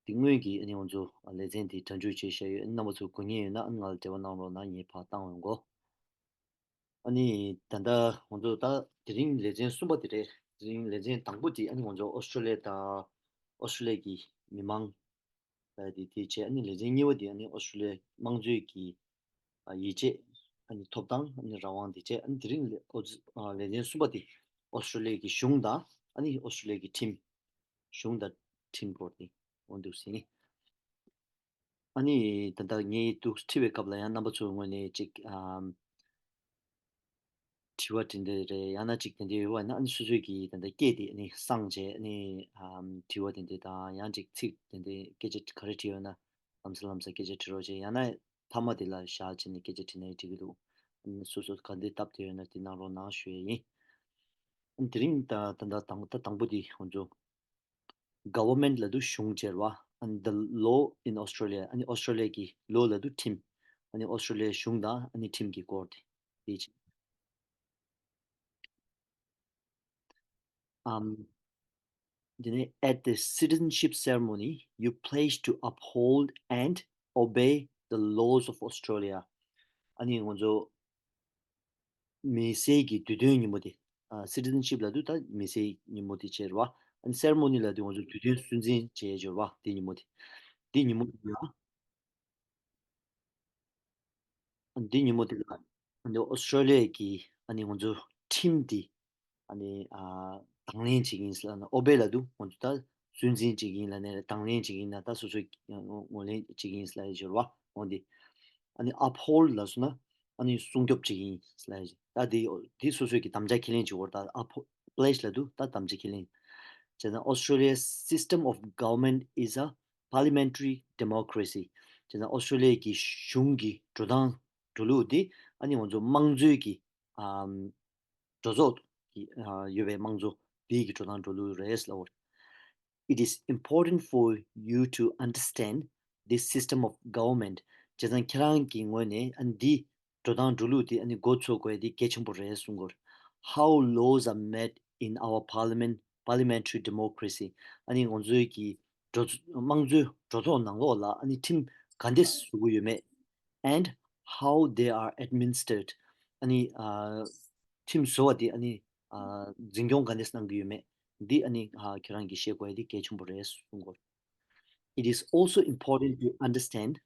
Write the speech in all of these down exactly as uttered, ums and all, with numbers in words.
དེ་སྔོན་གྱི་ཨ་ནི་ང་ཚོ་ལེ་ཚན་དེ་གྲ་སྒྲིག་བྱས་བཞག་ཡོད། ཨ་ནི་རྣམ་པ་ཚོ་གོ་མཁན་ཡོད་ན་ཨ་ནི་ང་ལ་འབྲེལ་བ་གནང་རོགས་གནང་། ངས་ཕར་བཏང་ཡོང་གོ། ཨ་ནི་ད་ལྟ་ང་ཚོ་ད་དེ་རིང་ལེ་ཚན་གསུམ་པ་དེ་རེད། དེ་རིང་ལེ་ཚན་དང་པོ་དེ་ཨ་ནི་ང་ཚོ་ཨོ་སི་ཀྲོ་ལི་ཡ་དང་ཨོ་སི་ཀྲོ་ལི་ཡ་གི་མི་མང་ལ་དེ་དེ་བྱས། ཨ་ནི་ལེ་ཚན་གཉིས་པ་དེ་ཨ་ནི་ཨོ་སི་ཀྲོ་ལི་ཡ་དམངས་གཙོའི་གི་ཨ་ཡིད་ཆེས་ཨ་ནི་ཐོབ་ཐང་ཨ་ནི་རང་དབང་དེ་བྱས། ཨ་ནི་དེ་རིང་ལེ་ཨོ་ཨ་ལེ་ཚན་གསུམ་པ་དེ་ཨོ་སི་ཀྲོ་ལི་ཡ་གི་གཞུང་དང་ཨ་ནི་ཨོ་སི་ཀྲོ་ལི་ཡ་གི་ཁྲིམས། གཞུང་དང་ཁྲིམས་སྐོར་དེ་འོ་འདུག་ཟིན། ཨ་ནི་ད་ལྟ་ངས་འདུག་ཁྲིད་པའི་སྐབས་ལ་ཡང་རྣམ་པ་ཚོའི་ངོས་ནས་ཅིག་ཨམ་དྲི་བ་དེ་འདྲ་རེད། ཡང་ན་ཅིག་དེ་འདྲ་ཡོད་པ་ན་ཨ་ནི་སོ་སོའི་གི་ད་ལྟ་སྐད་དེ་ཨ་ནི་གསང་བྱས། ཨ་ནི་ཨམ་དྲི་བ་དེ་འདྲ་དང་ཡང་ཅིག་ཚིག་དེ་འདྲ་སྐད་ཆ་ག་རེ་དྲིས་ཡོད་ན་ལམ་སང་ལམ་སང་སྐད་ཆ་དྲི་རོགས་བྱས། ཡང་ན་མཐའ་མ་དེ་ལ་བཞག་བྱས་ནས་སྐད་ཆ་དྲིས་ན་ཡང་འགྲིག་གི་འདུག། ཨ་ནི་སོ་སོ་ག་འདྲ་སྟབས་བདེ་ཡོད་ན་དེ་གནང་རོགས་གནང་ཞུ་ཡས་ཡིན། ཨ་ནི་དེ་རིང་ད་ད་ད་དང་ད་དང་པོ་དེ་ང་ཚོ་Government ལབ་དུས་གཞུང་ཟེར་བ། And the law in Australia. ཨ་ནི་ཨོ་སི་ཀྲོ་ལི་ཡའི་ལོ་ལབ་དུས་ཁྲིམས། ཨ་ནི་ཨོ་སི་ཀྲོ་ལི་ཡའི་གཞུང་དང་ཨ་ནི་ཁྲིམས་ཀྱི་སྐོར་དེ་དེ་བྱས། ཨམ། དེ་ནས་at the citizenship ceremony, you pledge to uphold and obey the laws of Australia. ཨ་ནི་ང་ཚོ་མི་སེར་གྱི་དུས་སྟོན་ཉིན་མོ་དེ། ཨ་citizenship ལབ་དུས་ད་མི་སེར་ཉིན་མོ་དེ་བྱས་རེད་བ། ཨ་ནི་ceremony ལབ་དུས་ང་ཚོ་དུས་སྟོན་སྲུང་བརྩི་བྱས་ཡོད་རེད་བ། དེ་ཉིན་མོ་དེ། དེ་ཉིན་མོ་དེ་ལ། ཨ་ནི་འདི་ཉིན་མོ་དེ་ལ་ཨ་ནི་ཨོ་སི་ཀྲོ་ལི་ཡ་གི་ཨ་ནི་ང་ཚོ་ཁྲིམས་དེ་ཨ་ནི་ཨ་དང་ལེན་བྱེད་ཀྱི་ཡིན་ཟེར་ལབ་ན། obey ལབ་དུས་ང་ཚོ་ད་སྲུང་བརྩི་བྱེད་ཀྱི་ཡིན་ལབ་ནས་དང་ལེན་བྱེད་ཀྱི་ཡིན་ན་ད་སོ་སོས་ངོས་ལེན་བྱེད་ཀྱི་ཡིན་ཟེར་ལབ་ཡ་ཅིག་ཡོད་རེད་བ། འོ་འདི། ཨ་ནི་uphold ལབ་སོང་ན་ཨ་ནི་སྲུང་སྐྱོབ་བྱེད་ཀྱི་ཡིན་ཟེར་ལབ་ཡ་ཅིག། ད་འདི་འདི་སོ་སོས་ཀྱི་དམ་བཅའ་ཁས་ལེན་བྱེད་དགོས་རེད། ད་uphold pledge ལབ་དུས་ད་དམ་བཅའ་ཁས་ལེན་བྱས་ན། Australia's system of government is a parliamentary democracy. བྱས་ཙང་ཨོ་སི་ཀྲོ་ལི་ཡ་གི་གཞུང་གི་འགྲོ་སྟངས་འགྲོ་ལུགས་འདི་ཨ་ནི་ང་ཚོ་དམངས་གཙོའི་གི་ཨམ་གྲོས་ཚོགས་ཀྱི་ཨ་ཡོད་པའི་དམངས་གཙོ་འདི་གི་འགྲོ་སྟངས་འགྲོ་ལུགས་རེད་ལབ་པ་རེད། It is important for you to understand this system of government. བྱས་ཙང་ཁྱེད་རང་གི་ངོས་ནས་ཨ་ནི་འདི་འགྲོ་སྟངས་འགྲོ་ལུགས་དེ་ཨ་ནི་མགོ་ཚོས་དགོས་ཡ་དེ་གལ་ཆེན་པོ་རེད་གསུང་གི་ཡོད། How laws are made in our parliament, parliamentary democracy. ཨ་ནི་ང་ཚོའི་གི་གྲོས་དམངས་གཙོའི་གྲོས་ཚོགས་ནང་ལོགས་ལ་ཨ་ནི་ཁྲིམས་ག་འདྲས་བཟོ་གི་ཡོད་མེད། And how they are administered. ཨ་ནི་ཨ་ཁྲིམས་བཟོ་བ་དེ་ཨ་ནི་ཨ་འཛིན་སྐྱོང་ག་འདྲས་གནང་གི་ཡོད་མེད། འདི་ཨ་ནི་ཨ་ཁྱེད་རང་གིས་ཤེས་དགོས་ཡ་དེ་གལ་ཆེན་པོ་རེད་གསུང་གི་ཡོད། It is also important to understand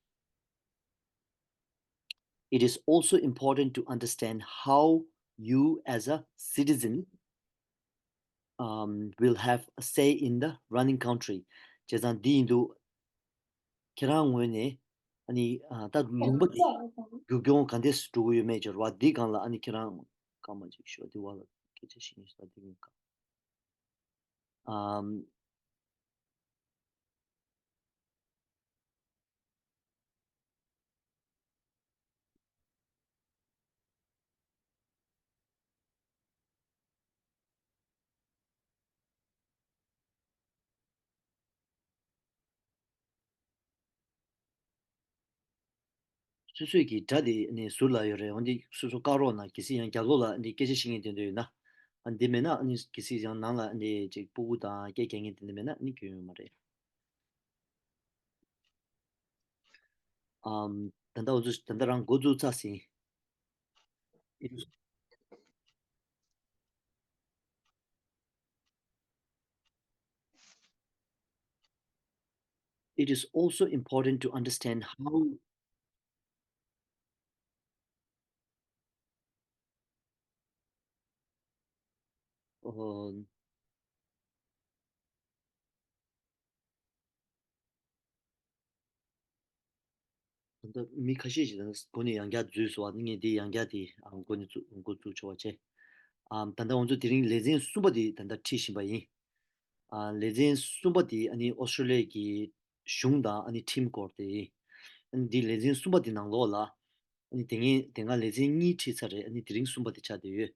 It is also important to understand how you as a citizen, um, will have a say in the running country. བྱས་ཙང་འདི་ཡིན་དུས་ཁྱེད་རང་ངོས་ནས་ཨ་ནི་ཨ་ད་ལུང་པ་འདི་རྒྱུག་མགྱོགས་ག་འདྲས་འགྲོ་གི་ཡོད་མེད་ཅིག་རེད་བ། འདི་སྒང་ལ་ཨ་ནི་ཁྱེད་རང་སྐར་མ་གཅིག་ཤོག་འདི་བ་ལ་སྐད་ཆ་བཤད་ཡིན་ས་འདི་ཡིན་ག་ཨམ། སོ་སོས་ཀྱི་སྒྲ་དེ་ནི་ཟུར་ལ་ཡོད་རེད། འོན་ཏེ་སོ་སོ་བཀག་རོགས་གནང་། གལ་སྲིད་ཡང་རྒྱབ་ལོགས་ལ་ནི་སྐད་ཆ་བཤད་མཁན་དེ་འདྲ་ཡོད་ན། ཨ་འདི་མེད་ན་ཨ་ནི་གལ་སྲིད་ཡང་ནང་ལ་ཨ་ནི་ཅིག་སྤུ་གུ་དང་སྐད་རྒྱག་མཁན་དེ་འདྲ་མེད་ན་ཨ་ནི་སྐྱོན་ཡོད་མ་རེད། ཨམ། ད་ལྟ་འོ་ཚོ་ད་ལྟ་རང་འགོ་འཛུགས་ཚར་ཟིན། It is, it is also important to understand how ཨོ། ད་ལྟ་མི་ཁ་ཤས་ཤིག་དང་འགོ་ནས་ཡང་བསྐྱར་འཛུལ་སོང་བ། ངས་འདི་ཡང་བསྐྱར་དེ་ཨ་འགོ་ནས་བཙུགས་འགོ་བཙུགས་ཆོག་པ་བྱས། ཨ་ད་ལྟ་ང་ཚོ་དེ་རིང་ལེ་ཚན་གསུམ་པ་དེ་ད་ལྟ་ཁྲིད་བཞིན་པ་ཡིན། ཨ་ལེ་ཚན་གསུམ་པ་དེ་ཨ་ནི་ཨོ་སི་ཀྲོ་ལི་ཡ་གི་གཞུང་དང་ཨ་ནི་ཁྲིམས་སྐོར་དེ་ཡིན། ཨ་ནི་འདི་ལེ་ཚན་གསུམ་པ་དེ་ནང་ལོགས་ལ། ཨ་ནི་དེ་ངས་དེ་སྔ་ལེ་ཚན་གཉིས་ཁྲིད་ཚར་རེད། ཨ་ནི་དེ་རིང་གསུམ་པ་དེ་ཆགས་བསྡད་ཡོད།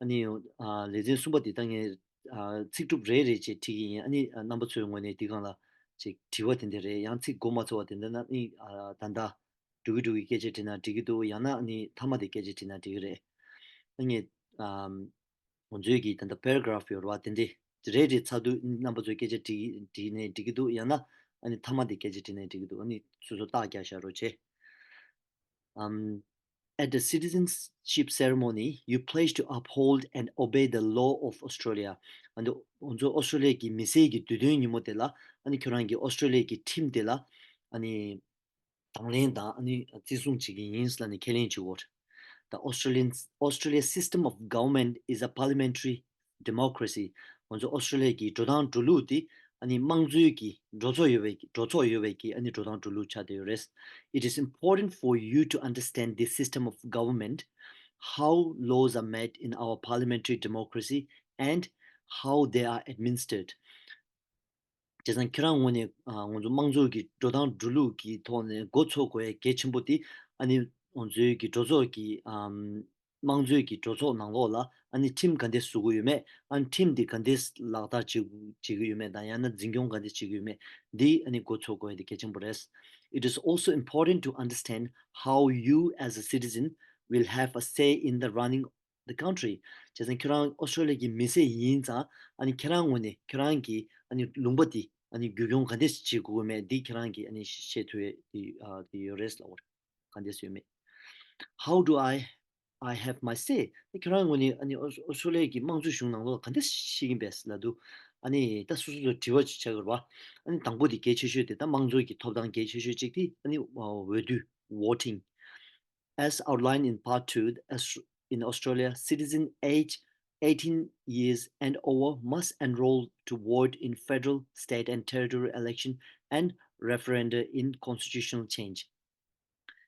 ཨ་ནི་ཨ་ལེ་ཚན་གསུམ་པ་དེ་ད་ངས་ཨ་ཚིག་གྲུབ་རེ་རེ་བྱས་ཁྲིད་ཀྱི་ཡིན། ཨ་ནི་ཨ་རྣམ་པ་ཚོའི་ངོས་ནས་དེ་སྒང་ལ་ཅིག་དྲི་བ་དེ་འདྲ་རེད། ཡང་ཚིག་གོ་མ་ཚོར་བ་དེ་འདྲ་ན་ཨ་ནི་ཨ་ད་ལྟ་འགྲོ་གི་འགྲོ་གི་སྐད་ཆ་དྲིས་ན་འགྲིག་གི་འདུག། ཡང་ན་ཨ་ནི་མཐའ་མ་དེ་སྐད་ཆ་དྲིས་ན་འགྲིག་གི་རེད། ཨ་ངས་ཨ་ང་ཚོའི་གི་ད་ལྟ་paragraph ཡོད་རེད་བ། དེ་འདྲ་རེ་རེ་ཚར་དུས་རྣམ་པ་ཚོས་སྐད་ཆ་དྲིས་དྲིས་ནས་འགྲིག་གི་འདུག། ཡང་ན་ ཨ་ནི་མཐའ་མ་དེ་སྐད་ཆ་དྲིས་ནའི་འགྲིག་གི་འདུག་ཨ་ནི་སོ་སོ་རྟགས་རྒྱག་བཞག་རོགས་བྱེད། Um, at the citizenship ceremony, you pledge to uphold and obey the law of Australia. ཨ་ནི་ང་ཚོ་ཨོ་སི་ཀྲོ་ལི་ཡ་གི་མི་སེར་གྱི་དུས་སྟོན་ཉིན་མོ་དེ་ལ་ཨ་ནི་ཁྱོད་རང་གིས་ཨོ་སི་ཀྲོ་ལི་ཡ་གི་ཁྲིམས་དེ་ལ་ཨ་ནི་དང་ལེན་དང་ཨ་ནི་བརྩི་སྲུང་བྱེད་ཀྱི་ཡིན་ལབ་ནས་ཁས་ལེན་བྱེད་དགོས། The Australian Australia's system of government is a parliamentary democracy. ང་ཚོ་ཨོ་སི་ཀྲོ་ལི་ཡ་གི་འགྲོ་སྟངས་འགྲོ་ལུགས་དེ་ཨ་ནི་དམངས་གཙོའི་གི་འགྲོ་ཚོགས་ཡོད་པའི་འགྲོ་ཚོགས་ཡོད་པའི་གི་ཨ་ནི་འགྲོ་སྟངས་འགྲོ་ལུགས་ཆགས་བསྡད་ཡོད་རེད། It is important for you to understand this system of government, how laws are made in our parliamentary democracy, and how they are administered. བྱས་ཙང་ཁྱེད་རང་ངོས་ནས་ཨ་ང་ཚོ་དམངས་གཙོ་གི་འགྲོ་སྟངས་འགྲོ་ལུགས་ཀྱི་ཐོག་ནས་འགོ་ཚུགས་དགོས་ཡ་གལ་ཆེན་པོ་དེ་ཨ་ནི་ང་ཚོའི་གི་གྲོས་ཚོགས་ཀྱི་ཨམ་དམངས་གཙོའི་གི་གྲོས་ཚོགས་ནང་ལོགས་ལ་ཨ་ནི་ཁྲིམས་ག་འདྲས་བཟོ་གི་ཡོད་མེད། ཨ་ནི་ཁྲིམས་དེ་ག་འདྲས་ལག་བསྟར་བྱེད་བྱེད་ཀྱི་ཡོད་མེད་དང་། ཡང་ན་འཛིན་སྐྱོང་ག་འདྲས་བྱེད་ཀྱི་ཡོད་མེད། འདི་ཨ་ནི་འགོ་ཚུགས་དགོས་ཡ་དེ་གལ་ཆེན་པོ་རེད། It is also important to understand how you as a citizen will have a say in the running the country. བྱས་ཙང་ཁྱོད་རང་ཨོ་སི་ཀྲོ་ལི་ཡ་གི་མི་སེར་ཡིན་ཙང་ཨ་ནི་ཁྱེད་རང་ངོས་ནས་ཁྱོད་རང་གི་ཨ་ནི་ལུང་པ་འདི་ཨ་ནི་རྒྱུན་སྐྱོང་ག་འདྲས་བྱེད་དགོས་མེད་འདི་ཁྱེད་རང་གིས་ཨ་ནི་ཤེས་ཐུབ་ཡ་དེ་ཨ་དེ་ཡོད་རེད་ལབ་པ་རེད། ག་འདྲས་ཡོད་མེད། How do I I have my say? ཁྱོད་རང་ངོས་ནས་ཨ་ནི་ཨོ་ཨོ་སི་ཀྲོ་ལི་ཡ་གི་དམངས་གཙོའི་གཞུང་ནང་ལོགས་ག་འདྲས་ཤེས་ཀྱིན་པས་ལབ་དུས་ཨ་ནི་ད་སོ་སོ་ཚོ་དྲི་བ་ཅིག་བྱ་དགོས་རེད་པ། ཨ་ནི་དང་པོ་དེ་གལ་ཆེ་ཤོས་དེ་ད་དམངས་གཙོ་གི་ཐོབ་ཐང་གལ་ཆེ་ཤོས་གཅིག་དེ་ཨ་ནི་འོས་བསྡུ་voting. As outlined in Part two, as in Australia, citizens aged eighteen years and over must enroll to vote in federal, state and territorial election and referenda in constitutional change.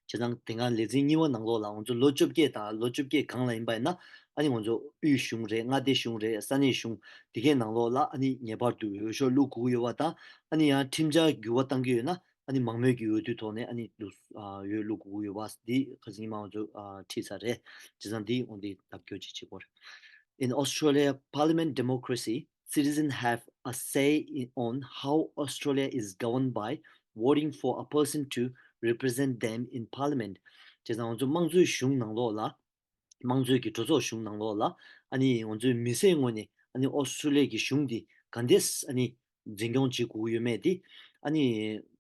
བྱས་ཙང་དེ་སྔ་ལེ་ཚན་གཉིས་པ་ནང་ལོགས་ལ་ང་ཚོ་ལོ་བཅོ་བརྒྱད་དང་ལོ་བཅོ་བརྒྱད་སྒང་ལ་ཡིན་པ་ཡིན་ན་ཨ་ནི་ང་ཚོ་དབུས་གཞུང་རེད། མངའ་སྡེ་གཞུང་རེད། ས་གནས་གཞུང་དེ་གའི་ནང་ལོགས་ལ་ཨ་ནི་ངེས་པར་དུ་འོས་ཤོག་བླུག་དགོས་ཀྱི་ཡོད་པ་དང་། ཨ་ནི་ཡང་ཁྲིམས་འཆར་འགྱུར་བ་གཏང་གི་ཡོད་ན་ཨ་ནི་མང་མོས་ཀྱི་འོས་བསྡུ་ཐོག་ནས་ཨ་ནི་བླུག་ཨ་འོས་བླུག་དགོས་ཀྱི་ཡོད་པ་འདི་ཁ་སང་ཉི་མ་ང་ཚོ་ཨ་ཁྲིད་ཚར་རེད། བྱས་ཙང་འདི་འོ་འདི་ལྡབ་སྐྱོར་ཅིག་བྱེད་དགོས་རེད། In Australia, parliament democracy, citizens have a say in, on how Australia is governed by voting for a person to represent them in parliament. བྱས་ཙང་ང་ཚོ་དམངས་གཙོའི་གཞུང་ནང་ལོགས་ལ། དམངས་གཙོའི་གི་གྲོས་ཚོགས་གཞུང་ནང་ལོགས་ལ་ཨ་ནི་ང་ཚོའི་མི་སེར་ངོས་ནས་ཨ་ནི་ཨོ་སི་ཀྲོ་ལི་ཡ་གི་གཞུང་འདི་ག་འདྲས་ཨ་ནི་འཛིན་སྐྱོང་བྱེད་དགོས་ཀྱི་ཡོད་མེད་དེ་ཨ་ནི་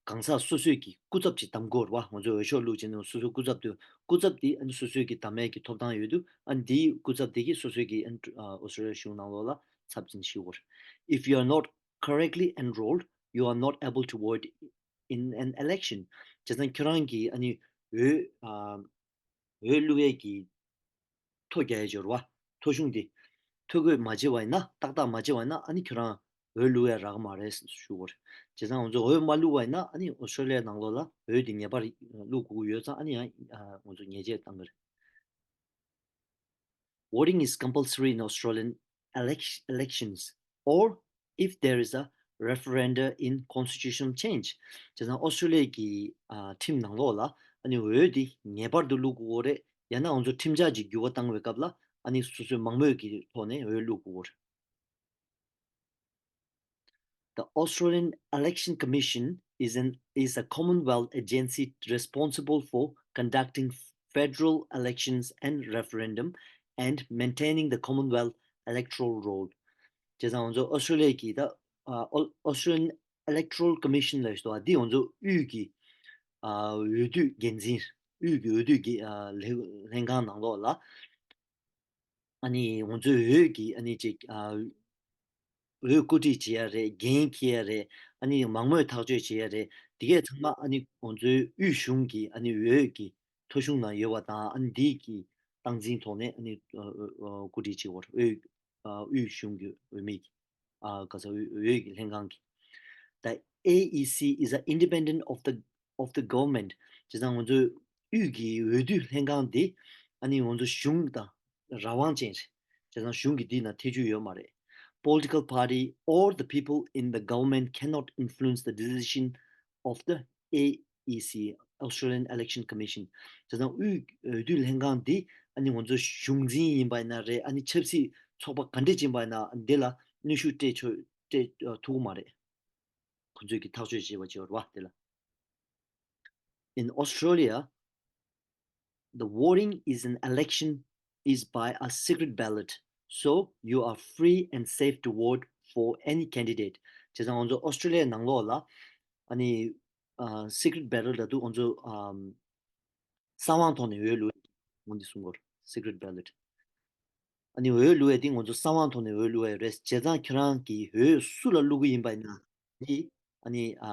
གང་ཟག་སོ་སོས་ཀྱི་སྐུ་ཚབ་ཅིག་བདམས་དགོས་རེད་པ། ང་ཚོས་འོས་ཤོག་བླུགས་བྱས་ནས་སོ་སོའི་སྐུ་ཚབ་དེ་སྐུ་ཚབ་དེ་ཨ་ནི་སོ་སོའི་གི་བདམས་ཡས་ཀྱི་ཐོབ་ཐང་ཡོད་དུས་ཨ་ནི་དེའི་སྐུ་ཚབ་དེ་གིས་སོ་སོའི་གི་ཨ་ནི་ཨོ་སི་ཀྲོ་ལི་ཡ་གཞུང་ནང་ལོགས་ལ་ཚབ་འཛིན་ཞུ་དགོས་རེད། If you are not correctly enrolled, you are not able to vote in an election. བྱས་ཙང་ཁྱོད་རང་གིས་ཨ་ནི་འོས་ཨ་འོས་བླུག་ཡས་ཀྱི་ཐོ་རྒྱག་ཡས་ཅིག་ཡོད་རེད་པ། ཐོ་གཞུང་འདི་ཐོ་འགོད་མ་བྱས་པ་ཡིན་ན་ཏག་ཏག་མ་བྱས་པ་ཡིན་ན་ཨ་ནི་ཁྱོད་རང་འོས་བླུག་ཡས་རག་གི་མ་རེད་ཞུ་དགོས་རེད། བྱས་ཙང་ང་ཚོ་འོས་མ་བླུག་པ་ཡིན་ན་ཨ་ནི་ཨོ་སི་ཀྲོ་ལི་ཡ་ནང་ལོགས་ལ་འོས་འདི་ངེས་པར་བླུག་དགོས་ཀྱི་ཡོད་ཙང་ཨ་ནི་ཡང་ང་ཚོ་ཉེས་ཆད་བཏང་གི་རེད། Voting is compulsory in Australian elec- elections or if there is a referenda in constitutional change. བྱས་ཙང་ཨོ་སི་ཀྲོ་ལི་ཡ་གི་ཨ་ཁྲིམས་ནང་ལོགས་ལ་ཨ་ནི་འོས་འདི་ངེས་པར་དུ་བླུག་དགོས་རེད། ཡང་ན་ང་ཚོ་ཁྲིམས་འཆར་ཅིག་འགྱུར་བ་བཏང་བའི་སྐབས་ལ་ཨ་ནི་སོ་སོའི་མང་མོས་ཀྱི་ཐོག་ནས་འོས་བླུག་དགོས་རེད། The Australian Election Commission is an is a Commonwealth agency responsible for conducting federal elections and referendum and maintaining the Commonwealth electoral roll. བྱས་ཙང་ང་ཚོ་ཨོ་སི་ཀྲོ་ལི་ཡ་གི་ད་ཨ་ཨོ་Australian Electoral Commission ལབ་ཞིག་འདུག་པ། འདི་ང་ཚོ་དབུས་ཀྱི་ཨ་འོས་བསྡུ་འགན་འཛིན། དབུས་ཀྱི་འོས་བསྡུ་གི་ཨ་ལྷན་ལྷན་ཁང་ནང་ལོགས་ལ་ཨ་ནི་ང་ཚོའི་འོས་ཀྱི་ཨ་ནི་ཅིག་ཨ་འོས་བཀོད་སྒྲིག་བྱེད་ཡ་རེད། འགན་འཁྱེར་ཡ་རེད། ཨ་ནི་མང་མོས་ཐག་གཅོད་བྱེད་ཡ་རེད། དེ་གས་ཚང་མ་ཨ་ནི་ང་ཚོའི་དབུས་གཞུང་གི་ཨ་ནི་འོས་ཀྱི་ཐོ་གཞུང་ནང་ཡོད་པ་དང་ཨ་ནི་འདི་གི་སྟངས་འཛིན་ཐོག་ནས་ཨ་ནི་ཨ་ཨ་བཀོད་སྒྲིག་བྱེད་དགོས་རེད། འོས་ཨ་དབུས་གཞུང་གི་འོས་མི་གི་ཨ་ག་ས་འོས་འོས་ཀྱི་ལྷན་ཁང་གི། The A E C is a independent of the of the government. བྱས་ཙང་ང་ཚོའི་དབུས་ཀྱི་འོས་བསྡུ་ལྷན་ཁང་འདི་ཨ་ནི་ང་ཚོ་གཞུང་དང་རང་དབང་ཅན་རེད། བྱས་ཙང་གཞུང་གི་འདི་ན་ཐེ་བྱུས་ཡོད་མ་རེད། Political party or the people in the government cannot influence the decision of the A E C, Australian Election Commission. བྱས་ཙང་དབུས་འོས་བསྡུ་ལྷན་ཁང་འདི་ཨ་ནི་ང་ཚོ་གཞུང་འཛིན་ཡིན་པ་ཡིན་ན་རེད། ཨ་ནི་ཆབ་སྲིད་ཚོགས་པ་ག་འདྲས་ཡིན་པ་ཡིན་ན་འདི་ལ་གནོན་ཤུགས་སྤྲད་ཆོག་སྤྲད་ཐུབ་ཀྱི་མ་རེད། ཁོ་ཚོས་ཀྱི་ཐག་གཅོད་བྱས་པ་བྱས་པ་རེད་པ་དེ་ལ། In Australia, the voting is an election is by a secret ballot, so you are free and safe to vote for any candidate. བྱས་ཙང་ང་ཚོ་ཨོ་སི་ཀྲོ་ལི་ཡའི་ནང་ལོགས་ལ་ ཨ་ནི་ཨ་secret ballot ལབ་དུས་ང་ཚོ་ཨམ་གསང་བའི་ཐོག་ནས་འོས་བླུག་འོ་འདི་གསུང་གི་ཡོད་རེད། Secret ballot. ཨ་ནི་འོས་བླུག་ཡས་དེ་ང་ཚོ་གསང་བའི་ཐོག་ནས་འོས་བླུག་ཡས་རེད། བྱས་ཙང་ཁྱེད་རང་གིས་འོས་སུ་ལ་བླུག་གི་ཡིན་པ་ཡིན་ན་དེ་ཨ་ནི་ཨ་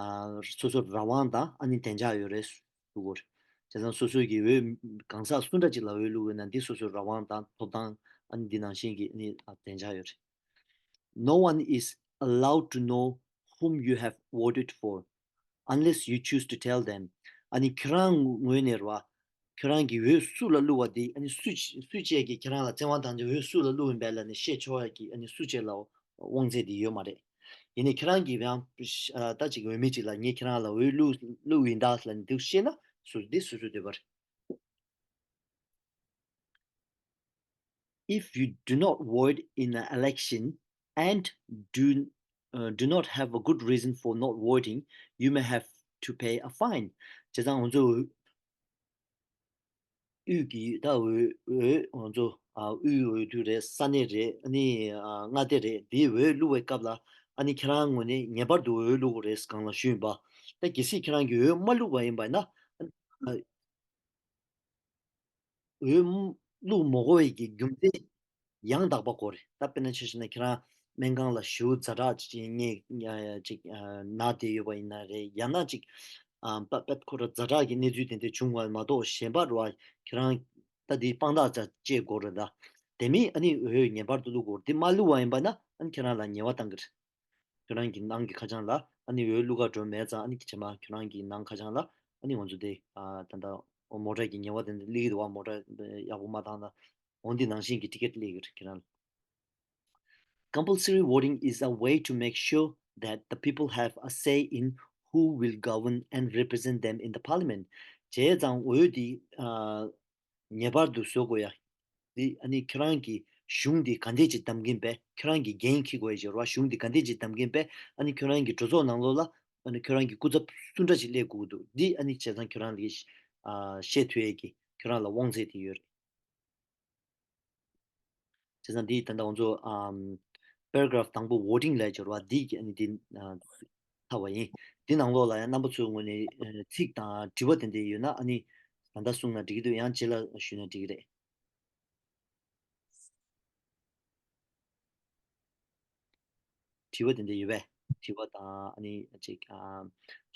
སོ་སོར་རང་དབང་དང་ཨ་ནི་བདེ་འཇགས་ཡོད་རེད་ཞུ་གི་ཡོད་རེད། བྱས་ཙང་སོ་སོ་གི་འོས་གང་ཟག་སུ་འདྲ་ཅིག་ལ་འོས་བླུག་ཡོད་ན་འདི་སོ་སོའི་རང་དབང་དང་ཐོབ་ཐང་ཨ་ནི་འདི་ནང་བཞིན་གྱི་ཨ་ནི་ཨ་བདེ་འཇགས་ཡོད་རེད། No one is allowed to know whom you have voted for unless you choose to tell them. ཨ་ནི་ཁྱེད་རང་ངོས་ནས་རེད་བ། ཁྱེད་རང་གིས་འོས་སུ་ལ་བླུགས་པ་དེ་ཨ་ནི་སུ་སུ་བཅས་ཀྱིས་ཁྱེད་རང་ལ་བཙན་དབང་བཏང་སྟེ་འོས་སུ་ལ་བླུགས་ཡིན་པས་ལབ་ནས་བཤད་ཆོག་ཡ་གི་ཨ་ནི་སུ་བཅས་ལ་དབང་ཚད་དེ་ཡོད་མ་རེད། ཡིན་ནའི་ཁྱེད་རང་གིས་ཡང་ཨ་ད་ཅིག་འོས་མི་ཅིག་ལ་ངས་ཁྱེད་རང་ལ་འོས་བླུགས་བླུགས་ཡིན་ད་ལབ་ནས་འདུག་བཤད་ན་སུ་འདི་སོ་སོའི་འདོད་པ་རེད། If you do not vote in an election and do uh, do not have a good reason for not voting, you may have to pay a fine. བྱས་ཙང་ང་ཚོ་དབུས་ཀྱི་ད་འོས་འོས་ང་ཚོ་ཨ་དབུས་འོས་བསྡུ་རེད། ས་གནས་རེད། ཨ་ནི་ཨ་མངའ་སྡེ་རེད། དེའི་འོས་བླུག་པའི་སྐབས་ལ་ཨ་ནི་ཁྱེད་རང་ངོས་ནས་ངེས་པར་དུ་འོས་བླུག་དགོས་རེད་གང་ལ་ཞུས་ཡིན་པ། ད་གལ་སྲིད་ཁྱེད་རང་གིས་འོས་མ་བླུག་པ་ཡིན་པ་ཡིན་ན་ཨ་འོས་བླུག་མ་དགོས་པའི་གི་རྒྱུ་མཚན་ཡང་དག་པ་དགོས་རེད། ད་དཔེར་ན་ཆ་བཞག་ན་ཁྱེད་རང་སྨན་ཁང་ལ་ཞེ་པོ་ཛ་དྲག་ཅིག་ཅིག་ཅིག་ཨ་ན་བསྡད་ཡོད་པ་ཡིན་ན་རེད། ཡང་ན་ཅིག་ཨ་པ་པད་ཁོ་ར་ཛ་དྲག་གི་གནས་ཚུལ་དེ་འདྲ་བྱུང་བ་མ་གཏོགས་གཞན་པ་རེད་བ། ཁྱེད་རང་ད་འདི་དཔང་རྟགས་ཅིག་བཅད་དགོས་རེད། ད་དེ་མིན་ཨ་ནི་འོས་ངེས་པར་དུ་བླུག་དགོས་རེད། དེ་མ་བླུག་པ་ཡིན་པ་ན་ཨ་ནི་ཁྱེད་རང་ལ་ཉེས་པ་བཏང་གི་རེད། ཁྱོད་རང་གི་ནང་གི་ཁ་བྱང་ལ་ཨ་ནི་འོས་བླུག་ག་འགྲོ་མེད་ཙང་ཨ་ནི་ཁྱེད་མ་ཁྱོད་རང་གི་ནང་ཁ་བྱང་ལ་ཨ་ནི་ང་ཚོ་དེ་ཨ་ད་ལྟ་མོ་ཊ་གི་ཉེས་པ་དེ་འདྲ་སླེབས་ཀྱི་འདུག་བ། མོ་ཊ་ཡག་པོ་མ་བཏང་ན་འོ་འདི་ནང་བཞིན་གྱི་ཊི་ཀེ་ཊི་སླེབས་ཀྱི་རེད་ཁྱེད་རང་ལ། Compulsory voting is a way to make sure that the people have a say in who will govern and represent them in the parliament. བྱས་ཙང་འོས་འདི་ཨ། ངེས་པར་དུ་བཟོ་དགོས་ཡ། འདི་ཨ་ནི་ཁྱོད་རང་གི་གཞུང་འདི་ག་འདྲས་ཅིག་བདམས་ཀྱིན་པས། ཁྱོད་རང་གི་འགན་འཁྱེར་དགོས་ཡ་ཅིག་ཡོད་རེད་བ། གཞུང་འདི་ག་འདྲས་ཅིག་བདམས་ཀྱིན་པས། ཨ་ནི་ཁྱོད་རང་གི་གྲོས་ཚོགས་ནང་ལོགས་ལ་ཨ་ནི་ཁྱོད་རང་གི་སྐུ་ཚབ་སུ་འདྲ་ཞིག་སླེབས་དགོས་ཀྱི་འདུག་འདི་ཨ་ནི་བྱས་ཙང་ཁྱོད་རང་ལ་ཨ་བཤད་ཐུབ་ཡས་ཀྱི་ཁྱོད་རང་ལ་དབང་ཚད་དེ་ཡོད་རེད། བྱས་ཙང་འདི་ད་ལྟ་ང་ཚོ་ཨམ་པེ་ར་གྷ་རབ་དང་པོ་ཝོ་ཊིང་ལབ་ཡ་ཅིག་ཡོད་རེད་བ། འདི་གི་ཨ་ནི་འདི་ཨ་ཚར་བ་ཡིན། འདི་ནང་ལོགས་ལ་ཡང་རྣམ་པ་ཚོའི་ངོས་ནས་ཨ་ཚིག་དང་དྲི་བ་དེ་འདྲ་ཡོད་ན་ཨ་ནི་ད་ལྟ་གསུངས་ན་འགྲིག་གི་འདུག་ཡང་རྗེས་ལ་ཞུས་ན་འགྲིག་གི་རེད། དྲི་བ་དེ་འདྲ་ཡོད་པས། དྲི་བ་དང་ཨ་ནི་ཅིག་ཨ་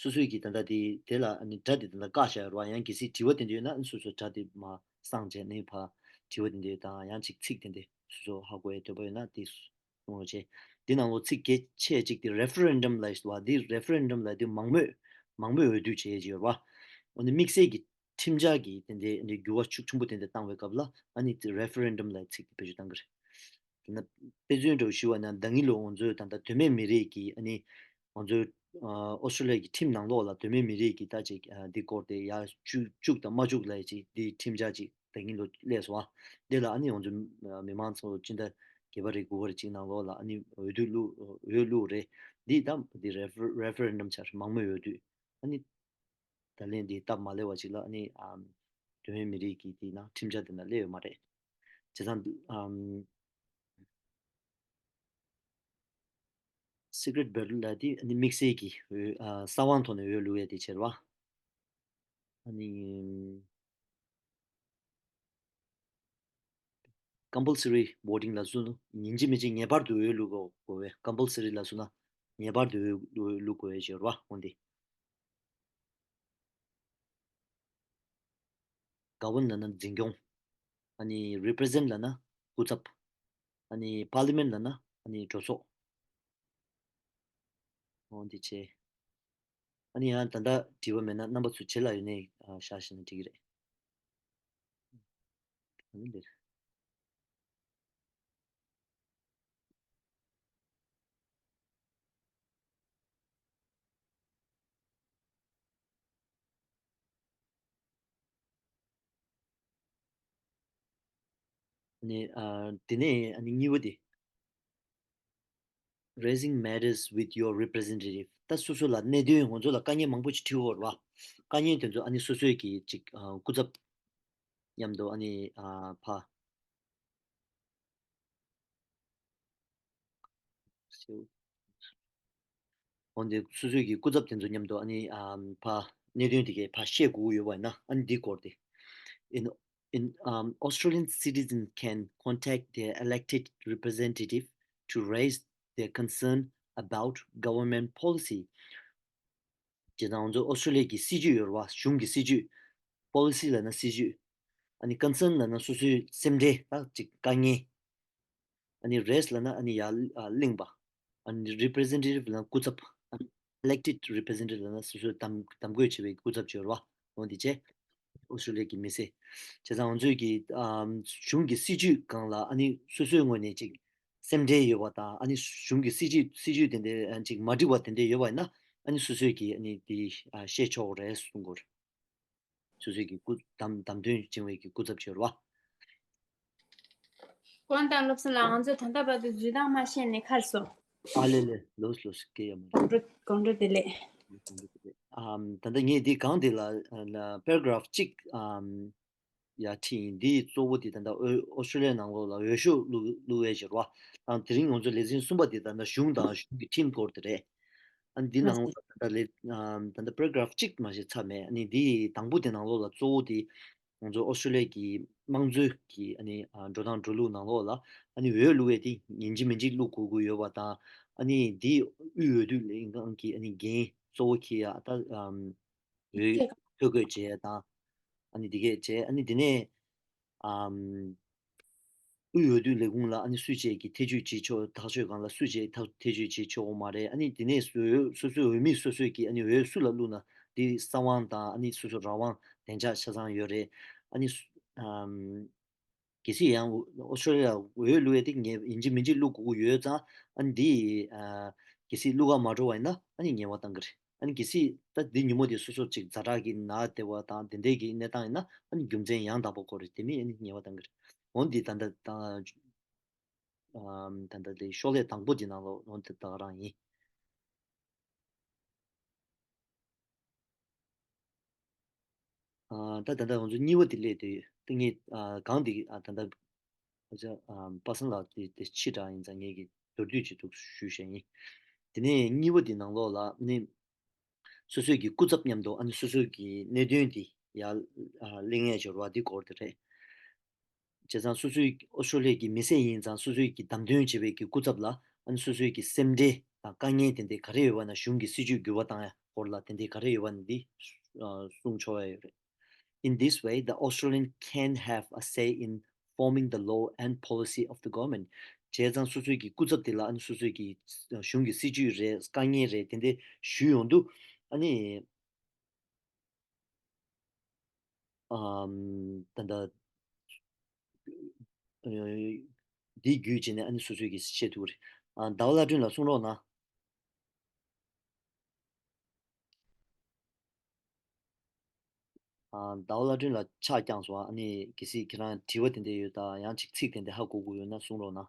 སོ་སོའི་གི་ད་ལྟ་དེ་དེ་ལ་ཨ་ནི་སྒྲ་དེ་ད་ལྟ་བཀག་བཞག་ཡོད་རེད་བ། ཡང་གལ་སྲིད་དྲི་བ་དེ་འདྲ་ཡོད་ན་ཨ་ནི་སོ་སོའི་སྒྲ་དེ་མར་སངས་བྱས་ནས་ཕར་དྲི་བ་དེ་འདྲ་དང་ཡང་ཅིག་ཚིག་དེ་འདྲ་སོ་སོ་ཧ་གོ་ཡའི་འདོད་པ་ཡོད་ན་དེ་གསུང་རོགས་བྱེད། འདི་ནང་ལོགས་ཚིག་གལ་ཆེ་གཅིག་དེ་རེ་ཕ་རེན་ཌམ་ལབ་ཡོད་པ། འདི་རེ་ཕ་རེན་ཌམ་ལབ་དུས་མང་མོས་མང་མོས་འོས་བསྡུ་བྱེད་ཡས་ཅིག་ཡོད་རེད་བ། འོ་ན་དམིགས་བསལ་གྱི་ཁྲིམས་འཆར་གྱི་དེ་འདྲའི་འདི་འགྱུར་བ་ཤུགས་ཆེན་པོ་དེ་འདྲ་བཏང་བའི་སྐབས་ལ་ཨ་ནི་རེ་ཕ་རེན་ཌམ་ལབ་ཚིག་དེ་བེད་སྤྱོད་བཏང་གི་རེད། དེ་ན་དཔེ་མཚོན་འདྲ་བོ་ཞུ་བ་ན་ད་གིན་ལོ་ང་ཚོའི་ད་ལྟ་དོན་མེད་མི་རིགས་ཀྱི་ཨ་ནི་ང་ཚོའི་ཨོ་སི་ཀྲོ་ལི་ཡ་གི་ཁྲིམས་ནང་ལོགས་ལ་དོན་མེད་མི་རིགས་ཀྱི་ད་ཅིག་འདི་སྐོར་དེ་ཡར་བཅུག་བཅུག་དང་མ་བཅུག་ལབ་ཅིག་འདི་ཁྲིམས་འཆར་ཅིག་ད་གིན་ལོ་སླེབས་སོང་བ། དེ་ལ་ཨ་ནི་ང་ཚོ་མི་མང་ཚོ་སྤྱི་ཟླ་བརྒྱད་པ་རེད་དགུ་པ་རེད་ཅིག་ནང་ལོགས་ལ་ཨ་ནི་འོས་བསྡུ་བླུག་འོས་བླུག་རེད། འདི་ད་འདི་རེ་ཕ་རེན་ཌམ་ཆགས་རེད། མང་མོས་འོས་བསྡུ། ཨ་ནི་ད་ལན་འདི་སྟབས་མ་ལེགས་པ་ཅིག་ལ་ཨ་ནི་ཨམ་དོན་མེད་མི་རིགས་ཀྱི་དེ་ནང་ཁྲིམས་འཆར་དེ་ནང་སླེབས་ཡོད་མ་རེད། བྱས་ཙང་ཨམ་སི་ཀི་རེཊ་བེ་ལོཊ་ལབ་དེ་ཨ་ནི་དམིགས་བསལ་གྱི་འོས་ཨ་གསང་བའི་ཐོག་ནས་འོས་བླུག་ཡས་དེ་བྱས་རེད་བ། ཨ་ནི་ཀམ་པལ་སི་རི་ཝོ་ཊིང་ལབ་སོང་ན་ཡིན་གཅིག་མིན་གཅིག་ངེས་པར་དུ་འོས་བླུག་དགོས་པས། ཀམ་པལ་སི་རི་ལབ་སོང་ན་ངེས་པར་དུ་འོས་འོས་བླུག་དགོས་པའི་ཕྱིར་བ་འོན་ཏེ། ག་ཝར་ན་ལབ་ན་འཛིན་སྐྱོང་། ཨ་ནི་རི་པི་རི་ཟེན་ཊི་ལབ་ན་སྐུ་ཚབ། ཨ་ནི་པར་ལི་མེན་ཊི་ལབ་ན་ཨ་ནི་གྲོས་ཚོགས། འོ་འདི་བྱས། ཨ་ནི་ཡང་ད་ལྟ་དྲི་བ་མེད་ན་རྣམ་པ་ཚོ་རྗེས་ལ་ཡོད་ནའི་ཨ་བཞག་ཤེས་ན་འགྲིག་གི་རེད། ཨ་ནི་འདིར། ཨ་ནི་ཨ་དེ་ནས་ཨ་ནི་གཉིས་པ་དེ། Raising matters with your representative. ད་སོ་སོ་ལ་གནད་དོན་ང་ཚོ་ལ་དཀའ་ངལ་མང་པོ་ཞིག་འཕྲད་ཡོད་རེད་བ། དཀའ་ངལ་དེ་ཚོ་ཨ་ནི་སོ་སོའི་གི་ཅིག་ཨ་སྐུ་ཚབ་མཉམ་དུ་ཨ་ནི་ཨ་ཕ། འོན་ཏེ་སོ་སོའི་གི་སྐུ་ཚབ་དེ་ཚོ་མཉམ་དུ་ཨ་ནི་ཨམ་ཕ་གནད་དོན་དེ་གའི་ཕ་བཤད་དགོས་ཀྱི་ཡོད་པ་ཡིན་ན། ཨ་ནི་འདི་སྐོར་དེ། In, in, um, Australian citizens can contact their elected representative to raise their concern about government policy. བྱས་ཙང་ང་ཚོ་ཨོ་སི་ཀྲོ་ལི་ཡ་གི་སྲིད་ཇུས་ཡོད་རེད་བ། གཞུང་གི་སྲིད་ཇུས། པོ་ལི་སི་ལབ་ན་སྲིད་ཇུས། ཨ་ནི་ཀོན་སརན་ལབ་ན་སོ་སོའི་སེམས་ཁྲལ་ད་ཅིག་དཀའ་ངལ། ཨ་ནི་རེ་ཛི་ལབ་ན་ཨ་ནི་ཡར་ཨ་གླེང་བ། ཨ་ནི་རི་པི་རི་ཛེན་ཊེ་ཊིབ་ལབ་ན་སྐུ་ཚབ། ཨ་ནི་ཨི་ལེག་ཊེཌ་རི་པི་རི་ཛེན་ཊེ་ཊིབ་ལབ་ན་སོ་སོའི་གདམ་གདམ་བསྐོས་བྱས་པའི་སྐུ་ཚབ་ཅིག་ཡོད་རེད་བ། འོ་འདི་བྱས། ཨོ་སི་ཀྲོ་ལི་ཡ་གི་མི་སེར། བྱས་ཙང་ང་ཚོས་ཀྱི་ཨམ་གཞུང་གི་སྲིད་ཇུས་སྒང་ལ་ཨ་ནི་སོ་སོའི་ངོས་ནས་ཅིག་སེམས་ཁྲལ་ཡོད་པ་དང་། ཨ་ནི་གཞུང་གི་སྲིད་ཇུས་སྲིད་ཇུས་དེ་འདྲའི་ཨ་ཅིག་མ་འགྲིག་པ་དེ་འདྲའི་ཡོད་པ་ཡིན་ན། ཨ་ནི་སོ་སོས་ཀྱི་ཨ་ནི་དེ་ཨ་བཤད་ཆོག་གི་རེད་གསུང་གི་ཡོད་རེད། སོ་སོའི་གི་སྐུ་བདམས་བདམས་ཐོན་བྱུང་བའི་གི་སྐུ་ཚབ་ཅིག་ཡོད་རེད་བ། ཀོན་ཏང་སློབ་གསོ་ལགས། ང་ཚོས་ད་ལྟ་བར་དུ་འཛུལ་སྟངས་མ་ཤེས་ནས་ཁར་སོང་། ཨ་ལེ་ལེ། ལོས་ལོས། སྐད་ཡ་མ་རེད། གོང་བཀྲ་གོང་བཀྲ་བདེ་ལེགས། ཨམ་ད་ལྟ་ངས་འདི་གང་འདི་ལ་ལ་པེ་ར་གྷ་རཕ་གཅིག་ཨམ་ཡར་ཁྲིད་ཡིན། འདིའི་གཙོ་བོ་འདི་ད་ལྟ་ཨོ་ཨོ་སི་ཀྲོ་ལི་ཡ་ནང་ལོགས་ལ་འོས་ཤོག་བླུག་བླུག་ཡས་ཅིག་རེད་བ། ཨ་དེ་རིང་ང་ཚོ་ལེ་ཚན་གསུམ་པ་འདི་ད་ལྟ་གཞུང་དང་གཞུང་གི་ཁྲིམས་སྐོར་དེ་རེད། ཨ་འདི་ནང་ལོགས་ལ་ད་ལྟ་ལེ་ཨམ་ད་ལྟ་པེ་ར་གྷ་རཕ་གཅིག་མ་ཞིག་ཚར་མེད། ཨ་ནི་འདིའི་དང་པོ་དེ་ནང་ལོགས་ལ་གཙོ་བོ་དེ། ང་ཚོ་ཨོ་སི་ཀྲོ་ལི་ཡ་གི་དམངས་གཙོའི་གི་ཨ་ནི་ཨ་འགྲོ་སྟངས་འགྲོ་ལུགས་ནང་ལོགས་ལ་ཨ་ནི་འོས་བླུག་ཡས་དེ་ཡིན་གཅིག་མིན་གཅིག་བླུག་དགོས་ཀྱི་ཡོད་པ་དང་། ཨ་ནི་འདི་དབུས་འོས་བསྡུ་ལས་ཁང་གི་ཨ་ནི་འགན་གཙོ་བོ་འཁྱེར་ཡ་ད་ཨམ་འོས་ཐོ་འགོད་བྱས་ཡ་དང་། ཨ་ནི་འདི་གས་བྱས། ཨ་ནི་དེ་ནས་ཨམ་དབུས་འོས་བསྡུ་ལས་ཁུངས་ལ་ཨ་ནི་སུས་བྱས་ཀྱི་ཐེ་བྱུས་བྱེད་ཆོག། ཐག་གཅོད་སྒང་ལ་སུས་བྱས་ཐག་ཐེ་བྱུས་བྱེད་ཆོག་གི་མ་རེད། ཨ་ནི་དེ་ནས་སོ་སོ་སོའི་འོས་མི་སོ་སོས་ཀྱི་ཨ་ནི་འོས་སུ་ལ་བླུག་ན་འདི་གསང་བ་དང་ཨ་ནི་སོ་སོ་རང་དབང་བདེ་འཇགས་ཆ་ཚང་ཡོད་རེད། ཨ་ནི་སུ་ཨམ་གལ་སྲིད་ཡང་ཨོ་སི་ཀྲོ་ལི་ཡ་འོས་བླུག་ཡས་དེ་ངས་ཡིན་གཅིག་མིན་གཅིག་བླུག་དགོས་ཀྱི་ཡོད་ཙང་། ཨ་ནི་འདི་ཨ་གལ་སྲིད་བླུག་ག་མ་འགྲོ་བ་ཡིན་ན་ཨ་ནི་ངལ་བ་གཏང་གི་རེད། ཨ་ནི་གལ་སྲིད་ད་འདི་ཉིན་མོ་དེ་སོ་སོ་ཅིག་ཛ་དྲག་གི་ན་བདེ་བ་དང་དེ་འདྲའི་གི་གནས་སྟངས་ཡིན་ན། ཨ་ནི་རྒྱུ་མཚན་ཡང་དག་པ་དགོས་རེད། དེ་མིན་ཨ་ནི་ངལ་བ་གཏང་གི་རེད། འོ་འདི་ད་ལྟ་ད་ཨམ་ད་ལྟ་དེ་ཤོག་ལྷེ་དང་པོ་དེ་ནང་ལོགས་འོ་འདི་ད་ག་རང་ཡིན། ཨ་ད་ད་ལྟ་ང་ཚོ་གཉིས་པ་དེ་སླེབས་བསྡད་ཡོད། དེ་ངས་ཨ་གང་དེ་ཨ་ད་ལྟ་ཨ་ཅག་ཨ་པ་སངས་ལགས་དེ་དེ་ཕྱི་དྲགས་ཡིན་ཙང་ངས་ཀྱི་མདོར་བསྡུས་ཅིག་འདུག་ཞུས་བཞག་ཡིན། དེ་ནས་གཉིས་པ་དེ་ནང་ལོགས་ལ་ནི་སོ་སོའི་གི་སྐུ་ཚབ་མཉམ་དུ་ཨ་ནི་སོ་སོའི་གི་གནད་དོན་དེ་ཡར་ཨ་གླེང་ཡས་སྦྱོར་བ་འདི་སྐོར་དེ་རེད། བྱས་ཙང་སོ་སོའི་ཨོ་སི་ཀྲོ་ལི་ཡ་གི་མི་སེར་ཡིན་ཙང་། སོ་སོའི་གི་བདམས་ཐོན་བྱས་པའི་གི་སྐུ་ཚབ་ལ་ཨ་ནི་སོ་སོའི་གི་སེམས་ཁྲལ་དང་དཀའ་ངལ་དེ་འདྲ་ག་རེ་ཡོད་པ་ན། གཞུང་གི་སྲིད་ཇུས་འགྱུར་བ་བཏང་ཡ་སྐོར་ལ་དེ་འདྲ་ག་རེ་ཡོད་པ་ན་འདི་ཨ་གསུང་ཆོག་ཡ་ཡོད་རེད། In this way, the Australian can have a say in forming the law and policy of the government. བྱས་ཙང་སོ་སོའི་གི་སྐུ་ཚབ་དེ་ལ་ཨ་ནི་སོ་སོའི་གི་གཞུང་གི་སྲིད་ཇུས་རེད། དཀའ་ངལ་རེད། དེ་འདྲ་ཞུས་ཡོང་དུས་ཨ་ནི་ཨམ་ད་ལྟ་ཨ་འདི་བརྒྱུད་བྱས་ནས་ཨ་ནི་སོ་སོས་ཀྱི་བཤད་ཐུབ་ཀྱི་རེད། ཨ་ཟླ་བ་ལྷ་སྒྲོན་ལགས་གསུང་རོགས་གནང་། ཨ་ཟླ་བ་ལྷ་སྒྲོན་ལགས་ཆག་བརྐྱངས་སོང་། ཨ་ནི་གལ་སྲིད་ཁྱེད་རང་དྲི་བ་དེ་འདྲ་ཡོད་དང་ཡང་ཅིག་ཚིག་དེ་འདྲ་ཧ་གོ་དགོས་ཡོད་ན་གསུང་རོགས་གནང་།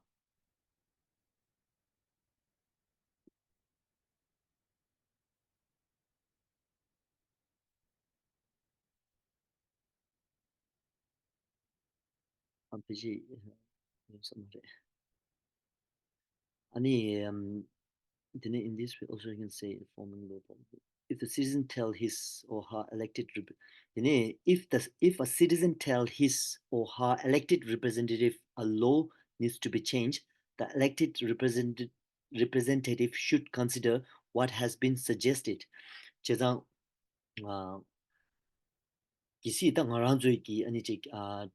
ཨ་ཕི་ཞིག་ཡོང་ས་མ་རེད། ཨ་ནི་ཨམ་དེ་ནས་in this way also you can say informing the if the citizen tell his or her elected rep- དེ་ནས་if the if a citizen tell his or her elected representative a law needs to be changed, the elected representative representative should consider what has been suggested. བྱས་ཙང་ཨ་གལ་སྲིད་ད་ང་རང་ཚོའི་གི་ཨ་ནི་ཅིག་ཨ་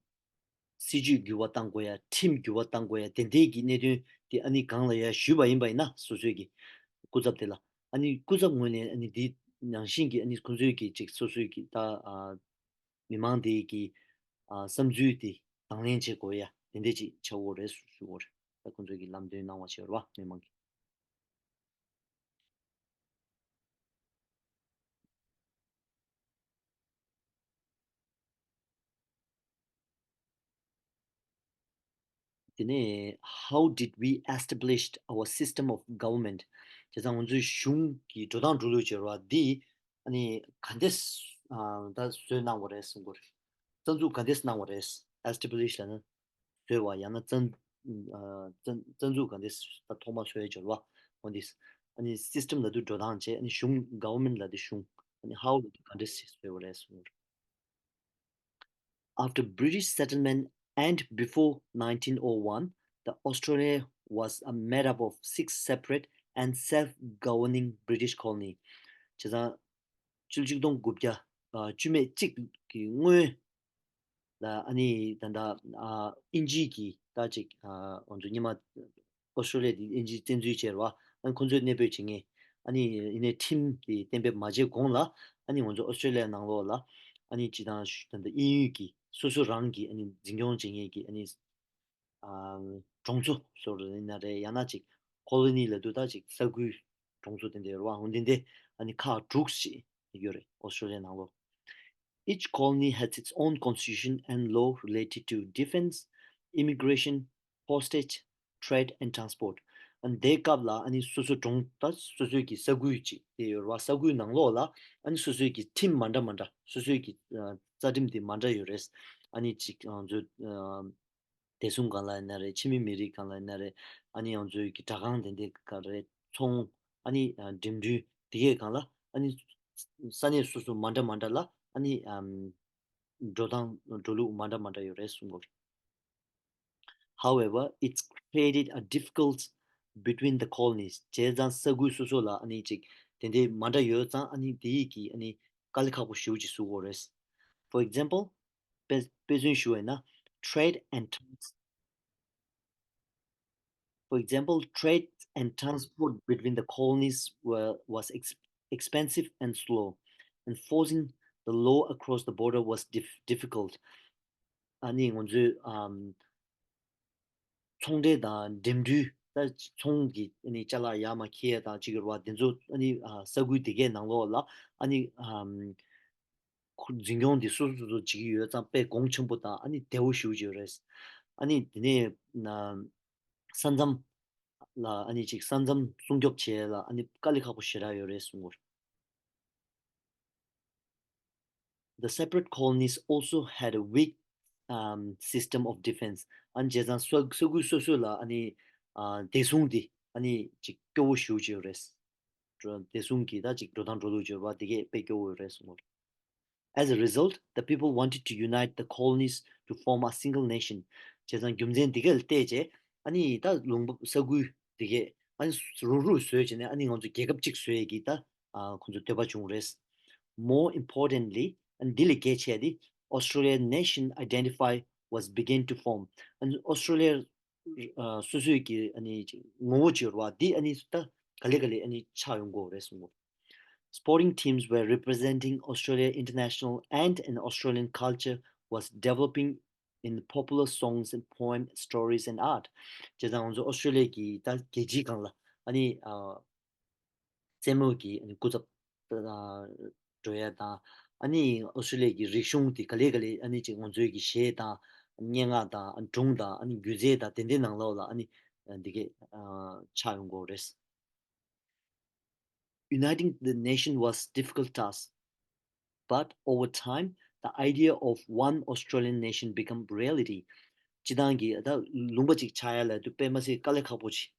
སྲིད་ཇུས་འགྱུར་བ་གཏང་དགོས་ཡ། ཁྲིམས་འགྱུར་བ་གཏང་དགོས་ཡ་དེ་འདྲའི་གི་གནད་དོན་དེ་ཨ་ནི་སྒང་ལ་ཡར་ཞུས་པ་ཡིན་པ་ཡིན་ན། སོ་སོའི་གི་སྐུ་ཚབ་དེ་ལ་ཨ་ནི་སྐུ་ཚབ་ངོས་ནས་ཨ་ནི་འདི་ནང་བཞིན་གྱི་ཨ་ནི་ཁོང་ཚོའི་གི་ཅིག་སོ་སོའི་གི་ད་ཨ་མི་མང་དེའི་གི་ཨ་བསམ་ཚུལ་དེ་དང་ལེན་བྱེད་དགོས་ཡ་དེ་འདྲ་ཅིག་བྱ་དགོས་རེད་ཞུ་དགོས་རེད། ད་ཁོང་ཚོས་ཀྱི་ལམ་སྟོན་གནང་བ་ཞིག་ཡོད་རེད་བ། མི་མང་གི། དེ་ནས་how did we established our system of government? བྱས་ཙང་ང་ཚོའི་གཞུང་གི་འགྲོ་སྟངས་འགྲོ་ལུགས་བྱེད་རོགས་འདི་ཨ་ནི་ག་འདྲས་ཨ་ད་བཟོས་གནང་བ་རེད་གསུང་གི་རེད། རྩ་འཛུགས་ག་འདྲས་གནང་བ་རེད། ཨེ་སི་ཊེ་བྷི་ལིཤ་ལབ་ན་བཟོས་པ། ཡང་ན་རྩ་ཨ་རྩ་རྩ་འཛུགས་ག་འདྲས་ད་ཐོག་མ་བཟོས་བྱས་རོགས་འོ་འདི། ཨ་ནི་སི་སི་ཊམ་ལབ་དུས་འགྲོ་སྟངས་བྱས། ཨ་ནི་གཞུང་། ག་ཝར་མེན་ཊི་ལབ་དུས་གཞུང་། ཨ་ནི་ཧའོ་ལབ་དུས་ག་འདྲས་ཞིག་བཟོས་པ་རེད་གསུངས། After British settlement and before nineteen oh one, the Australia was a made up of six separate and self-governing British colony. བྱས་ཙང་ཕྱི་ལོ་ཆིག་སྟོང་དགུ་བརྒྱ་བཅུ་མེད་གཅིག་གི་སྔོན་ལ། ཨ་ནི་ད་ལྟ་ཨ་དབྱིན་ཇི་གིས་ད་ཅིག་ཨ་ང་ཚོ་སྔོན་མ་ཨོ་སི་ཀྲོ་ལི་ཡ་དེ་དབྱིན་ཇིས་བཙན་འཛུལ་བྱས་རེད་བ། ཨ་ནི་ཁོ་ཚོས་གནས་སྤོས་བྱེད་མཁན། ཨ་ནི་ཡིན་ནའི་ཁྲིམས་དེ་གཏན་འབེབས་མ་བྱས་གོང་ལ། ཨ་ནི་ང་ཚོ་ཨོ་སི་ཀྲོ་ལི་ཡ་ནང་ལོགས་ལ། ཨ་ནི་སྤྱིར་བཏང་ད་ལྟ་དབྱིན་ཡུལ་གྱི་སོ་སོ་རང་གི་ཨ་ནི་འཛིན་སྐྱོང་བྱེད་མཁན་གྱི་ཨ་ནི་ཨ་གྲོང་ཚོ་ཟེར་བ་ཡིན་ན་རེད། ཡང་ན་ཅིག་ཁོ་ལོ་ནི་ལབ་དུས་ད་ཅིག་ས་ཁུལ་གྲོང་ཚོ་དེ་འདྲ་ཡོད་རེད་བ། འོ་དེ་འདྲ་ཨ་ནི་ཁག་དྲུག་ཞིག་ཡོད་རེད་ཨོ་སི་ཀྲོ་ལི་ཡ་ནང་ལོགས། Each colony has its own constitution and law related to defense, immigration, postage, trade and transport. ཨ་ནི་དེའི་སྐབས་ལ་ཨ་ནི་སོ་སོ་གྲོང་། ད་སོ་སོའི་གི་ས་ཁུལ་ཅིག་དེ་ཡོད་རེད་བ། ས་ཁུལ་ནང་ལོགས་ལ་ཨ་ནི་སོ་སོའི་གི་ཁྲིམས་མ་འདྲ་མ་འདྲ། སོ་སོའི་གི་ཨ་རྩ་ཁྲིམས་དེ་མ་འདྲ་ཡོད་རེད། ཨ་ནི་ཅིག་ང་ཚོ་ཨ་བདེ་སྲུང་སྒང་ལ་ཡིན་ན་རེད། ཕྱི་མི་མི་རིགས་སྒང་ལ་ཡིན་ན་རེད། ཨ་ནི་ང་ཚོའི་གི་སྦྲག་ཁང་དེ་འདྲའི་སྒང་རེད། ཚོང་། ཨ་ནི་ཨ་འགྲིམ་འགྲུལ་དེ་གའི་སྒང་ལ། ཨ་ནི་ས་གནས་སོ་སོ་མ་འདྲ་མ་འདྲ་ལ་ཨ་ནི་ཨམ་འགྲོ་སྟངས་འགྲོ་ལུགས་མ་འདྲ་མ་འདྲ་ཡོད་རེད་གསུངས་པ་རེད། However, it's created a difficult between the colonies. བྱས་ཙང་ས་ཁུལ་སོ་སོ་ལ་ཨ་ནི་ཅིག་དེ་འདྲའི་མ་འདྲ་ཡོད་ཙང་། ཨ་ནི་དེ་ཡིས་ཀྱིས་ཨ་ནི་དཀའ་ལས་ཁག་པོ་ཞེ་པོ་ཅིག་བཟོ་གི་ཡོད་རེད། For example, དཔེ་དཔེ་མཚོན་ཞུ་བ་ཡིན་ན། Trade and trans- For example, trade and transport between the colonies were, was ex- expensive and slow, and enforcing the law across the border was dif- difficult. ཨ་ནི་ང་ཚོའི་ཨམ་ཚོང་འབྲེལ་དང་འགྲིམ་འགྲུལ། ད་ཚོང་གི་ཨ་ནི་ཅ་ལག་ཡར་མར་འཁྱེར་ཡ་དང་ཅིག་ཡོད་རེད་བ། དེ་ཚོ་ཨ་ནི་ཨ་ས་ཁུལ་དེ་གའི་ནང་ལོགས་ལ་ཨ་ནི་ཨམ་ཁོ་འཛིན་སྐྱོང་དེ་སོ་སོ་སོ་སོ་བྱེད་ཀྱི་ཡོད་ཙང་དཔེ་གོང་ཆེན་པོ་དང་ཨ་ནི་བདེ་བོ་ཞེ་པོ་ཅིག་ཡོད་རེད། ཨ་ནི་དེ་ནས་ན་ས་མཚམས་ལ་ཨ་ནི་ཅིག་ས་མཚམས་སྲུང་སྐྱོབ་བྱེད་ཡ་ལ་ཨ་ནི་དཀའ་ལས་ཁག་པོ་ཞེ་དྲག་ཡོད་རེད་གསུངས་པ་རེད། The separate colonies also had a weak, um, system of defense. ཨ་ནི་བྱས་ཙང་ས་ས་ཁུལ་སོ་སོ་ལ་ཨ་ནི་ཨ་བདེ་སྲུང་དེ་ཨ་ནི་ཅིག་སྐྱོ་བོ་ཞེ་པོ་ཅིག་ཡོད་རེད། འགྲོ- བདེ་སྲུང་གི་ད་ཅིག་འགྲོ་སྟངས་འགྲོ་ལུགས་ཅིག་ཡོད་རེད་བ། དེ་གས་དཔེ་སྐྱོ་བོ་ཡོད་རེད་གསུངས་པ་རེད། As a result, the people wanted to unite the colonies to form a single nation. བྱས་ཙང་རྒྱུ་མཚན་འདི་ག་ལ་བལྟས་བྱས་ཨ་ནི་ད་ལུང་པ་ས་ཁུལ་འདི་གས་ཨ་ནི་རུག་རུག་བཟོས་བྱས་ནས་ཨ་ནི་ང་ཚོ་རྒྱལ་ཁབ་གཅིག་བཟོ་ཡས་ཀྱི་ད་ཨ་ཁོ་ཚོ་འདོད་པ་བྱུང་རེད། More importantly, ཨ་ནི་འདི་ལས་གལ་ཆེ་བ་དེ། Australian nation identify was began to form. ཨ་ནི་ཨོ་སི་ཀྲོ་ལི་ཡ་ཨ་སོ་སོའི་གི་ཨ་ནི་ངོ་བོ་ཅིག་ཡོད་རེད་བ། འདི་ཨ་ནི་ད་ག་ལེ་ག་ལེ་ཨ་ནི་ཆགས་ཡོང་གི་ཡོད་རེད་གསུངས་པ། Sporting teams were representing Australia international and an Australian culture was developing in popular songs and poem, stories and art. བྱས་ཙང་ང་ཚོ་ཨོ་སི་ཀྲོ་ལི་ཡ་གི་ད་རྒྱལ་སྤྱིའི་སྒང་ལ་ཨ་ནི་ཨ་རྩེད་མོ་གི་ཨ་ནི་སྐུ་ཚབ་ཨ་འགྲོ་ཡ་དང་། ཨ་ནི་ཨོ་སི་ཀྲོ་ལི་ཡ་གི་རིག་གཞུང་དེ་ག་ལེ་ག་ལེ་ཨ་ནི་ཅིག་ང་ཚོའི་གི་གཞས་དང་སྙན་ངག་དང་སྒྲུང་དང་ཨ་ནི་སྒྱུ་རྩལ་དང་དེ་འདྲའི་ནང་ལོགས་ལ་ཨ་ནི་འདི་གས་ཨ་ཆགས་ཡོང་གི་ཡོད་རེད། Uniting the nation was difficult task, but over time, the idea of one Australian nation became reality. སྤྱིར་བཏང་གི་ད་ལུང་པ་གཅིག་ཆགས་ཡ་ལ་དུ་དཔེ་མ་སྲིད་དཀའ་ལས་ཁག་པོ་ཅིག་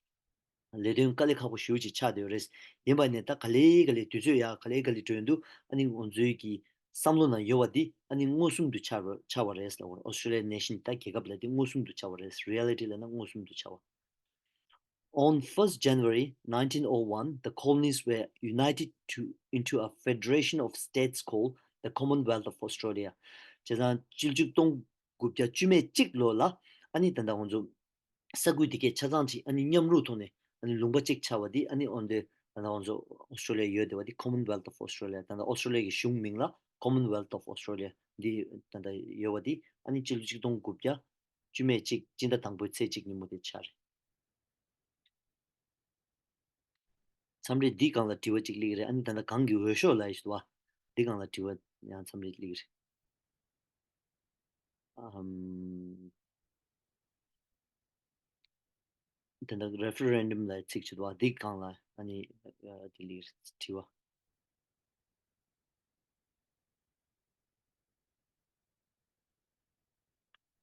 ལས་དོན་དཀའ་ལས་ཁག་པོ་ཞེ་པོ་ཅིག་ཆགས་བསྡད་ཡོད་རེད། ཡིན་པ་ནས་ད་ག་ལེ་ག་ལེ་དུས་ཚོད་ཡར་ག་ལེ་ག་ལེ་འགྲོ་ཡོང་དུས་ཨ་ནི་ང་ཚོའི་གི་བསམ་བློ་ནང་ཡོད་པ་འདི་ཨ་ནི་མངོན་སུམ་དུ་ཆགས་པ་ཆགས་པ་རེད་ལབ་དགོས་རེད། Australian nation ད་རྒྱལ་ཁབ་ལབ་དེ་མངོན་སུམ་དུ་ཆགས་པ་རེད། Reality ལབ་ན་མངོན་སུམ་དུ་ཆགས་པ། On first January nineteen oh one, the colonies were united to, into a federation of states called the Commonwealth of Australia. བྱས་ཙང་ཕྱི་ལོ་ཆིག་སྟོང་དགུ་བརྒྱ་བཅུ་མེད་གཅིག་ལོ་ལ་ཨ་ནི་ད་ལྟ་ང་ཚོ་ས་ཁུལ་དེ་གས་ཆ་ཚང་ཅིག་ཨ་ནི་མཉམ་རུབ་ཐོག་ནས་ཨ་ནི་ལུང་པ་གཅིག་ཆགས་པ་འདི་ཨ་ནི་འོན་ཏེ་ད་ལྟ་ང་ཚོ་ཨོ་སི་ཀྲོ་ལི་ཡ་ཡོད་བསྡད་པ་འདི་Commonwealth of Australia། ད་ལྟ་ཨོ་སི་ཀྲོ་ལི་ཡ་གི་གཞུང་མིང་ལ་Commonwealth of Australia འདི་ད་ལྟ་ཡོད་པ་འདི་ཨ་ནི་ཕྱི་ལོ་ཆིག་སྟོང་དགུ་བརྒྱ་བཅུ་མེད་གཅིག་སྤྱི་ཟླ་དང་པོའི་ཚེས་གཅིག་ཉིན་མོ་དེ་ཆགས་རེད། མཚམས་རེ་འདི་སྒང་ལ་དྲི་བ་གཅིག་སླེབས་ཀྱི་རེད། ཨ་ནི་ད་ལྟ་གོང་གི་འོས་ཤོག་ལབ་ཡ་ཞིག་འདུག་བ། འདི་སྒང་ལ་དྲི་བ་ཡང་མཚམས་རེ་སླེབས་ཀྱི་རེད། ཨམ། དེ་འདྲ་referendum ལབ་ཚིག་ཅིག་འདུག་བ། འདི་སྒང་ལ་ཨ་ནི་ཨ་དེ་ལས་དྲི་བ།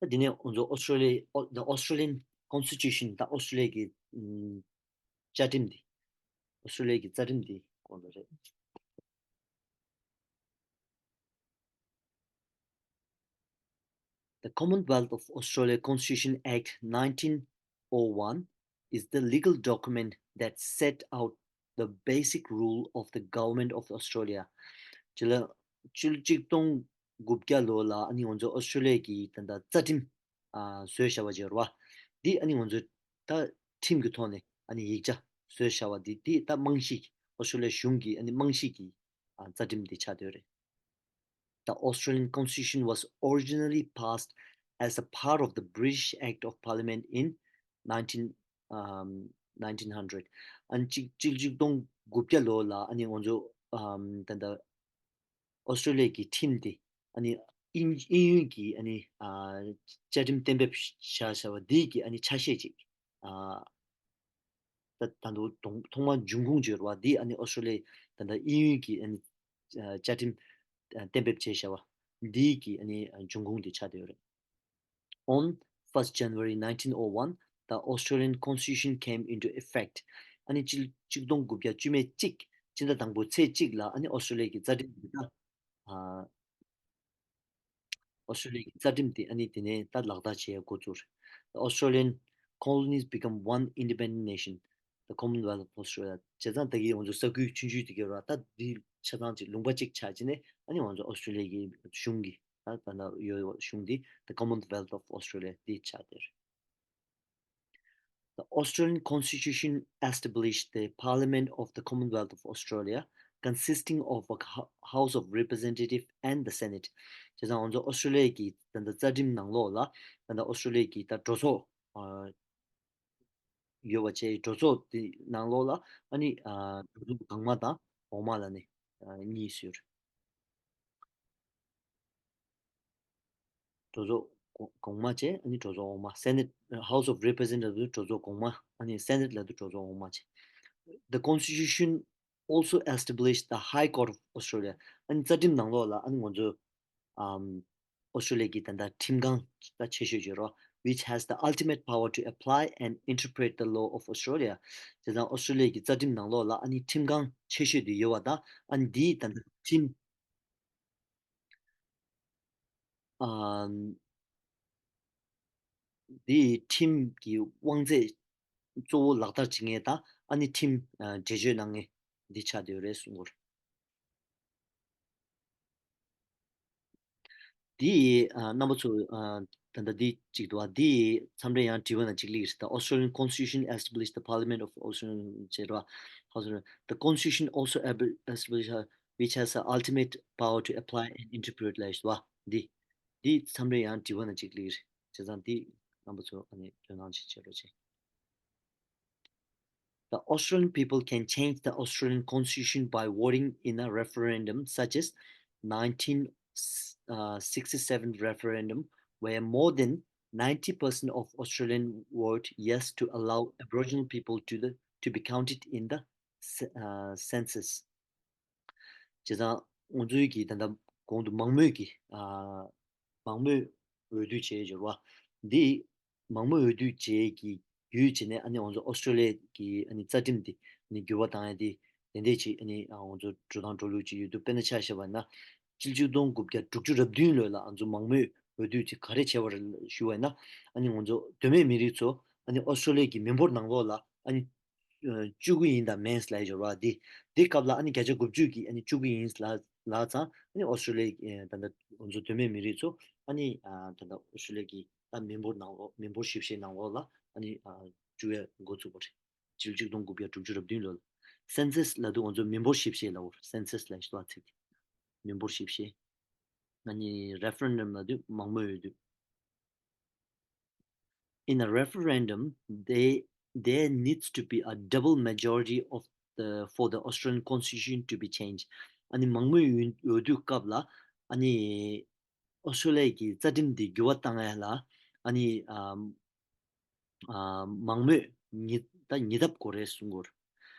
ད་འདི་ནས་ང་ཚོ་ཨོ་སི་ཀྲོ་ལི་ཡ། The Australian Constitution ད་ཨོ་སི་ཀྲོ་ལི་ཡ་གི་ཨམ་བཅའ་ཁྲིམས་འདི། ཨོ་སི་ཀྲོ་ལི་ཡ་གི་རྩ་ཁྲིམས་དེ་དགོངས་པ་རེད། The Commonwealth of Australia Constitution Act nineteen oh one is the legal document that set out the basic rule of the Government of Australia. ཅི་ལ་ཕྱི་ལོ་གཅིག་སྟོང་དགུ་བརྒྱ་ལོ་ལ་ཨ་ནི་ང་ཚོ་ཨོ་སི་ཀྲོ་ལི་ཡ་གི་ད་ལྟ་རྩ་ཁྲིམས་ཨ་བཟོས་བཞག་པ་ཅིག་ཡོད་རེད་བ། འདི་ཨ་ནི་ང་ཚོ་ད་ཁྲིམས་ཀྱི་ཐོག་ནས་ཨ་ནི་ཡིག་ཆ་བཟོས་བཞག་པ་འདི་འདི་ད་རྨང་གཞི་ཨོ་སི་ཀྲོ་ལི་ཡ་གཞུང་གི་ཨ་ནི་རྨང་གཞི་གི་ཨ་རྩ་ཁྲིམས་འདི་ཆགས་བསྡད་ཡོད་རེད། The Australian Constitution was originally passed as a part of the British Act of Parliament in nineteen, um, nineteen hundred. ཨ་ནི་གཅིག་གཅིག་གཅིག་སྟོང་དགུ་བརྒྱ་ལོ་ལ་ཨ་ནི་ང་ཚོ་ཨམ་ད་ལྟ་ཨོ་སི་ཀྲོ་ལི་ཡ་གི་ཁྲིམས་དེ་ཨ་ནི་དབྱིན་དབྱིན་ཡུལ་གྱི་ཨ་ནི་ཨ་བཅའ་ཁྲིམས་གཏན་འབེབས་བྱ་བྱ་བ་འདི་གི་ཨ་ནི་ཆ་ཤས་ཅིག་ཨ་ད་ད་དུང་ཐོག་ཐོག་མར་འབྱུང་ཁུངས་བརྗོད་པ་འདི་ཨ་ནི་ཨོ་སི་ཀྲོ་ལི་ཡ་ད་ལྟ་དབྱིན་ཡུལ་གྱི་ཨ་ནི་བཅའ་ཁྲིམས་གཏན་འབེབས་བྱས་བྱ་བ་འདི་གི་ཨ་ནི་འབྱུང་ཁུངས་དེ་ཆགས་བསྡད་ཡོད་རེད། On first January nineteen oh one, the Australian Constitution came into effect. ཨ་ནི་གཅིག་གཅིག་སྟོང་དགུ་བརྒྱ་བཅུ་མེད་གཅིག་སྤྱི་ཟླ་དང་པོ་ཚེས་གཅིག་ལ་ཨ་ནི་ཨོ་སི་ཀྲོ་ལི་ཡ་གི་རྩ་ཁྲིམས་འདི་དག་ཨ་ཨོ་སི་ཀྲོ་ལི་ཡ་གི་རྩ་ཁྲིམས་དེ་ཨ་ནི་དེ་ནས་ད་ལག་བསྟར་བྱེད་ཡ་འགོ་བཙུགས། The Australian colonies become one independent nation, the Commonwealth of Australia. བྱས་ཙང་ད་གི་ང་ཚོ་ས་ཁུལ་ཆུང་ཆུང་དེ་གའི་ར་ད་འདི་ཆ་ཚང་ཅིག་ལུང་པ་གཅིག་ཆགས་ཀྱི་ནས་ཨ་ནི་ང་ཚོ་ཨོ་སི་ཀྲོ་ལི་ཡ་གི་གཞུང་གི་ད་ད་ལྟ་ཡོད་པའི་གཞུང་འདི་The Commonwealth of Australia འདི་ཆགས་བསྡད་རེད། The Australian Constitution established the Parliament of the Commonwealth of Australia, consisting of a Ho- House of Representative and the Senate. བྱས་ཙང་ང་ཚོ་ཨོ་སི་ཀྲོ་ལི་ཡ་གི་ད་ལྟ་རྩ་ཁྲིམས་ནང་ལོགས་ལ་ད་ལྟ་ཨོ་སི་ཀྲོ་ལི་ཡ་གི་ད་གྲོས་ཚོགས་ཨ་ཡོད་པ་བྱས། གྲོས་ཚོགས་དེ་ནང་ལོགས་ལ་ཨ་ནི་ཨ་གྲོས་ཚོགས་གོང་མ་དང་འོག་མ་ལ་ནི་ཨ་གཉིས་ཡོད། གྲོས་ཚོགས་གོང་གོང་མ་བྱས་ཨ་ནི་གྲོས་ཚོགས་འོག་མ། Senate, House of Representatives གྲོས་ཚོགས་གོང་མ། ཨ་ནི་Senate ལབ་དུས་གྲོས་ཚོགས་འོག་མ་བྱས། The Constitution also established the High Court of Australia. ཨ་ནི་རྩ་ཁྲིམས་ནང་ལོགས་ལ་ཨ་ནི་ང་ཚོ་ཨམ་ཨོ་སི་ཀྲོ་ལི་ཡ་གི་ད་ལྟ་ཁྲིམས་ཁང་ད་ཆེ་ཤོས་བརྗོད་རོགས། Which has the ultimate power to apply and interpret the law of Australia. བྱས་ཙང་ཨོ་སི་ཀྲོ་ལི་ཡ་གི་རྩ་ཁྲིམས་ནང་ལོགས་ལ་ཨ་ནི་ཁྲིམས་ཁང་ཆེ་ཤོས་དེ་ཡོད་པ་དང་ཨ་ནི་འདིའི་ད་ལྟ་ཁྲིམས་ཨམ་འདིའི་ཁྲིམས་ཀྱི་དབང་ཚད་གཙོ་བོ་ལག་བསྟར་བྱེད་མཁན་དང་ཨ་ནི་ཁྲིམས་ཨ་འགྲེལ་བརྗོད་གནང་མཁན་འདི་ཆགས་བསྡད་ཡོད་རེད་གསུང་གི་ཡོད་རེད། འདི་ཨ་རྣམ་པ་ཚོ་ཨ་ད་ལྟ་འདི་གཅིག་འདུག་བ། འདི་མཚམས་རེ་ཡང་དྲི་བ་ནང་གཅིག་སླེབས་ཀྱི་རེད། The Australian Constitution established the Parliament of Australia བྱས་ར། The Constitution also ab- established, which has the ultimate power to apply and interpret ལབ་ཡོད་བ། འདི་འདི་མཚམས་རེ་ཡང་དྲི་བ་ནང་གཅིག་སླེབས་ཀྱི་རེད། བྱས་ཙང་འདི་རྣམ་པ་ཚོ་ཨ་ནི་དོ་སྣང་ཅིག་བྱེད་རོགས་བྱེད། The Australian people can change the Australian constitution by voting in a referendum such as nineteen sixty-seven referendum, where more than ninety percent of Australians vote yes to allow Aboriginal people to the to be counted in the ce- uh, census. བྱས་ཙང་ང་ཚོའི་གི་ད་ལྟ་གོང་དུ་མང་མོས་ཀྱི་ཨ་མང་མོས་འོས་བསྡུ་བྱས་ཡོད་རེད་བ། འདི་མང་མོས་འོས་བསྡུ་བྱས་ཀྱི་བརྒྱུད་བྱས་ནས་ཨ་ནི་ང་ཚོ་ཨོ་སི་ཀྲོ་ལི་ཡ་གི་ཨ་ནི་རྩ་ཁྲིམས་འདི་ཨ་ནི་འགྱུར་བ་བཏང་ཡ་དེ་དེ་འདྲས་ཅིག་ཨ་ནི་ང་ཚོ་འགྲོ་སྟངས་འགྲོ་ལུགས་ཅིག་ཡོད་འདུག་དཔེར་ན་ཆ་བཞག་པ་ན་སྤྱི་ལོ་ཆིག་སྟོང་དགུ་བརྒྱ་དྲུག་ཅུ་རེ་བདུན་ལོ་ལ་ང་ཚོ་མང་མོས་འོས་བསྡུ་ཅིག་ག་རེ་བྱས་པ་རེད་ཞུ་བ་ཡིན་ན་ཨ་ནི་ང་ཚོ་གདོད་མའི་མི་རིགས་ཚོ་ཨ་ནི་ཨོ་སི་ཀྲོ་ལི་ཡ་གི་མི་འབོར་ནང་ལོགས་ལ་ཨ་ནི་བཅུ་དགུ་ཡིན་དང་མིན་ལབ་ཡོད་རེད་བ། འདི་འདི་སྐབས་ལ་ཨ་ནི་བརྒྱ་ཆ་དགུ་བཅུ་གིས་ཨ་ནི་བཅུ་དགུ་ཡིན་ལབ་ལབ་ཙང་ཨ་ནི་ཨོ་སི་ཀྲོ་ལི་ཡ་ད་ལྟ་ང་ཚོ་གདོད་མའི་མི་རིགས་ཚོ་ཨ་ནི་ད་ལྟ་ཨོ་སི་ཀྲོ་ལི་ཡ་གི་ད་མི་འབོར་ནང་ལོགས་མི་འབོར་ཞིབ་བཤེར་ནང་ལོགས་ལ་ཨ་ནི་བཅུག་ཡ་འགོ་བཙུགས་པ་རེད། སྤྱི་ལོ་ཆིག་སྟོང་དགུ་བརྒྱ་དྲུག་ཅུ་རེ་བདུན་ལོ་ལ། Census ལབ་དུས་ང་ཚོ་མི་འབོར་ཞིབ་བཤེར་ལབ་ཡོད་རེད། Census ལབ་ཡོད་ཚིག་དེ། མི་འབོར་ཞིབ་བཤེར། ཨ་ནི་referendum ལབ་དུས་མང་མོས་འོས་བསྡུ། In a referendum, they, there needs to be a double majority of the, for the Australian constitution to be changed. ཨ་ནི་མང་མོས་འོས་འོས་བསྡུ་སྐབས་ལ་ཨ་ནི་ཨོ་སི་ཀྲོ་ལི་ཡ་གི་རྩ་ཁྲིམས་འདི་འགྱུར་བ་བཏང་ཡ་ལ་ཨ་ནི་ཨམ་ཨ་མང་མོས་ཉིས་ད་ཉིས་ལྡབ་དགོས་རེད་གསུང་གི་ཡོད་རེད།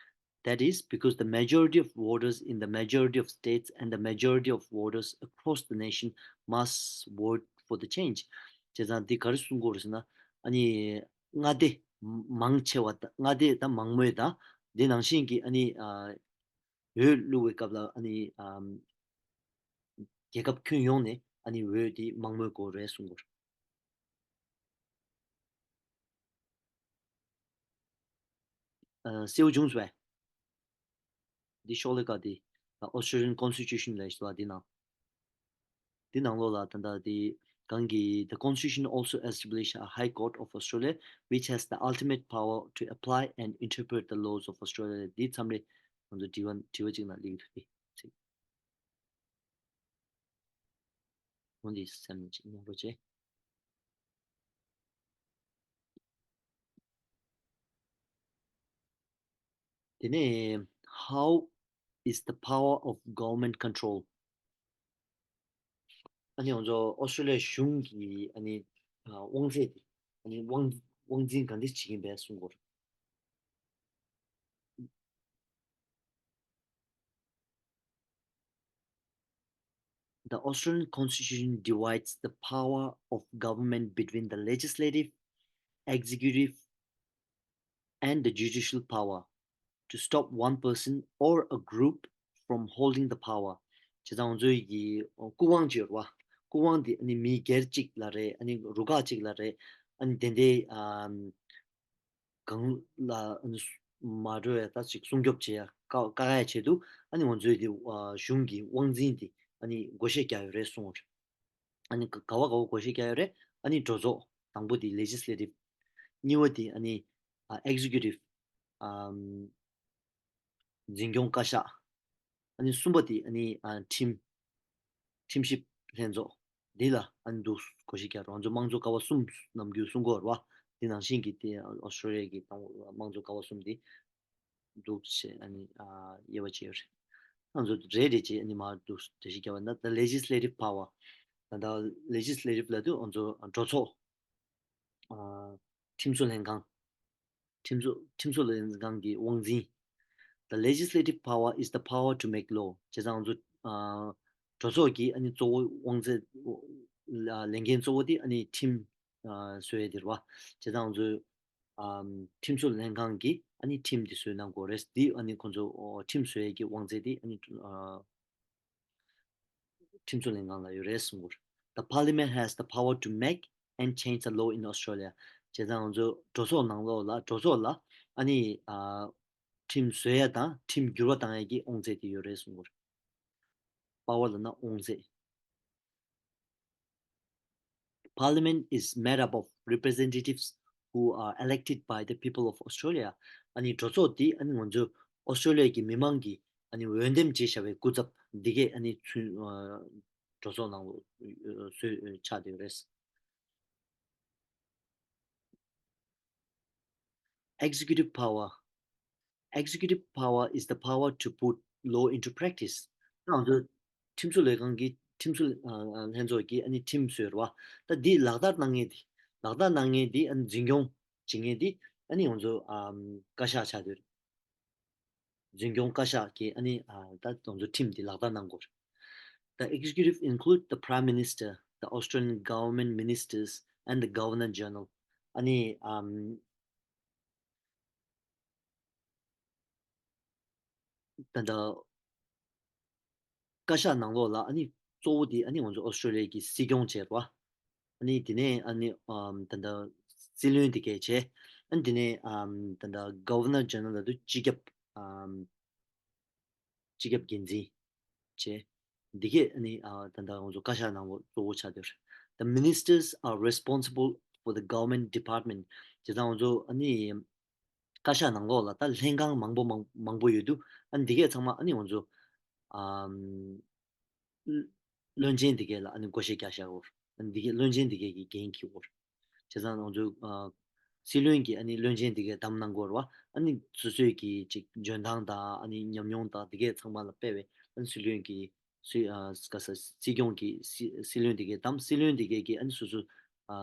That is because the majority of voters in the majority of states and the majority of voters across the nation must vote for the change. བྱས་ཙང་འདི་ག་རེ་གསུང་གི་ཡོད་རེད་ཟེར་ན་ཨ་ནི་མངའ་སྡེ་མང་ཆེ་བ་དང་མངའ་སྡེ་དང་མང་མོས་དང་ འདི་ནང་བཞིན་གྱི་ཨ་ནི་ཨ་འོས་བླུག་པའི་སྐབས་ལ་ཨ་ནི་ཨམ་རྒྱལ་ཁབ་ཁྱོན་ཡོངས་ནས་ཨ་ནི་འོས་དེ་མང་མོས་དགོས་རེད་གསུངས་དགོས། ཨ་སེའུ་བྱུང་སོང་བས། འདི་ཤོག་ལས་ཀ་འདི་Australian Constitution ལས་ལ་འདི་ནང་། འདི་ནང་ལོགས་ལ་ད་ལྟ་འདི་གང་གི the Constitution also establish a High Court of Australia which has the ultimate power to apply and interpret the laws of Australia. འདི་མཚམས་རེ་ང་ཚོ་དྲི་བ་དྲི་བ་གཅིག་ནང་སླེབས་ཀྱི་འདུག་སྟེ། འོ་འདི་སེམས་ཅིག་ཉམས་པོ་བྱས། དེ་ནས་how is the power of government control? ཨ་ནི་ང་ཚོ་ཨོ་སི་ཀྲོ་ལི་ཡ་གཞུང་གི་ཨ་ནི་ཨ་དབང་ཚད་དེ་ཨ་ནི་དབང་དབང་འཛིན་ག་འདྲ་བྱེད་ཀྱིན་པས་གསུང་གོ། The Australian Constitution divides the power of government between the legislative, executive, and the judicial power to stop one person or a group from holding the power. བྱས་ཙང་ང་ཚོའི་གི་སྐུ་དབང་ཅིག་ཡོད་རེད་བ། སྐུ་དབང་དེ་ཨ་ནི་མི་སྒེར་གཅིག་ལ་རེད། ཨ་ནི་རུ་ཁག་གཅིག་ལ་རེད། ཨ་ནི་དེ་འདྲའི་ཨམ་གང་ལ་ཨ་ནི་མ་འགྲོ་བའི་ད་ཅིག་སྲུང་སྐྱོབ་བྱེད་ཡ་བཀག་བཀག་ཡ་ཆེད་དུ་ཨ་ནི་ང་ཚོའི་དེ་ཨ་གཞུང་གི་དབང་འཛིན་དེ་ཨ་ནི་བགོ་བཤའ་རྒྱག་ཡོད་རེད་གསུངས་པ་རེད། ཨ་ནི་ག་ག་བ་ག་བ་བགོ་བཤའ་རྒྱག་ཡོད་རེད། ཨ་ནི་གྲོས་ཚོགས་དང་པོ་དེ་legislative། གཉིས་པ་དེ་ཨ་ནི་ཨ་executive། ཨམ་འཛིན་སྐྱོང་བཀའ་ཤག་ཨ་ནི་གསུམ་པ་དེ་ཨ་ནི་ཨ་ཁྲིམས། ཁྲིམས་ཞིབ་ལྷན་ཚོགས་འདི་ལ་ཨ་ནི་འདུག་བགོ་བཤའ་རྒྱག་རོགས་ཚོ་དམངས་གཙོ་ཀ་བ་གསུམ་ནམ་རྒྱུན་གསུང་གི་ཡོད་རེད་བ། འདི་ནང་བཞིན་གྱི་དེ་ཨོ་སི་ཀྲོ་ལི་ཡ་གི་དང་དམངས་གཙོ་ཀ་བ་གསུམ་འདི་འདུག་བྱས་ཨ་ནི་ཨ་དབྱེ་བ་ཕྱེ་ཡོད་རེད། ང་ཚོ་རེ་རེ་བྱས་ཨ་ནི་མར་འདུག་འགྲེལ་བཤད་རྒྱག་པ་ན་the legislative power། ད་ལྟ་legislative ལབ་དུས་ང་ཚོ་གྲོས་ཚོགས། ཨ་ཁྲིམས་བཟོ་ལྷན་ཁང་། ཁྲིམས་བཟོ་ཁྲིམས་བཟོ་ལྷན་ཁང་གི་དབང་འཛིན། The legislative power is the power to make law. བྱས་ཙང་ང་ཚོ་ཨ་གྲོས་ཚོགས་ཀྱི་ཨ་ནི་གཙོ་བོ་དབང་ཚད་ཨ་ལས་འགན་གཙོ་བོ་དེ་ཨ་ནི་ཁྲིམས་ཨ་བཟོ་ཡས་དེ་རེད་བ། བྱས་ཙང་ང་ཚོ་ཨམ་ཁྲིམས་བཟོ་ལྷན་ཁང་གིས་ཨ་ནི་ཁྲིམས་དེ་བཟོས་གནང་དགོས་རེད། འདི་ཨ་ནི་ཁོང་ཚོ་ཨོ་ཁྲིམས་བཟོ་ཡས་ཀྱི་དབང་ཚད་དེ་ཨ་ནི་ཨ་ཁྲིམས་བཟོ་ལྷན་ཁང་ལ་ཡོད་རེད་གསུངས་པ་རེད། The parliament has the power to make and change the law in Australia. བྱས་ཙང་ང་ཚོ་གྲོས་ཚོགས་ནང་ལོགས་ལ་གྲོས་ཚོགས་ལ་ཨ་ནི་ཨ་ཁྲིམས་བཟོ་ཡ་དང་ཁྲིམས་འགྱུར་བ་བཏང་ཡ་གི་དབང་ཚད་དེ་ཡོད་རེད་གསུངས་པ་རེད། པ་ཝར་ལབ་ན་དབང་ཚད། Parliament is made up of representatives who are elected by the people of Australia. ཨ་ནི་གྲོས་ཚོགས་འདི་ཨ་ནི་ང་ཚོ་ཨོ་སི་ཀྲོ་ལི་ཡ་གི་མི་མང་གིས་ཨ་ནི་འོས་འདེམས་བྱས་བཞག་པའི་སྐུ་ཚབ་འདི་གས་ཨ་ནི་ཚུན་ཨ་གྲོས་ཚོགས་ནང་ལ་ཨ་བཟོས་ཨ་ཆགས་བསྡད་ཡོད་རེད། Executive power. Executive power is the power to put law into practice. ད་ང་ཚོ་ཁྲིམས་བཟོ་ལས་ཁང་གི་ཁྲིམས་བཟོ་ལས་ཨ་ཨ་ལྷན་ཚོགས་ཀྱིས་ཨ་ནི་ཁྲིམས་བཟོས་རེད་བ། ད་འདི་ལག་བསྟར་གནང་མཁན་འདི་ལག་བསྟར་གནང་མཁན་འདི་ཨ་ནི་འཛིན་སྐྱོང་བྱེད་མཁན་འདི་ཨ་ནི་ང་ཚོ་ཨམ་བཀའ་ཤག་ཆགས་བསྡད་རེད། འཛིན་སྐྱོང་བཀའ་ཤག་གིས་ཨ་ནི་ཨ་ད་ང་ཚོ་ཁྲིམས་འདི་ལག་བསྟར་གནང་དགོས་རེད། The executive include the Prime Minister, the Australian government ministers, and the Governor General. ཨ་ནི་ཨམ་ད་ལྟ་བཀའ་ཤག་ནང་ལོགས་ལ་ཨ་ནི་གཙོ་བོ་དེ་ཨ་ནི་ང་ཚོ་ཨོ་སི་ཀྲོ་ལི་ཡ་གི་སྲིད་སྐྱོང་བྱས་རེད་བ། ཨ་ནི་དེ་ནས་ཨ་ནི་ཨམ་ད་ལྟ་སྲིད་བློན་དེ་གས་བྱས། ཨ་ནི་དེ་ནས་ཨམ་ད་ལྟ་Governor General ལབ་དུས་སྤྱི་ཁྱབ་ཨམ་སྤྱི་ཁྱབ་འགན་འཛིན་བྱས། འདི་གས་ཨ་ནི་ཨ་ད་ལྟ་ང་ཚོ་བཀའ་ཤག་ནང་ལོགས་གཙོ་བོ་ཆགས་བསྡད་ཡོད་རེད། The ministers are responsible for the government department. བྱས་ཙང་ང་ཚོ་ཨ་ནི་བཀའ་ཤག་ནང་ལོགས་ལ་ད་ལྷན་ཁང་མང་པོ་མང་མང་པོ་ཡོད་དུས་ཨ་ནི་འདི་གས་ཚང་མ་ཨ་ནི་ང་ཚོ་ཨམ་བློན་ཆེན་འདི་གས་ལ་ཨ་ནི་བགོ་བཤའ་རྒྱག་བཞག་གོ། ཨ་ནི་འདི་གས་བློན་ཆེན་འདི་གས་ཀྱི་འགན་འཁྱེར་གོ། བྱས་ཙང་ང་ཚོ་ཨ་སྲིད་བློན་གྱིས་ཨ་ནི་བློན་ཆེན་འདི་གས་བདམས་གནང་དགོས་རེད་བ། ཨ་ནི་སོ་སོའི་གི་ཅིག་འཇོན་ཐང་དང་ཨ་ནི་ཉམས་མྱོང་དང་འདི་གས་ཚང་མ་ལ་དཔག་པའི་ཨ་ནི་སྲིད་བློན་གྱི་སྲིད་ཨ་ག་ས་སྲིད་སྐྱོང་གི་སྲིད་སྲིད་བློན་འདི་གས་བདམས། སྲིད་བློན་འདི་གས་ཀྱིས་ཨ་ནི་སོ་སོ་ཨ་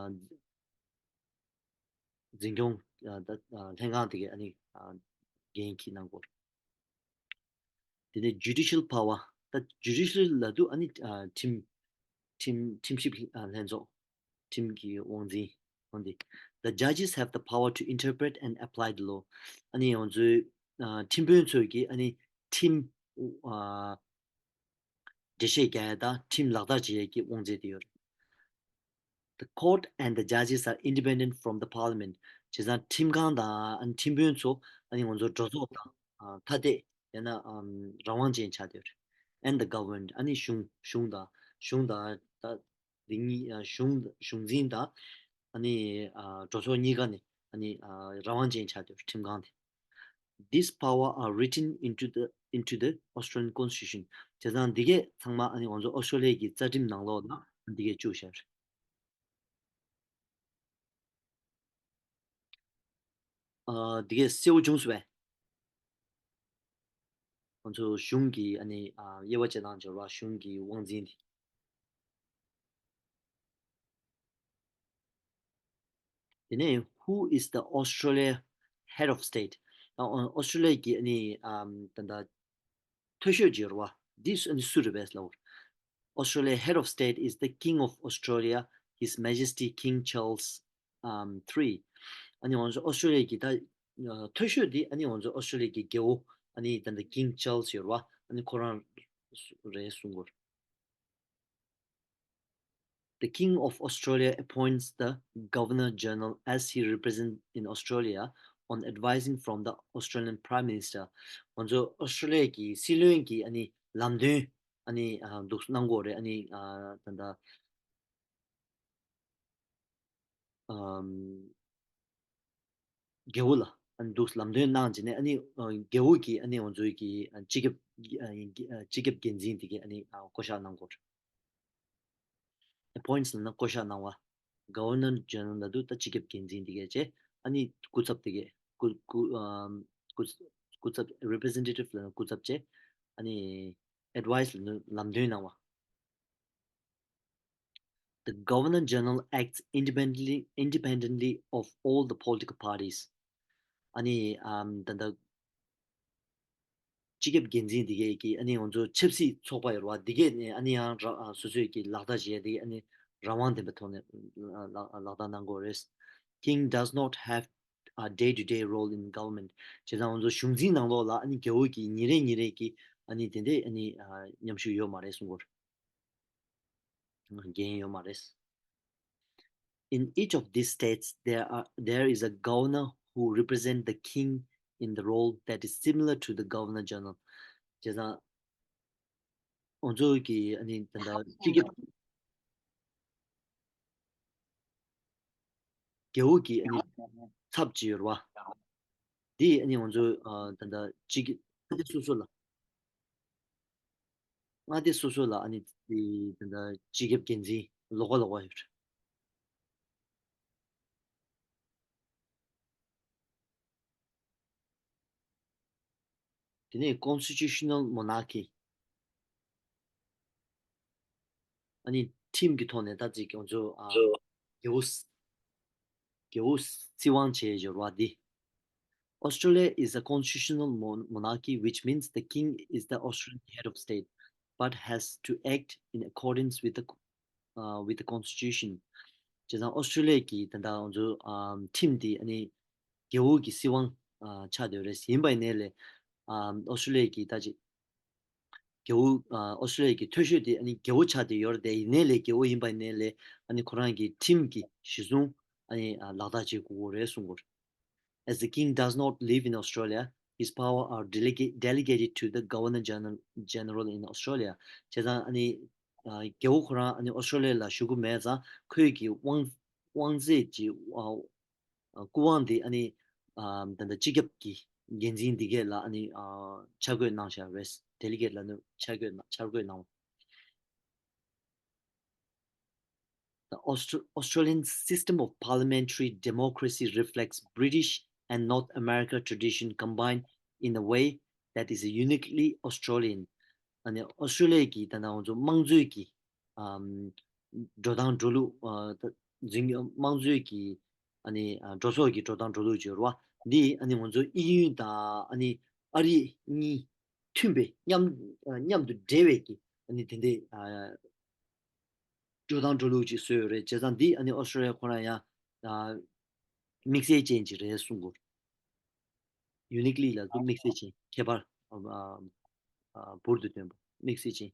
འཛིན་སྐྱོང་ཨ་ད་ཨ་ལྷན་ཁང་དེ་གའི་ཨ་ནི་ཨ་འགན་འཁྱེར་གནང་དགོས། དེ་ནས་judicial power། ད་judicial ལབ་དུས་ཨ་ནི་ཨ་ཁྲིམས་ཁྲིམས་ཁྲིམས་ཞིབ་ཨ་ལྷན་ཚོགས། ཁྲིམས་ཀྱི་དབང་འཛིན་འོན་ཏེ། The judges have the power to interpret and apply the law. ཨ་ནི་ང་ཚོའི་ ཨ་ཁྲིམས་དཔོན་ཚོས་ཀྱི་ཨ་ནི་ཁྲིམས་ཨ་འགྲེལ་བཤད་རྒྱག་ཡ་དང་ཁྲིམས་ལག་བསྟར་བྱེད་ཡ་གི་དབང་ཆ་དེ་ཡོད་རེད། The court and the judges are independent from the parliament. བྱས་ཙང་ཁྲིམས་ཁང་དང་ཨ་ནི་ཁྲིམས་དཔོན་ཚོ་ཨ་ནི་ང་ཚོ་གྲོས་ཚོགས་དང་ཨ་ཐ་དད་ཡང་ན་ཨམ་རང་དབང་ཅན་ཆགས་བསྡད་ཡོད་རེད། And the government. ཨ་ནི་གཞུང་གཞུང་དང་གཞུང་དང་ད་འདི་གཉིས་ཨ་གཞུང་གཞུང་འཛིན་དང་ཨ་ནི་ཨ་གྲོས་ཚོགས་གཉིས་ཀ་ནི་ཨ་ནི་ཨ་རང་དབང་ཅན་ཆགས་བསྡད་ཡོད་རེད་ཁྲིམས་ཁང་དེ། These power are written into the into the Australian constitution. བྱས་ཙང་འདི་གས་ཚང་མ་ཨ་ནི་ང་ཚོ་ཨོ་སི་ཀྲོ་ལི་ཡ་གི་རྩ་ཁྲིམས་ནང་ལོགས་ལ་འདི་གས་བཅུག་བཞག་རེད། ཨ་འདི་གས་གསལ་བོ་བྱུང་སོང་བས། ང་ཚོ་གཞུང་གི་ཨ་ནི་ཨ་དབྱེ་བ་བྱེད་སྟངས་སྦྱོར་བ་གཞུང་གི་དབང་འཛིན་དེ། དེ་ནས་who is the Australia head of state? ཨ་ཨོ་སི་ཀྲོ་ལི་ཡ་གི་ཨ་ནི་ཨམ་ད་ལྟ་མཐོ་ཤོས་ཀྱི་རེད་བ། འདི་སུ་ཨ་ནི་སུ་རེད་པས་ལབ། Australia head of state is the King of Australia, His Majesty King Charles um three. ཨ་ནི་ང་ཚོ་ཨོ་སི་ཀྲོ་ལི་ཡ་གི་ད་ཨ་མཐོ་ཤོས་འདི་ཨ་ནི་ང་ཚོ་ཨོ་སི་ཀྲོ་ལི་ཡ་གི་རྒྱལ་པོ་ཨ་ནི་ད་ལྟ་King Charles ཡོད་རེད་བ། ཨ་ནི་ཁོ་རང་རེད་གསུང་གི་རེད། The King of Australia appoints the Governor General as he represents in Australia on advising from the Australian Prime Minister. ང་ཚོ་ཨོ་སི་ཀྲོ་ལི་ཡ་གི་སྲིད་བློན་གྱི་ཨ་ནི་ལམ་སྟོན་ཨ་ནི་ཨ་འདུག་གནང་དགོས་རེད། ཨ་ནི་ཨ་ད་ལྟ་ཨམ་རྒྱལ་པོ་ལ་ཨ་ནི་འདུག་ལམ་སྟོན་གནང་བྱས་ནས་ཨ་ནི་ཨ་རྒྱལ་པོ་གིས་ཨ་ནི་ང་ཚོའི་གི་ཨ་སྤྱི་ཁྱབ་ཨ་སྤྱི་ཁྱབ་འགན་འཛིན་དེ་གའི་ཨ་ནི་ཨ་བསྐོ་བཞག་གནང་དགོས་རེད། Appoints ལབ་ན་བསྐོ་བཞག་གནང་བ། Governor General ལབ་དུས་ད་སྤྱི་ཁྱབ་འགན་འཛིན་དེ་གས་བྱས་ཨ་ནི་སྐུ་ཚབ་དེ་གས་སྐུ་སྐུ་ཨམ་སྐུ་སྐུ་ཚབ་representative ལབ་ན་སྐུ་ཚབ་བྱས། ཨ་ནི་advice ལབ་ན་ལམ་སྟོན་གནང་བ། The Governor General acts independently independently of all the political parties. ཨ་ནི་ཨམ་ད་ལྟ་སྤྱི་ཁྱབ་འགན་འཛིན་འདི་གས་ཀྱིས་ཨ་ནི་ང་ཚོ་ཆབ་སྲིད་ཚོགས་པ་ཡོད་རེད་བ། འདི་གས་ནས་ཨ་ནི་ཡང་ར་ཨ་སོ་སོས་ཀྱི་ལག་བསྟར་བྱས་འདི་གས་ཨ་ནི་རང་དབང་ལྡན་པའི་ཐོག་ནས་ལག་ལག་བསྟར་གནང་དགོས་རེད། King does not have a day-to-day role in government. བྱས་ཙང་ང་ཚོ་གཞུང་འཛིན་ནང་ལོགས་ལ་ཨ་ནི་རྒྱལ་པོ་གིས་ཉིན་རེ་ཉིན་རེ་གི་ཨ་ནི་དེ་འདྲས་ཨ་ནི་ཨ་མཉམ་ཞུགས་ཡོད་མ་རེད་གསུང་གི་རེད། འགན་ཡོད་མ་རེད། In each of these states, there are there is a governor who represents the king in the role that is similar to the governor general. བྱས་ཙང་ང་ཚོ་གི་ཨ་ནི་ད་ལྟ་སྤྱི་ཁྱབ་རྒྱལ་པོ་གི་ཨ་ནི་ཚབ་ཅིག་ཡོད་རེད་བ། འདི་ཨ་ནི་ང་ཚོ་ཨ་ད་ལྟ་སྤྱི་ཁྱབ་མངའ་སྡེ་སོ་སོ་ལ། མངའ་སྡེ་སོ་སོ་ལ་ཨ་ནི་དེ་ད་ལྟ་སྤྱི་ཁྱབ་འགན་འཛིན་ལོགས་ཀ་ལོགས་ཀ་ཡོད་རེད། དེ་ནས་constitutional monarchy. ཨ་ནི་ཁྲིམས་ཀྱི་ཐོག་ནས་ད་ཅིག་ང་ཚོ་ཨ་རྒྱལ་པོ་རྒྱལ་པོ་སྲིད་དབང་བྱས་ཡོད་རེད་བ་འདི། Australia is a constitutional mon- monarchy, which means the king is the Australian head of state, but has to act in accordance with the uh, with the constitution. བྱས་ཙང་ཨོ་སི་ཀྲོ་ལི་ཡ་གི་ད་ལྟ་ང་ཚོ་ཨམ་ཁྲིམས་དེ་ཨ་ནི་རྒྱལ་པོ་གི་སྲིད་དབང་ཨ་ཆགས་བསྡད་ཡོད་རེད། ཡིན་པ་ཡིན་ནའི་ལས་ཨམ་ཨོ་སི་ཀྲོ་ལི་ཡ་གི་ད་ཅིག་རྒྱལ་པོ་ཨ་ཨོ་སི་ཀྲོ་ལི་ཡ་གི་མཐོ་ཤོས་དེ་ཨ་ནི་རྒྱལ་པོ་ཆགས་བསྡད་ཡོད་རེད་དེ། ཡིན་ནའི་ལས་རྒྱལ་པོ་ཡིན་པ་ཡིན་ནའི་ལས་ཨ་ནི་ཁོ་རང་གི་ཁྲིམས་ཀྱི་གཞི་བཟུང་ཨ་ནི་ཨ་ལག་བསྟར་བྱེད་དགོས་ཀྱི་རེད་གསུང་གི་ཡོད་རེད། As the king does not live in Australia, his power are delegate, delegated to the Governor General, General in Australia. བྱས་ཙང་ཨ་ནི་ཨ་རྒྱལ་པོ་ཁོ་རང་ཨ་ནི་ཨོ་སི་ཀྲོ་ལི་ཡ་ལ་བཞུགས་ཀྱི་མེད་ཙང་ཁོས་ཀྱི་དབང་དབང་ཚད་ཀྱི་ཨ་ཨ་སྐུ་དབང་དེ་ཨ་ནི་ཨ་ད་ལྟ་སྤྱི་ཁྱབ་ཀྱི་འགན་འཛིན་འདི་གས་ལ་ཨ་ནི་ཨ་འཆར་འགོད་གནང་བཞག་རེད། Delegate ལབ་ནི་འཆར་འགོད་གནང་འཆར་འགོད་གནང་བ། The Austro- Australian system of parliamentary democracy reflects British and North America tradition combined in a way that is uniquely Australian. ཨ་ནི་ཨོ་སི་ཀྲོ་ལི་ཡ་གི་ད་ལྟ་ང་ཚོ་དམངས་གཙོའི་གི་ཨམ་འགྲོ་སྟངས་འགྲོ་ལུགས་ཨ་ད་འཛིན་སྐྱོང་དམངས་གཙོའི་གི་ཨ་ནི་ཨ་གྲོས་ཚོགས་ཀྱི་འགྲོ་སྟངས་འགྲོ་ལུགས་ཅིག་ཡོད་རེད་བ། འདི་ཨ་ནི་ང་ཚོ་དབྱིན་ཡུལ་དང་ཨ་ནི་ཨ་རི་གཉིས་མཐུན་པའི་མཉམ་ཨ་མཉམ་དུ་འབྲེལ་བའི་གི་ཨ་ནི་དེ་འདྲའི་ཨ་འགྲོ་སྟངས་འགྲོ་ལུགས་ཅིག་བཟོས་ཡོད་རེད། བྱས་ཙང་འདི་ཨ་ནི་ཨོ་སི་ཀྲོ་ལི་ཡ་ཁོ་རང་ཡང་ཨ་དམིགས་བསལ་ཅན་ཅིག་རེད་གསུང་གི་ཡོད། uniquely ལབ་དུས་དམིགས་བསལ་ཅན། ཁྱད་པར། ཨ། ཨ། ཨ། འབུར་དུ་ཐོན་པ། དམིགས་བསལ་ཅན།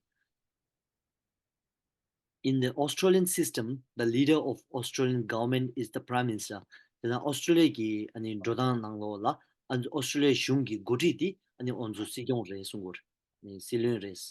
In the Australian system, the leader of Australian government is the Prime Minister. དེ་ན་ཨོ་སི་ཀྲོ་ལི་ཡ་གི་ཨ་ནི་འགྲོ་སྟངས་ནང་ལོགས་ལ། ཨ། ཨོ་སི་ཀྲོ་ལི་ཡ་གཞུང་གི་འགོ་ཁྲིད་དེ་ཨ་ནི་ང་ཚོ་སྲིད་སྐྱོང་རེད་གསུང་གི་ཡོད་རེད། ཨ་ནི་སྲིད་བློན་རེད།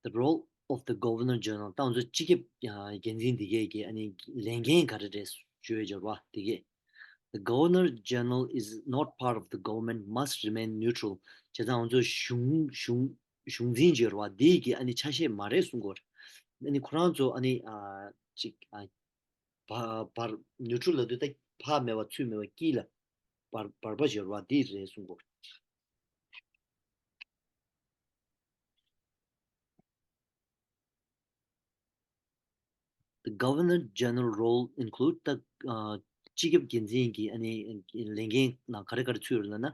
The role of the Governor General. ད་ང་ཚོ་སྤྱི་ཁྱབ་འགན་འཛིན་འདི་གས་ཀྱི་ཨ་ནི་ལས་འགན་ག་རེ་རེད་ཞུ་བའི་འབྱོར་བ་འདི་གས། The Governor General is not part of the government, must remain neutral. བྱས་ཙང་ང་ཚོ་གཞུང་གཞུང་གཞུང་འཛིན་འབྱོར་བ་འདི་གི་ཨ་ནི་ཆ་ཤས་མ་རེད་གསུང་གི་ཡོད་རེད། ཨ་ནི་ཁོ་རང་ཚོ་ཨ་ནི་ཨ་ཅིག་ཨ་བར་བར་ནིའུ་ཊྲལ་ལབ་དུས་ད་ཕར་མེད་པ་ཚུར་མེད་པ་དཀྱིལ་ལ་བར་བར་པ་འབྱོར་བ་འདི་རེད་གསུང་གི་ཡོད་རེད། The Governor General role include the, uh, སྤྱི་ཁྱབ་འགན་འཛིན་གྱི་ཨ་ནི་ལས་འགན་ནང་ག་རེ་ག་རེ་ཚུད་ཡོད་ལབ་ན།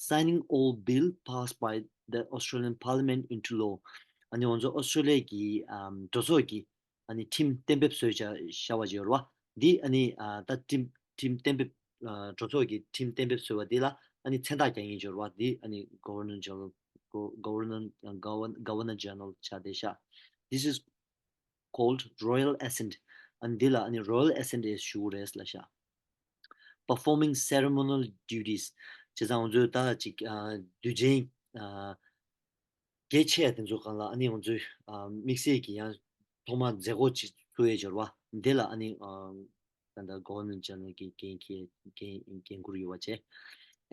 Signing all bill passed by the Australian Parliament into law. ཨ་ནི་ང་ཚོ་ཨོ་སི་ཀྲོ་ལི་ཡ་གི་ཨམ་གྲོས་ཚོགས་ཀྱི་ཨ་ནི་ཁྲིམས་གཏན་འབེབས་བཟོས་བྱ་བྱ་བ་ཅིག་ཡོད་རེད་བ། འདི་ཨ་ནི་ཨ་ད་ཁྲིམས་ཁྲིམས་གཏན་འབེབས་ཨ་གྲོས་ཚོགས་ཀྱི་ཁྲིམས་གཏན་འབེབས་བཟོས་པ་འདི་ལ་ཨ་ནི་མཚན་རྟགས་རྒྱག་མཁན་ཅིག་ཡོད་རེད་བ། འདི་ཨ་ནི་Governor General Governor Governor General ཆགས་བསྡད་ཤག This is called royal assent. ཨ་ནི་འདི་ལ་ཨ་ནི་royal assent ཞུ་རེད་ལབ་ཤག Performing ceremonial duties. བྱས་ཙང་ང་ཚོས་ད་ཅིག་ཨ་དུས་ཆེན་ཨ་གལ་ཆེ་ཡ་དེ་ཚོ་སྒང་ལ་ཨ་ནི་ང་ཚོས་ཨ་དམིགས་བསལ་གྱི་ཡང་ཐོག་མ་མཛད་སྒོ་ཅིག་ཚུགས་ཡས་འབྱོར་བ་འདི་ལ་ཨ་ནི་ཨ་ད་ལྟ་Governor General གྱི་འགན་འཁྱེར་འགན་འགན་འཁུར་ཡོད་པ་བྱས།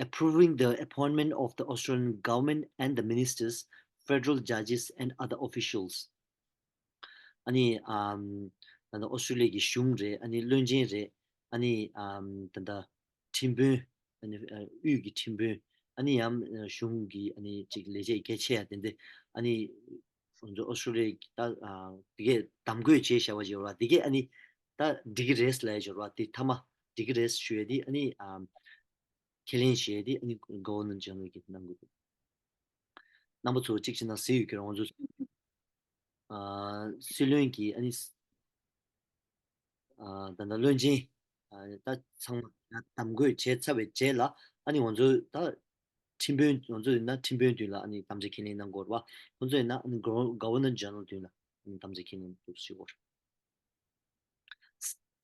Approving the appointment of the Australian government and the ministers, federal judges and other officials. ཨ་ནི་ཨམ་ད་ལྟ་ཨོ་སི་ཀྲོ་ལི་ཡ་གི་གཞུང་རེད། ཨ་ནི་བློན་ཆེན་རེད། ཨ་ནི་ཨམ་ད་ལྟ་ཁྲིམས་དཔོན། ཨ་ནི་ཨ་དབུས་ཀྱི་ཁྲིམས་དཔོན། ཨ་ནི་ཡང་ཨ་གཞུང་གི་ཨ་ནི་ཅིག་ལས་བྱེད་གལ་ཆེ་ཡ་དེ་འདྲ། ཨ་ནི་ང་ཚོ་ཨོ་སི་ཀྲོ་ལི་ཡ་གི་ད་ཨ་དེ་གས་གདམ་བསྐོས་བྱས་བཞག་པ་ཅིག་ཡོད་ར། དེ་གས་ཨ་ནི་ད་འགྲིག་གི་རེད་ལབ་ཡ་ཅིག་ཡོད་ར། དེ་མཐའ་མ་འགྲིག་གི་རེད་ཞུ་ཡ་དེ་ཨ་ནི་ཨམ་ཁས་ལེན་བྱས་ཏེ་ཨ་ནི་Governor General གིས་གནང་དགོས་འདུག་རྣམ་པ་ཚོ་གཅིག་བྱས་ན་གཟིགས་ཡོད་ཀྱི་རེད། ང་ཚོ་ཨ་སྲིད་བློན་གྱིས་ཨ་ནི་ཨ་ད་ལྟ་བློན་ཆེན་ཨ་ད་ཚང་མ་གདམ་བསྐོས་བྱས་ཚར་བའི་རྗེས་ལ་ཨ་ནི་ང་ཚོ་ད་ཁྲིམས་དཔོན། ང་ཚོ་ཡིན་ན་ཁྲིམས་དཔོན་མདུན་ལ་ཨ་ནི་དམ་བཅའ་ཁས་ལེན་གནང་དགོས་རེད་བ། ཁོང་ཚོ་ཡིན་ན་ཨ་ནི་Governor General མདུན་ལ་ཨ་ནི་དམ་བཅའ་ཁས་ལེན་འདུག་ཞུ་དགོས་རེད།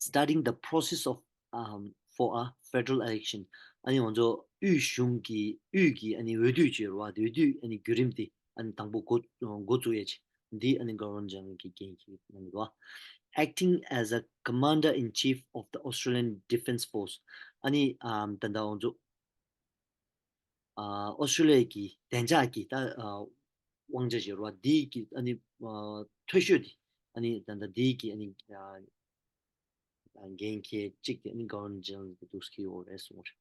Starting the process of, um, for a federal election. ཨ་ནི་ང་ཚོ་དབུས་གཞུང་གི་དབུས་ཀྱི་ཨ་ནི་འོས་བསྡུ་བྱས་ར། འོས་བསྡུ་ཨ་ནི་བརྒྱུད་རིམ་དེ་ཨ་ནི་དང་པོ་འགོ་འགོ་བཙུགས་ཡས་ཆེད་འདི་ཨ་ནི་Governor General གི་འགན་འཁྱེར་གནང་གི་འདུག Acting as a commander in chief of the Australian Defence Force. ཨ་ནི་ཨམ་ད་ལྟ་ང་ཚོ་ཨ་ཨོ་སི་ཀྲོ་ལི་ཡ་གི་བདེ་འཇགས་ཀྱི་ད་ཨ་དབང་ཆ་ཞིག་ཡོད་རེད་བ། འདི་གི་ཨ་ནི་ཨ་མཐོ་ཤོས་དེ་ཨ་ནི་ད་ལྟ་འདི་གི་ཨ་ནི་ཨ་འགན་འཁྱེར་གཅིག་དེ་ཨ་ནི་Governor General གི་འདུག་སེ་ཡོད་རེད་གསུངས་རེད།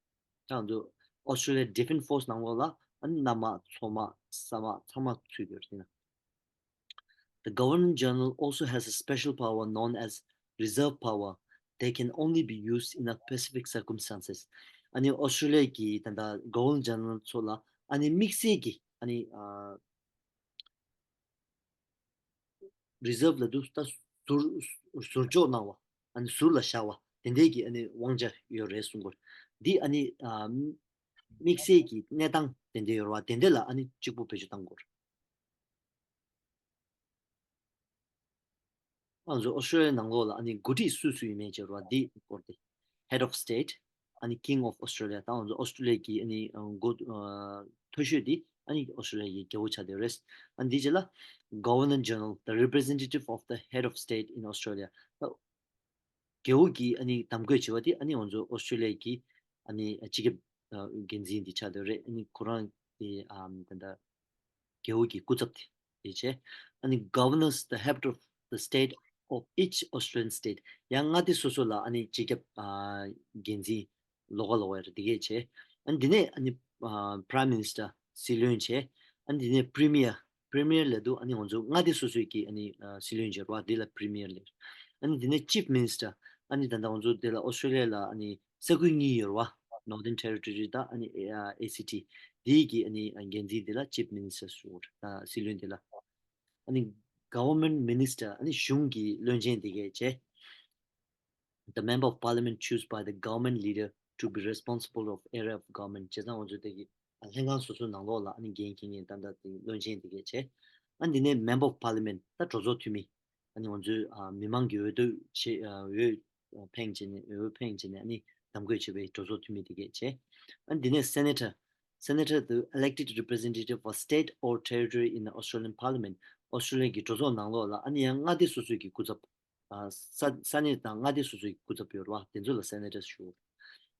ད་ང་ཚོ་Australia Defence Force ནང་ལོགས་ལ་ཨ་ནི་གནམ་དམག་མཚོ་དམག་ས་དམག་ཚང་མ་ཚུད་ཡོད་རེད། དེ་ན། The Governor General also has a special power known as reserve power that can only be used in a specific circumstances. ཨ་ནི་ཨོ་སི་ཀྲོ་ལི་ཡ་གི་ད་ལྟ་Governor General ཚོ་ལ་ཨ་ནི་དམིགས་བསལ་གྱི་ཨ་ནི་ཨ་reserve ལབ་དུས་ད་ཟུར་ཟུར་འཇོག་གནང་བ། ཨ་ནི་ཟུར་ལ་བཞག་པ་དེ་འདྲའི་གི་ཨ་ནི་དབང་ཆ་ཡོད་རེད་གསུང་གི་ཡོད་རེད། འདི་ཨ་ནི་ཨ་དམིགས་བསལ་གྱི་གནས་སྟངས་དེ་འདྲ་ཡོད་རེད་བ། དེ་འདྲ་ལ་ཨ་ནི་གཅིག་པུ་བེད་སྤྱོད་གཏང་དགོས་རེད། ང་ཚོ་ཨོ་སི་ཀྲོ་ལི་ཡའི་ནང་ལོགས་ལ་ཨ་ནི་འགོ་ཁྲིད་སུ་སུ་ཡིན་མིན་བྱས་ར་འདི་སྐོར་ཏེ། Head of State ཨ་ནི་King of Australia། ད་ང་ཚོ་ཨོ་སི་ཀྲོ་ལི་ཡ་གི་ཨ་ནི་འགོ་མཐོ་ཤོས་འདི་ཨ་ནི་ཨོ་སི་ཀྲོ་ལི་ཡ་གི་རྒྱལ་པོ་ཆགས་བསྡད་རེད། ཨ་ནི་འདི་རྗེས་ལ་Governor General, the representative of the Head of State in Australia། ད་རྒྱལ་པོ་གིས་ཨ་ནི་གདམ་བསྐོས་བྱས་པ་དེ་ཨ་ནི་ང་ཚོ་ཨོ་སི་ཀྲོ་ལི་ཡ་གི་ཨ་ནི་སྤྱི་ཁྱབ་འགན་འཛིན་དེ་ཆགས་བསྡད་རེད། ཨ་ནི་ཁོ་རང་གི་ཨམ་ད་ལྟ་རྒྱལ་པོ་གི་སྐུ་ཚབ་དེ་དེ་བྱས། ཨ་ནི་governs the head of the state of each Australian state། ཡང་མངའ་སྡེ་སོ་སོ་ལ་ཨ་ནི་སྤྱི་ཁྱབ་འགན་འཛིན་ལོགས་ཀ་ལོགས་ཀ་རེད་དེ་གས་བྱས། ཨ་ནི་དེ་ནས་ཨ་ནི་ཨ་Prime Minister སྲིད་བློན་བྱས། ཨ་ནི་དེ་ནས་Premier། Premier ལབ་དུས་ཨ་ནི་ང་ཚོ་མངའ་སྡེ་སོ་སོའི་གི་ཨ་ནི་ཨ་སྲིད་བློན་བྱས་རེད་བ། དེ་ལ་Premier ལབ། ཨ་ནི་དེ་ནས་Chief Minister། ཨ་ནི་ད་ལྟ་ང་ཚོ་དེ་ལ་ཨོ་སི་ཀྲོ་ལི་ཡ་ལ་ཨ་ནི་ས་ཁུལ་གཉིས་ཡོད་རེད་བ། Northern Territory དང་ཨ་ནི་ཨ་ཨེ་སི་ཊི། དེའི་གི་ཨ་ནི་འགན་འཛིན་དེ་ལ་Chief Minister ཞུ་དགོས་རེད། ཨ་སྲིད་བློན་དེ་ལ། ཨ་ནི་Government Minister ཨ་ནི་གཞུང་གི་བློན་ཆེན་དེ་གས་བྱས། The member of parliament choose by the government leader to be responsible of area of government. བྱས་ཙང་ང་ཚོ་དེ་གི་ལྷན་ཁང་སོ་སོའི་ནང་ལོགས་ལ་ཨ་ནི་འགན་འཁྱེར་མཁན་ད་ལྟ་དེ་བློན་ཆེན་དེ་གས་བྱས། ཨ་ནི་དེ་ནས་Member of Parliament ད་གྲོས་ཚོགས་འཐུས་མི། ཨ་ནི་ང་ཚོའི་ཨ་མི་མང་གི་འོས་བསྡུ་བྱེད་ཨ་འོས་འཕེན་བྱས་ནས་འོས་འཕེན་བྱས་ནས་ཨ་ནི་གདམ་བསྐོས་བྱས་པའི་གྲོས་ཚོགས་འཐུས་མི་དེ་གས་བྱས། ཨ་ནི་དེ་ནས་Senator། Senator the elected representative of a state or territory in the Australian Parliament. ཨོ་སི་ཀྲོ་ལི་ཡ་གི་གྲོས་ཚོགས་ནང་ལོགས་ལ་ཨ་ནི་ཡང་མངའ་སྡེ་སོ་སོའི་གི་སྐུ་ཚབ། ཨ་ས་ས་གནས་དང་མངའ་སྡེ་སོ་སོའི་སྐུ་ཚབ་ཡོད་རེད་བ། དེ་ཚོ་ལ་Senators ཞུ།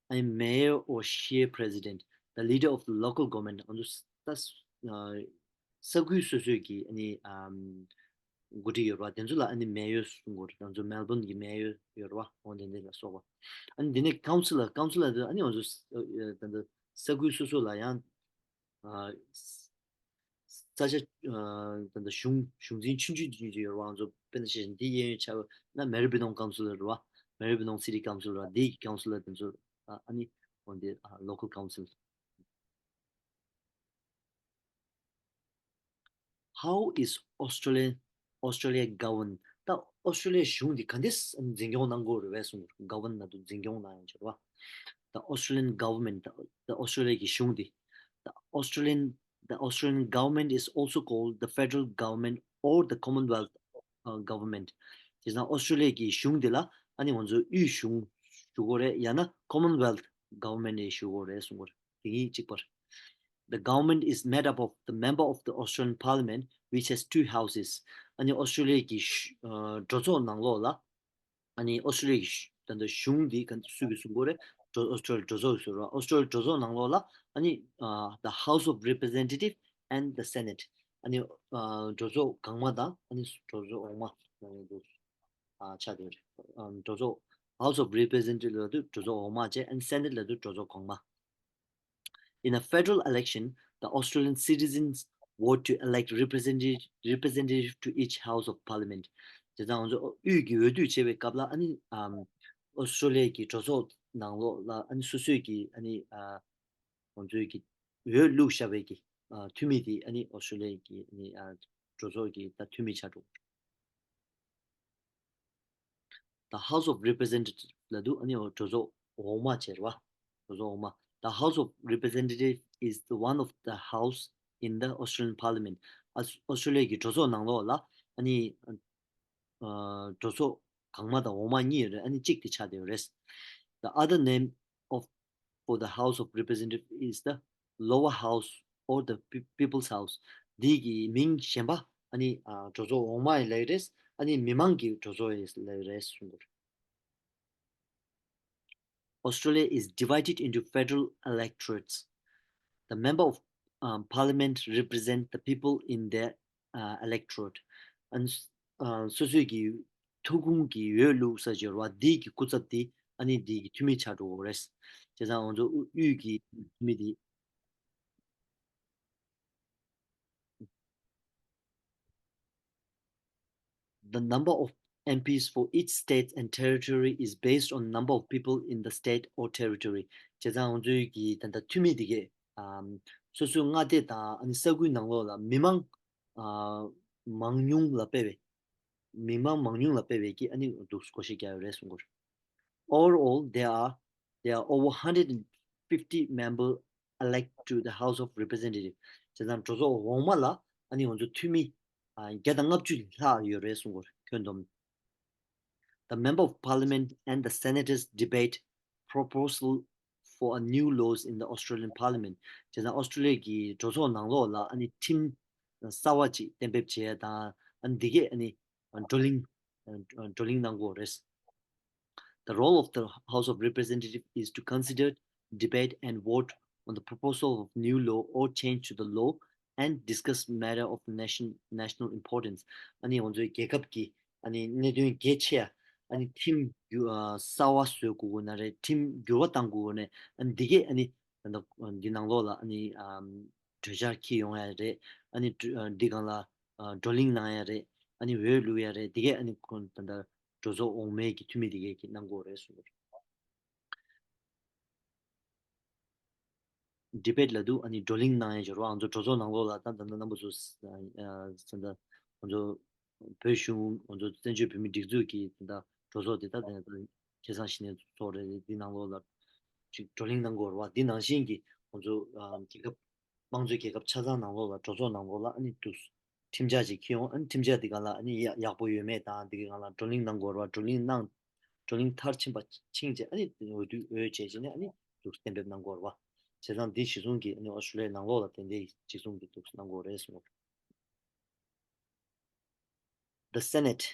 ཨ་ནི་Mayor or Shire President, the leader of the local government. ང་ཚོ་ས་ས་ཨ་ས་ཁུལ་སོ་སོའི་གི་ཨ་ནི་ཨམ་འགོ་ཁྲིད་ཡོད་རེད་བ། དེ་ཚོ་ལ་ཨ་ནི་Mayor གསུང་གི་ཡོད་རེད། ང་ཚོ་Melbourne གི་Mayor ཡོད་རེད་བ། འོ་དེ་འདྲ་ལ་སོགས་པ། ཨ་ནི་དེ་ནས་Councillor། Councillor དེ་ཨ་ནི་ང་ཚོ་ས་ཨ་ད་ལྟ་ས་ཁུལ་སོ་སོ་ལ་ཡང་ཨ་ས་ཆ་ཨ་ད་ལྟ་གཞུང་གཞུང་འཛིན་ཆུང་ཆུང་ཆུང་ཆུང་ཡོད་རེད་བ། ང་ཚོ་དཔེར་ན་ཆ་བཞག་འདི་གཡས་གཡོན་ཆ་བ་ན་Maribyrnong Council རེད་བ། Maribyrnong City Council རེད་བ། འདིའི་Councillor དེ་ཚོ་ཨ་ཨ་ནི་འོ་འདི་ཨ་Local Council། How is Australia, Australia governed? ད་ཨོ་སི་ཀྲོ་ལི་ཡའི་གཞུང་འདི་ག་འདྲས་འཛིན་སྐྱོང་གནང་དགོས་རེད་བས་གསུངས། Govern ན་དུ་འཛིན་སྐྱོང་གནང་ཡང་ཆོག་རེད་བ། The Australian government, the Australia གི་གཞུང་འདི། The Australian, the Australian government is also called the federal government or the Commonwealth uh, government. དེ་ཙང་ཨོ་སི་ཀྲོ་ལི་ཡ་གི་གཞུང་འདི་ལ་ཨ་ནི་ང་ཚོ་དབུས་གཞུང་ཞུ་དགོས་རེད། ཡང་ན་Commonwealth government ཞུ་དགོས་རེད་གསུང་གི་རེད། དེ་གཉིས་གཅིག་པ་རེད། The government is made up of the member of the Australian Parliament, which has two houses. ཨ་ནི་ཨོ་སི་ཀྲོ་ལི་ཡ་གི་གཞུ- ཨ་གྲོས་ཚོགས་ནང་ལོགས་ལ་ཨ་ནི་ཨོ་སི་ཀྲོ་ལི་ཡ་གི་གཞུ- ད་ལྟ་གཞུང་འདི་ག་སུ་གིས་བཟུང་དགོས་རེད། གྲོས- ཨོ་སི་ཀྲོ་ལི་ཡ་གྲོས་ཚོགས་ཀྱིས་བཟུང་རེད། ཨོ་སི་ཀྲོ་ལི་ཡ་གྲོས་ཚོགས་ནང་ལོགས་ལ་ཨ་ནི་ཨ་the House of Representative and the Senate. ཨ་ནི་ཨ་གྲོས་ཚོགས་གོང་མ་དང་ཨ་ནི་གྲོས་ཚོགས་འོག་མ་ཨ་ནི་འདུག་ཨ་ཆགས་བསྡད་ཡོད་རེད། ཨམ་གྲོས་ཚོགས་House of Representative ལབ་དུས་གྲོས་ཚོགས་འོག་མ་བྱས། and Senate ལབ་དུས་གྲོས་ཚོགས་གོང་མ། In a federal election, the Australian citizens vote to elect representative, representative to each House of Parliament. དེ་ཙང་ང་ཚོ་དབུས་ཀྱི་འོས་བསྡུ་བྱེད་པའི་སྐབས་ལ་ཨ་ནི་ཨམ་ཨོ་སི་ཀྲོ་ལི་ཡ་གི་གྲོས་ཚོགས་ནང་ལོགས་ལ་ཨ་ནི་སོ་སོའི་གི་ཨ་ནི་ཨ་ང་ཚོའི་གི་འོས་བླུགས་བཞག་པའི་གི་ཨ་འཐུས་མི་དེ་ཨ་ནི་ཨོ་སི་ཀྲོ་ལི་ཡ་གི་ཨ་ནི་ཨ་གྲོས་ཚོགས་ཀྱི་ད་འཐུས་མི་ཆགས་འགྲོ། The House of Representatives ལབ་དུས་ཨ་ནི་གྲོས་ཚོགས་འོག་མ་བྱས་རེད་བ། གྲོས་ཚོགས་འོག་མ། The House of Representatives is the one of the house in the Australian Parliament. ཨ་ཨོ་སི་ཀྲོ་ལི་ཡ་གི་གྲོས་ཚོགས་ནང་ལོགས་ལ་ཨ་ནི་ཨ་གྲོས་ཚོགས་གོང་མ་དང་འོག་མ་གཉིས་ཡོད་རེད། ཨ་ནི་གཅིག་དེ་ཆགས་བསྡད་ཡོད་རེད། The other name of for the House of Representatives is the Lower House or the Pe- People's House. འདི་གི་མིང་གཞན་པ་ཨ་ནི་ཨ་གྲོས་ཚོགས་འོག་མ་ཡི་ལབ་ཀྱི་རེད། ཨ་ནི་མི་མང་གི་གྲོས་ཚོགས་ཡི་ལབ་ཀྱི་རེད་གསུངས་པ་རེད། Australia is divided into federal electorates. The member of um, parliament represent the people in their uh, electorate. And uh, སོ་སོའི་གི་ཐུགས་ཁུངས་ཀྱི་འོས་བླུགས་ས་ཅིག་ཡོད་རེད་བ། འདི་གི་སྐུ་ཚབ་དེ་ཨ་ནི་འདི་གི་འཐུས་མི་ཆགས་འགྲོ་གི་རེད། བྱས་ཙང་ང་ཚོ་དབུས་ཀྱི་འཐུས་མི་དེ། The number of M Ps for each state and territory is based on number of people in the state or territory. བྱས་ཙང་ང་ཚོའི་གི་ད་ལྟ་འཐུས་མི་དེ་གས་ཨམ་སོ་སོའི་མངའ་སྡེ་དང་ཨ་ནི་ས་ཁུལ་ནང་ལོགས་ལ་མི་མང་ཨ་མང་ཉུང་ལ་དཔག་པའི་མི་མང་མང་ཉུང་ལ་དཔག་པའི་གི་ཨ་ནི་འདུག་བགོ་བཤའ་རྒྱག་ཡོད་རེད་གསུང་གི་རེད། Overall, there are there are over hundred and fifty member elect to the House of Representatives. བྱས་ཙང་གྲོས་ཚོགས་འོག་མ་ལ་ཨ་ནི་ང་ཚོ་འཐུས་མི་ཨ་བརྒྱ་དང་ལྔ་བཅུ་ལྷག་ཡོད་རེད་གསུང་གི་རེད། ཁྱོན་བསྡོམས། The member of parliament and the senators debate proposal for a new laws in the Australian parliament. བྱས་ཙང་ཨོ་སི་ཀྲོ་ལི་ཡ་གི་གྲོས་ཚོགས་ནང་ལོགས་ལ་ཨ་ནི་ཁྲིམས་གསར་བ་ཅིག་གཏན་འབེབས་བྱས་དང་ཨ་ནི་འདི་གས་ཨ་ནི་བགྲོ་གླེང་བགྲོ་གླེང་གནང་དགོས་རེད། The role of the House of Representatives is to consider, debate and vote on the proposal of new law or change to the law and discuss matter of nation national importance. ཨ་ནི་ང་ཚོའི་རྒྱལ་ཁབ་ཀྱི་ཨ་ནི་གནད་དོན་གལ་ཆེ་ཡ་ཨ་ནི་ཁྲིམས་གསར་བ་བཟོ་དགོས་ཀྱི་ན་རེད། ཁྲིམས་འགྱུར་བ་གཏང་དགོས་ཀྱི་ན་ཨ་ནི་འདི་གས་ཨ་ནི་ ད་ལྟ་འདི་ནང་ལོགས་ལ་ཨ་ནི་ཨམ་གྲོས་འཆར་འཁྱེར་ཡོང་ཡ་རེད། ཨ་ནི་གྲོས་འདི་སྒང་ལ་ཨ་བགྲོ་གླེང་གནང་ཡ་རེད། ཨ་ནི་འོས་བླུག་ཡ་རེད། འདི་གས་ཨ་ནི་ཁོང་ད་ལྟ་གྲོས་ཚོགས་འོག་མའི་གི་འཐུས་མི་འདི་གས་ཀྱིས་གནང་དགོས་རེད་གསུངས་པ་རེད། ཌི་བེཊ་ལབ་དུས་ཨ་ནི་བགྲོ་གླེང་གནང་ཡ་ཅིག་རེད་བ། ང་ཚོ་གྲོས་ཚོགས་ནང་ལོགས་ལ་ད་ད་ལྟ་རྣམ་པ་ཚོ་ཨ་ད་ལྟ་ང་ཚོ་བོད་གཞུང་ང་ཚོ་བཙན་བྱོལ་བོད་མིའི་སྒྲིག་འཛུགས་ཀྱི་ད་ལྟ་གྲོས་ཚོགས་དེ་ད་ད་ད་ཁེ་བཟང་ཞི་གནས་ཚོགས་རེད། འདི་ནང་ལོགས་ལ་ཅིག་བགྲོ་གླེང་གནང་དགོས་རེད་བ། འདི་ནང་བཞིན་གྱི་ང་ཚོ་ཨ་རྒྱལ་ཁབ་དམངས་གཙོའི་རྒྱལ་ཁབ་ཆ་ཚང་ནང་ལོགས་ལ་གྲོས་ཚོགས་ནང་ལོགས་ལ་ཨ་ནི་འདུག་ཁྲིམས་འཆར་ཅིག་འཁྱེར་ཡོང་། ཨ་ནི་ཁྲིམས་འཆར་འདི་སྒང་ལ་ཨ་ནི་ཡ་ཡག་པོ་ཡོད་མེད་དང་འདི་གི་སྒང་ལ་བགྲོ་གླེང་གནང་དགོས་རེད་བ། བགྲོ་གླེང་གནང་། བགྲོ་གླེང་མཐར་ཕྱིན་པ་ཕྱིན་རྗེས་ཨ་ནི་འོས་བསྡུ་འོས་བྱས་རྗེས་ནས་ཨ་ནི་འདུག་གཏན་འབེབས་གནང་དགོས་རེད་བ། བྱས་ཙང་འདི་གཞི་བཟུང་གིས་ཨ་ནི་ཨོ་སི་ཀྲོ་ལི་ཡའི་ནང་ལོགས་ལ་དེ་འདྲའི་གཞི་བཟུང་གིས་འདུག་གནང་དགོས་རེད་གསུངས། The Senate.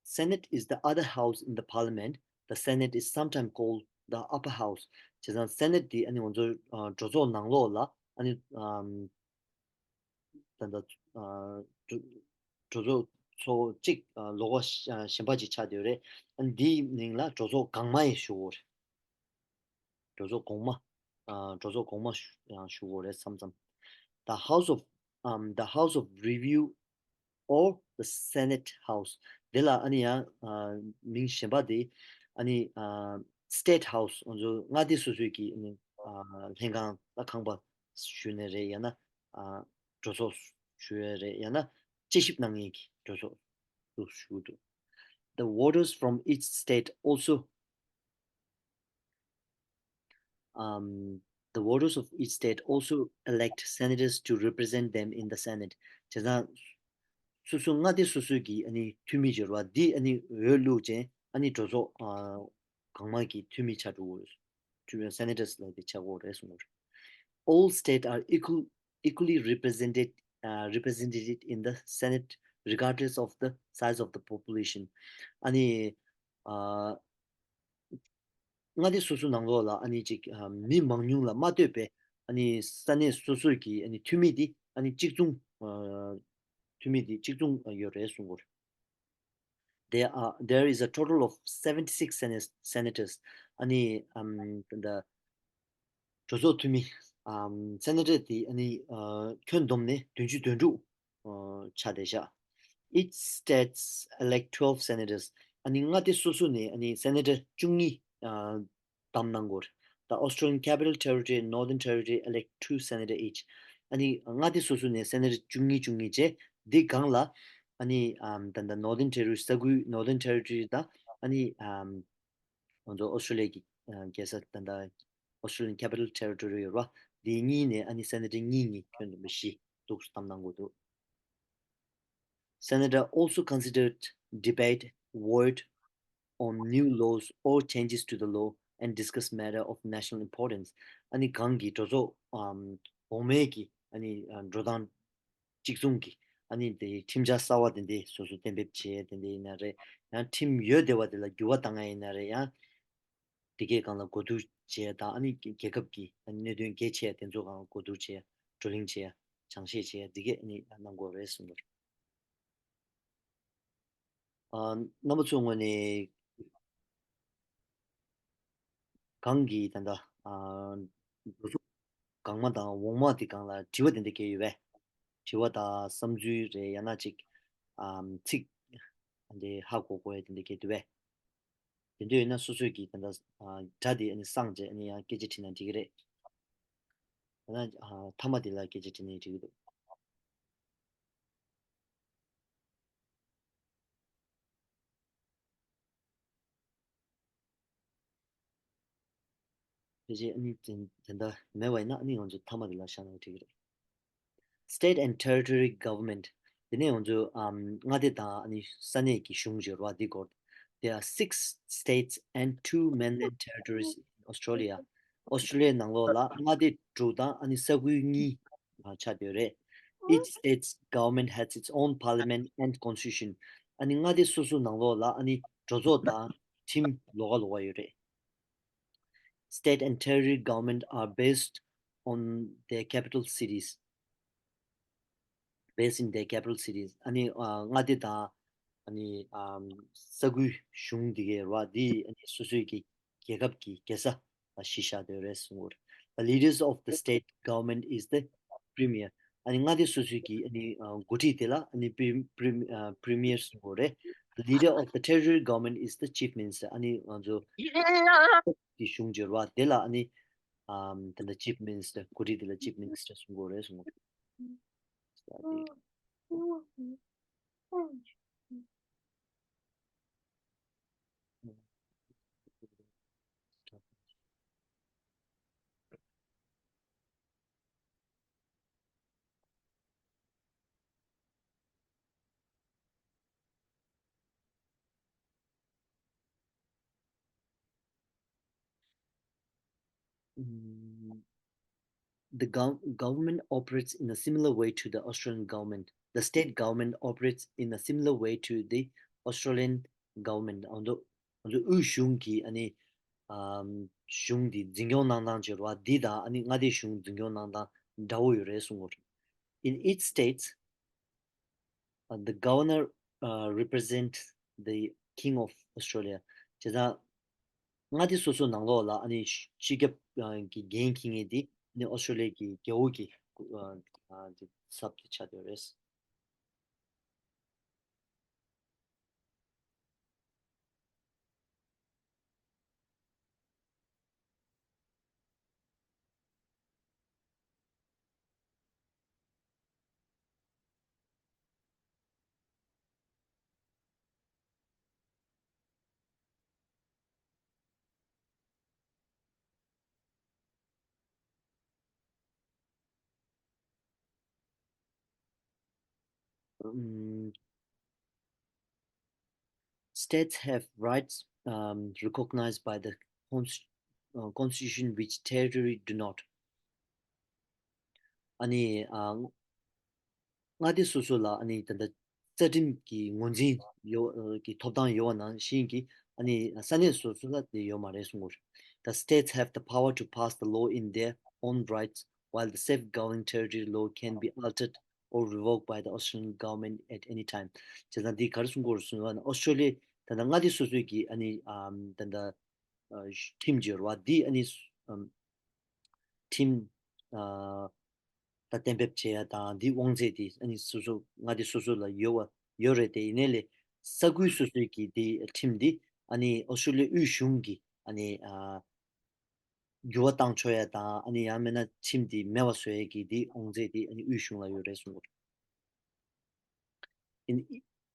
Senate is the other house in the parliament. The Senate is sometimes called the upper house. བྱས་ཙང་སེ་ནེཊ་འདི་ཨ་ནི་ང་ཚོ་ཨ་གྲོས་ཚོགས་ནང་ལོགས་ལ་ཨ་ནི་ཨམ་ད་ལྟ་ཨ་གྲོས་གྲོས་ཚོགས་ཚོགས་གཅིག་ཨ་ལོགས་ཀ་གཞན་པ་ཅིག་ཆགས་བསྡད་ཡོད་རེད། ཨ་ནི་འདིའི་མིང་ལ་གྲོས་ཚོགས་གོང་མ་ཡང་ཞུ་གི་ཡོད་རེད། གྲོས་ཚོགས་གོང་མ། ཨ་གྲོས་ཚོགས་གོང་མ་ཞུ་ཡང་ཞུ་དགོས་རེད་བསམ་བསམ། The House of um, the House of Review or the Senate House. དེ་ལ་ཨ་ནི་ཡང་ཨ་མིང་གཞན་པ་དེ་ཨ་ནི་ཨ་State House ང་ཚོ་མངའ་སྡེ་སོ་སོའི་གི་ཨ་ནི་ཨ་ལྷན་ཁང་ལ་ཁང་པ་ཞུ་ནི་རེད། ཡང་ན་ཨ་གྲོས་ཚོགས་ཞུ་ཡ་རེད། ཡང་ན་དཔྱད་ཞིབ་གནང་མཁན་གྱི་གྲོས་ཚོགས་སུ་ཞུ་གི་འདུག The voters from each state also Um, the voters of each state also elect senators to represent them in the Senate. བྱས་ཙང་སོ་སོ་མངའ་སྡེ་སོ་སོའི་གི་ཨ་ནི་འཐུས་མི་ཅིག་ཡོད་རེད་བ། འདི་ཨ་ནི་འོས་བླུགས་བྱས་ཨ་ནི་གྲོས་ཚོགས་ཨ་གོང་མ་གི་འཐུས་མི་ཆགས་འགྲོ་གི་ཡོད་རེད། Senators ལབ་དེ་ཆགས་ཀྱི་ཡོད་རེད་གསུངས་པ་རེད། All states are equal equally represented uh, represented in the Senate regardless of the size of the population. ཨ་ནི་ཨ་མངའ་སྡེ་སོ་སོ་ནང་ལོགས་ལ་ཨ་ནི་ཅིག་ཨ་མི་མང་ཉུང་ལ་མ་ལྟོས་པའི་ཨ་ནི་ས་གནས་སོ་སོའི་གི་ཨ་ནི་འཐུས་མི་འདི་ཨ་ནི་གཅིག་མཚུངས་ཨ་འཐུས་མི་འདི་གཅིག་མཚུངས་ཡོད་རེད་གསུངས་པ་རེད། There are there is a total of seventy six senas- senators. ཨ་ནི་ཨམ་ད་གྲོས་ཚོགས་འཐུས་མི་ཨམ་སེ་ནེ་ཊར་དེ་ཨ་ནི་ཨ་ཁྱོན་བསྡོམས་ནས་བདུན་ཅུ་དོན་དྲུག་ཨ་ཆགས་བསྡད་ཤག Each states elect twelve senators. ཨ་ནི་མངའ་སྡེ་སོ་སོ་ནས་ཨ་ནི་སེ་ནེ་ཊར་བཅུ་གཉིས་ཨ་བདམས་གནང་དགོས། The Australian Capital Territory and Northern Territory elect two senator each. ཨ་ནི་མངའ་སྡེ་སོ་སོ་ནས་སེ་ནེ་ཊར་བཅུ་གཉིས་བཅུ་གཉིས་བྱས། འདི་སྒང་ལ་ཨ་ནི་ཨམ་ད་ལྟ་Northern Territory ས་ཁུལ་Northern Territory དང་ཨ་ནི་ཨམ་ང་ཚོ་ཨོ་སི་ཀྲོ་ལི་ཡ་གི་ཨ་རྒྱལ་ས་ད་ལྟ་Australian Capital Territory ཡོད་རེད་བ། འདི་གཉིས་ནས་ཨ་ནི་སེ་ནེ་ཊར་གཉིས་གཉིས་ཁྱོན་བསྡོམས་པ་བཞི་འདུག་བདམས་གནང་དགོས་འདུག Senator also considered debate, vote on new laws or changes to the law and discuss matter of national importance. ཨ་ནི་གང་གི་གྲོས་ཚོགས་ཨམ་འོག་མའི་གི་ཨ་ནི་ཨ་འགྲོ་སྟངས་གཅིག་མཚུངས་ཀྱི་ཨ་ནི་དེ་ཁྲིམས་འཆར་གསར་བ་དེ་འདྲ་སོ་སོ་གཏན་འབེབས་བྱས་དེ་འདྲ་ཡིན་ན་རེད། ཡང་ཁྲིམས་ཡོད་བསྡད་པ་དེ་ལ་འགྱུར་བ་གཏང་ཡ་ཡིན་ན་རེད། ཡང་དེ་གའི་སྒང་ལ་གོ་བསྡུར་བྱས་དང་ཨ་ནི་རྒྱལ་ཁབ་ཀྱི་ཨ་ནི་གནད་དོན་གལ་ཆེ་བ་དེ་ཚོ་སྒང་ལ་གོ་བསྡུར་བྱས་བགྲོ་གླེང་བྱས་སྦྱང་བཤད་བྱས་དེ་གས་ཨ་ནི་གནང་དགོས་རེད་གསུངས་པ་རེད། ཨ་རྣམ་པ་ཚོའི་ངོས་ནས་གང་གི་ད་ལྟ་ཨ་འགྲོ་ཚོགས་གོང་མ་དང་འོག་མ་དེ་སྒང་ལ་དྲི་བ་དེ་འདྲ་གས་ཡོད་པས། དྲི་བ་དང་བསམ་ཚུལ་རེད། ཡང་ན་ཅིག་ཨམ་ཚིག་འདི་ཧ་གོ་དགོས་ཡ་དེ་འདྲ་གས་འདུག་པས། དེ་འདྲ་ཡོད་ན་སོ་སོས་ཀྱིས་ད་ལྟ་ཨ་སྒྲ་དེ་ཨ་ནི་བསྲངས་རྗེས་ཨ་ནི་ཡང་སྐད་ཆ་དྲིས་ན་འགྲིག་གི་རེད། ཡང་ན་ཨ་མཐའ་མ་དེ་ལ་སྐད་ཆ་དྲིས་ན་འགྲིག་གི་འདུག་ཕལ་ཆེར་ཨ་ནི་དེ་དེ་འདྲ་མེད་པ་ཡིན་ན་ཨ་ནི་ང་ཚོ་མཐའ་མ་དེ་ལ་བཞག་ན་འགྲིག་གི་རེད། State and territory government. དེ་ནས་ང་ཚོ་ཨམ་མངའ་སྡེ་དང་ཨ་ནི་ས་གནས་ཀྱི་གཞུང་ཟེར་བ་འདི་སྐོར། There are six states and two mainland territories in Australia. ཨོ་སི་ཀྲོ་ལི་ཡའི་ནང་ལོགས་ལ་མངའ་སྡེ་དྲུག་དང་ཨ་ནི་ས་ཁུལ་གཉིས་ཆགས་བསྡད་ཡོད་རེད། Each state's government has its own parliament and constitution. ཨ་ནི་མངའ་སྡེ་སོ་སོ་ནང་ལོགས་ལ་ཨ་ནི་གྲོས་ཚོགས་དང་ཁྲིམས་ལོགས་ཀ་ལོགས་ཀ་ཡོད་རེད། State and territory government are based on their capital cities. Based in their capital cities. ཨ་ནི་ཨ་མངའ་སྡེ་དང་ཨ་ནི་ཨམ་ས་ཁུལ་གཞུང་འདི་གའི་ར་འདི་ཨ་ནི་སོ་སོའི་གི་རྒྱལ་ཁབ་ཀྱི་རྒྱལ་ས་ལ་གཞི་བཞག་བསྡད་ཡོད་རེད་གསུངས་ཡོད། the leaders of the state government is the premier. ཨ་ནི་མངའ་སྡེ་སོ་སོའི་གི་ཨ་ནི་ཨ་འགོ་ཁྲིད་དེ་ལ་ཨ་ནི་པི་པི་ཨ་པི་རི་མི་ཡར་ཟེར་གྱི་ཡོད་རེད། The leader of the territory government is the chief minister. ཨ་ནི་ང་ཚོ་གི་གཞུང་འབྱོར་བ་དེ་ལ་ཨ་ནི་ཨམ་ད་ལྟ་ཅིབ་མི་ནི་སི་ཊར། འགོ་ཁྲིད་དེ་ལ་ཅིབ་མི་ནི་སི་ཊར་གསུང་གི་ཡོད་རེད་གསུང་གི་ཡོད། Mm, the gov- government operates in a similar way to the Australian government. The state government operates in a similar way to the Australian government. ང་ཚོ་ང་ཚོ་དབུས་གཞུང་གི་ཨ་ནི་ཨམ་གཞུང་འདི་འཛིན་སྐྱོང་གནང་སྟངས་བྱེད་པ་འདི་དང་ཨ་ནི་མངའ་སྡེ་གཞུང་འཛིན་སྐྱོང་གནང་སྟངས་འདྲ་བོ་ཡོད་རེད་གསུངས་པ་རེད། In each state, uh, the governor uh, represent the King of Australia. བྱས་ཙང་མངའ་སྡེ་སོ་སོ་ནང་ལོགས་ལ་ཨ་ནི་སྤྱི་ཁྱབ་ཀྱི་འགན་འཁྱེར་མཁན་དེ་ཨ་ནི་ཨོ་སི་ཀྲོ་ལི་ཡ་གི་རྒྱལ་པོ་གི་ཚབ་ཏུ་ཆགས་ཡོད་རེད། Um, states have rights um, recognized by the cons- uh, constitution which territory do not. ཨ་ནི་ཨ་མངའ་སྡེ་སོ་སོ་ལ་ཨ་ནི་ད་ལྟ་རྩ་ཁྲིམས་ཀྱི་ངོས་འཛིན་ཡོད་ཀྱི་ཐོབ་ཐང་ཡོད་པ་ནང་བཞིན་གྱི་ཨ་ནི་ས་གནས་སོ་སོ་ལ་དེ་ཡོད་མ་རེད་གསུངས་པ་རེད། The states have the power to pass the law in their own rights, while the self-governing territory law can be altered or revoked by the Australian government at any time. བྱས་ཙང་འདི་ག་རེ་གསུང་གི་ཡོད་རེད་ཟེར་ན་ཨོ་སི་ཀྲོ་ལི་ཡ་ད་ལྟ་མངའ་སྡེ་སོ་སོའི་གི་ཨ་ནི་ཨམ་ད་ལྟ་ཨ་ཁྲིམས་སྦྱོར་བ་འདི་ཨ་ནི་ཨམ་ཁྲིམས་ཨ་ད་གཏན་འབེབས་བྱེད་ཡ་དང་འདི་དབང་ཚད་དེ་ཨ་ནི་སོ་སོ་མངའ་སྡེ་སོ་སོ་ལ་ཡོད་པ་ཡོད་རེད། དེ་ཡིན་ནའི་ལས་ས་ཁུལ་སོ་སོའི་གི་དེ་ཁྲིམས་འདི་ཨ་ནི་ཨོ་སི་ཀྲོ་ལི་ཡ་དབུས་གཞུང་གི་ཨ་ནི་ཨ་འགྱུར་བ་བཏང་ཆོག་ཡ་དང་ཨ་ནི་ཡང་མིན་ན་ཁྲིམས་དེ་མེད་པ་བཟོ་ཡ་གི་དེ་དབང་ཚད་དེ་ཨ་ནི་དབུས་གཞུང་ལ་ཡོད་རེད་གསུངས་པ་རེད། In,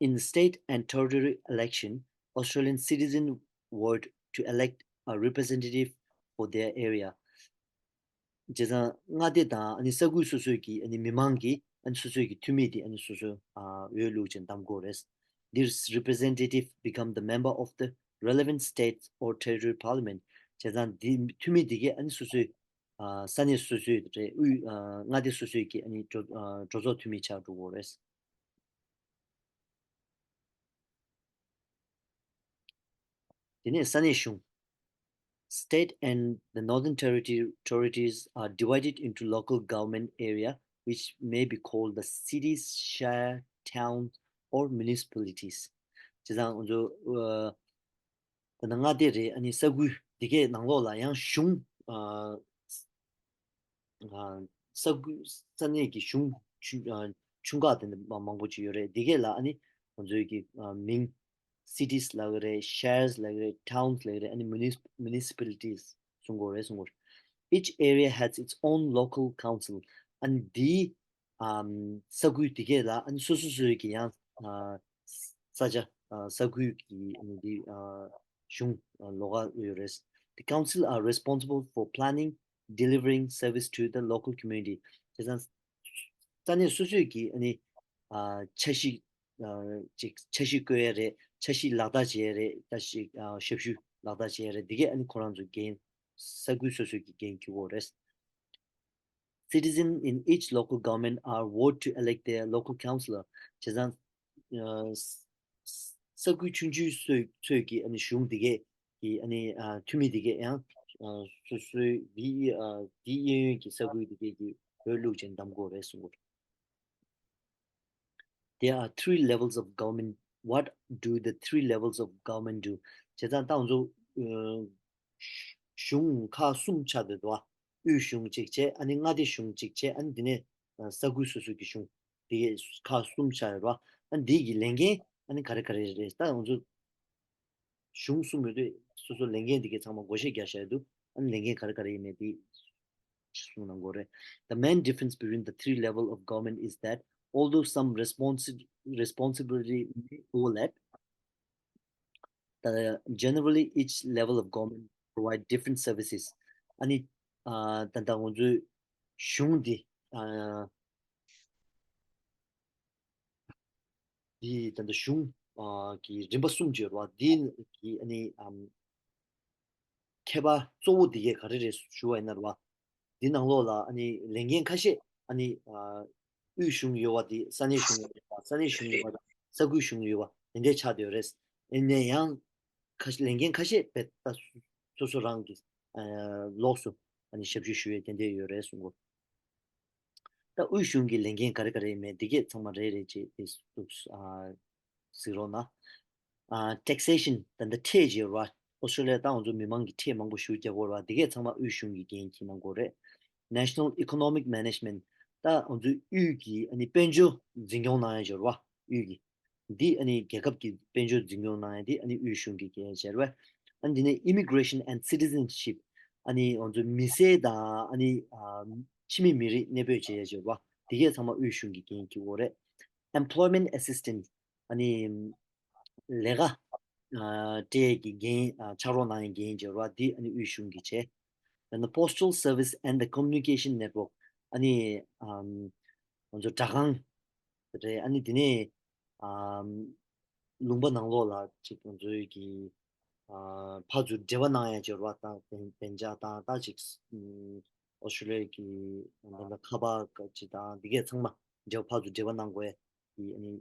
in state and territory election, Australian citizens vote to elect a representative for their area. བྱས་ཙང་མངའ་སྡེ་དང་ཨ་ནི་ས་ཁུལ་སོ་སོའི་གི་ཨ་ནི་མི་མང་གིས་ཨ་ནི་སོ་སོའི་གི་འཐུས་མི་དེ་ཨ་ནི་སོ་སོ་ཨ་འོས་བླུགས་ཅིང་བདམས་དགོས་རེད། This representative become the member of the relevant state or territory parliament. བྱས་ཙང་འདི་འཐུས་མི་དེ་གས་ཨ་ནི་སོ་སོའི་ཨ་ས་གནས་སོ་སོའི་རེད། དབུས་ཨ་མངའ་སྡེ་སོ་སོའི་གི་ཨ་ནི་གྲོས་ཨ་གྲོས་ཚོགས་འཐུས་མི་ཆགས་འགྲོ་དགོས་རེད། དེ་ནས་ས་གནས་གཞུང་། State and the Northern Territory- Territories are divided into local government area, which may be called the cities, shire, towns, or municipalities. བྱས་ཙང་ང་ཚོ་ཨ་ད་ནང་མངའ་སྡེ་རེད། ཨ་ནི་ས་ཁུལ་འདི་གའི་ནང་ལོགས་ལ་ཡང་གཞུང་ཨ་ཨ་ས་ཁུལ་ས་གནས་ཀྱི་གཞུང་ཆུང་ཨ་ཆུང་ཁག་དེ་འདྲ་མང་པོ་ཅིག་ཡོད་རེད། འདི་གའི་ལ་ཨ་ནི་ང་ཚོའི་གི་ཨ་མིང་cities ལབ་ཀྱི་རེད། shires ལབ་ཀྱི་རེད། towns ལབ་ཀྱི་རེད། ཨ་ནི་munis- municipalities གསུང་གི་རེད་གསུང་གི་རེད། Each area has its own local council. ཨ་ནི་འདིའི་ཨམ་ས་ཁུལ་དེ་གས་ལ་ཨ་ནི་སོ་སོ་སོའི་གི་ཡང་ཨ་ས་ཆ་ཨ་ས་ཁུལ་གྱི་ཨ་ནི་འདི་ཨ་གཞུང་ཨ་ལོགས་ཀ་ཡོད་རེད། The council are responsible for planning, delivering service to the local community. བྱས་ཙང་ས་གནས་སོ་སོའི་གི་ཨ་ནི་ཨ་འཆར་གཞི་ཨ་ཅིག་འཆར་གཞི་བཀོད་ཡས་རེད། འཆར་གཞི་ལག་བསྟར་བྱེད་ཡས་རེད། ད་ཞིག་ཨ་ཞབས་ཞུ་ལག་བསྟར་བྱེད་ཡས་རེད། འདི་གས་ཨ་ནི་ཁོ་རང་ཚོའི་འགན་ས་ཁུལ་སོ་སོའི་གི་འགན་འཁྱེར་དགོས་རེད། Citizens in each local government are vote to elect their local councillor. བྱས་ཙང་ཨ་ས་ས་ཁུལ་ཆུང་ཆུང་སོ་སོའི་གི་ཨ་ནི་གཞུང་འདི་གས་ཀྱི་ཨ་ནི་ཨ་འཐུས་མི་འདི་གས་ཡང་ཨ་སོ་སོའི་འདི་ཨ་འདི་གཡས་གཡོན་གྱི་ས་ཁུལ་འདི་གས་ཀྱི་འོས་བླུགས་ཅིང་བདམས་དགོས་རེད་གསུངས་པ་རེད། There are three levels of government. What do the three levels of government do? བྱས་ཙང་ད་ང་ཚོ་ཨ་གཞུང་ཁག་གསུམ་ཆགས་བསྡད་འདུག་བ། དབུས་གཞུང་གཅིག་བྱས། ཨ་ནི་མངའ་སྡེ་གཞུང་གཅིག་བྱས། ཨ་ནི་འདི་ནས་ས་ཁུལ་སོ་སོ་གི་གཞུང་། དེ་གས་ཁག་གསུམ་ཆགས་ཡོད་རེད་བ། ཨ་ནི་འདི་གི་ལས་འགན་ཨ་ནི་ག་རེ་ག་རེ་རེད། ད་ང་ཚོ་གཞུང་གསུམ་ཡོད་དུས་སོ་སོ་ལས་འགན་འདི་གས་ཚང་མ་བགོ་བཤའ་རྒྱག་བཞག་ཡོད་འདུག་ཨ་ནི་ལས་འགན་ག་རེ་ག་རེ་ཡིན་མིན་འདི་གསུངས་གནང་དགོས་རེད། The main difference between the three level of government is that although some responsi- responsibility may overlap, the generally each level of government provide different services. ཨ་ནི་ད་ལྟ་ང་ཚོའི་གཞུང་འདི་འདི་ད་ལྟ་གཞུང་གི་རིམ་པ་གསུམ་ཅིག་ཡོད་རེད་བ། འདི་གི་ཨ་ནི་ཁྱད་པར་གཙོ་བོ་འདི་གས་ག་རེ་རེད་ཞུ་བ་ཡིན་ན་རེད་བ། འདི་ནང་ལོགས་ལ་ཨ་ནི་ལས་འགན་ཁ་ཤས་ཨ་ནི་དབུས་གཞུང་ཡོད་པ་དེ་ས་གནས་གཞུང་ཡོད་པ། ས་གནས་གཞུང་ཡོད་པ་དང་ས་ཁུལ་གཞུང་ཡོད་པ་དེ་འདྲས་ཆགས་བསྡད་ཡོད་རེད། ཡིན་ནའི་ཡང་ཁ་ཤས་ལས་འགན་ཁ་ཤས་རྦད་ད་སོ་སོ་རང་གི་ལོགས་སུ་ཨ་ནི་ཞབས་ཞུ་ཞུ་ཡས་དེ་འདྲས་ཡོད་རེད་གསུང་གོ། ད་དབུས་གཞུང་གི་ལས་འགན་ག་རེ་ག་རེ་ཡིན་མིན་འདི་གས་ཚང་མ་རེ་རེ་བྱས་ཏེ་གཟིགས་རོགས་གནང་། ཨ་taxation ད་ལྟ་ཁྲལ་ཅིག་ཡོད་རེད་བ། ཨོ་སི་ཀྲོ་ལི་ཡ་ད་ང་ཚོ་མི་མང་གི་ཁྲལ་མང་པོ་ཞེ་པོ་རྒྱག་གི་ཡོད་རེད་བ། འདི་གས་ཚང་མ་དབུས་གཞུང་གི་འགན་འཁྱེར་གནང་དགོས་རེད། National Economic Management ད་ང་ཚོའི་དབུས་ཀྱི་ཨ་ནི་དཔལ་འབྱོར་འཛིན་སྐྱོང་གནང་ཡ་ཅིག་ཡོད་རེད་བ། དབུས་ཀྱི་འདི་ཨ་ནི་རྒྱལ་ཁབ་ཀྱི་དཔལ་འབྱོར་འཛིན་སྐྱོང་གནང་ཡ་འདི་ཨ་ནི་དབུས་གཞུང་གི་འགན་བཞེས་རེད། ཨ་ནི་འདི་ནས་Immigration and Citizenship ཨ་ནི་ང་ཚོ་མི་སེར་དང་ཨ་ནི་ཨ་ཕྱི་མི་མི་རིགས་གནས་སྤོས་བྱེད་ཡ་ཅིག་ཡོད་རེད་བ། འདི་གས་ཚང་མ་དབུས་གཞུང་གི་འགན་འཁྱེར་དགོས་རེད། Employment Assistance ཨ་ནི་ལས་ཀ་ཨ་སྤྲད་ཀྱི་འགན་ཨ་ཕྱག་རོགས་གནང་ཡ་འགན་ཅིག་ཡོད་རེད་བ། འདི་ཨ་ནི་དབུས་གཞུང་གིས་བྱས། Then the Postal Service and the Communication Network ཨ་ནི་ཨམ་ང་ཚོ་སྦྲག་ཁང་རེད། ཨ་ནི་དེ་ནས་ཨམ་ལུང་པ་ནང་ལོགས་ལ་ཅིག་ང་ཚོའི་གི་ཨ་ཕར་ཚུར་འབྲེལ་བ་གནང་ཡ་ཅིག་ཡོད་རེད་བ། ད་བདེ་བདེ་འཇགས་དང་ད་ཅིག་ཨམ་ཨོ་སི་ཀྲོ་ལི་ཡ་གི་ད་ལྟ་ཁ་པར་ཅིག་དང་འདི་གས་ཚང་མ་འབྲེལ་བ་ཕར་ཚུར་འབྲེལ་བ་གནང་དགོས་ཡ་གི་ཨ་ནི་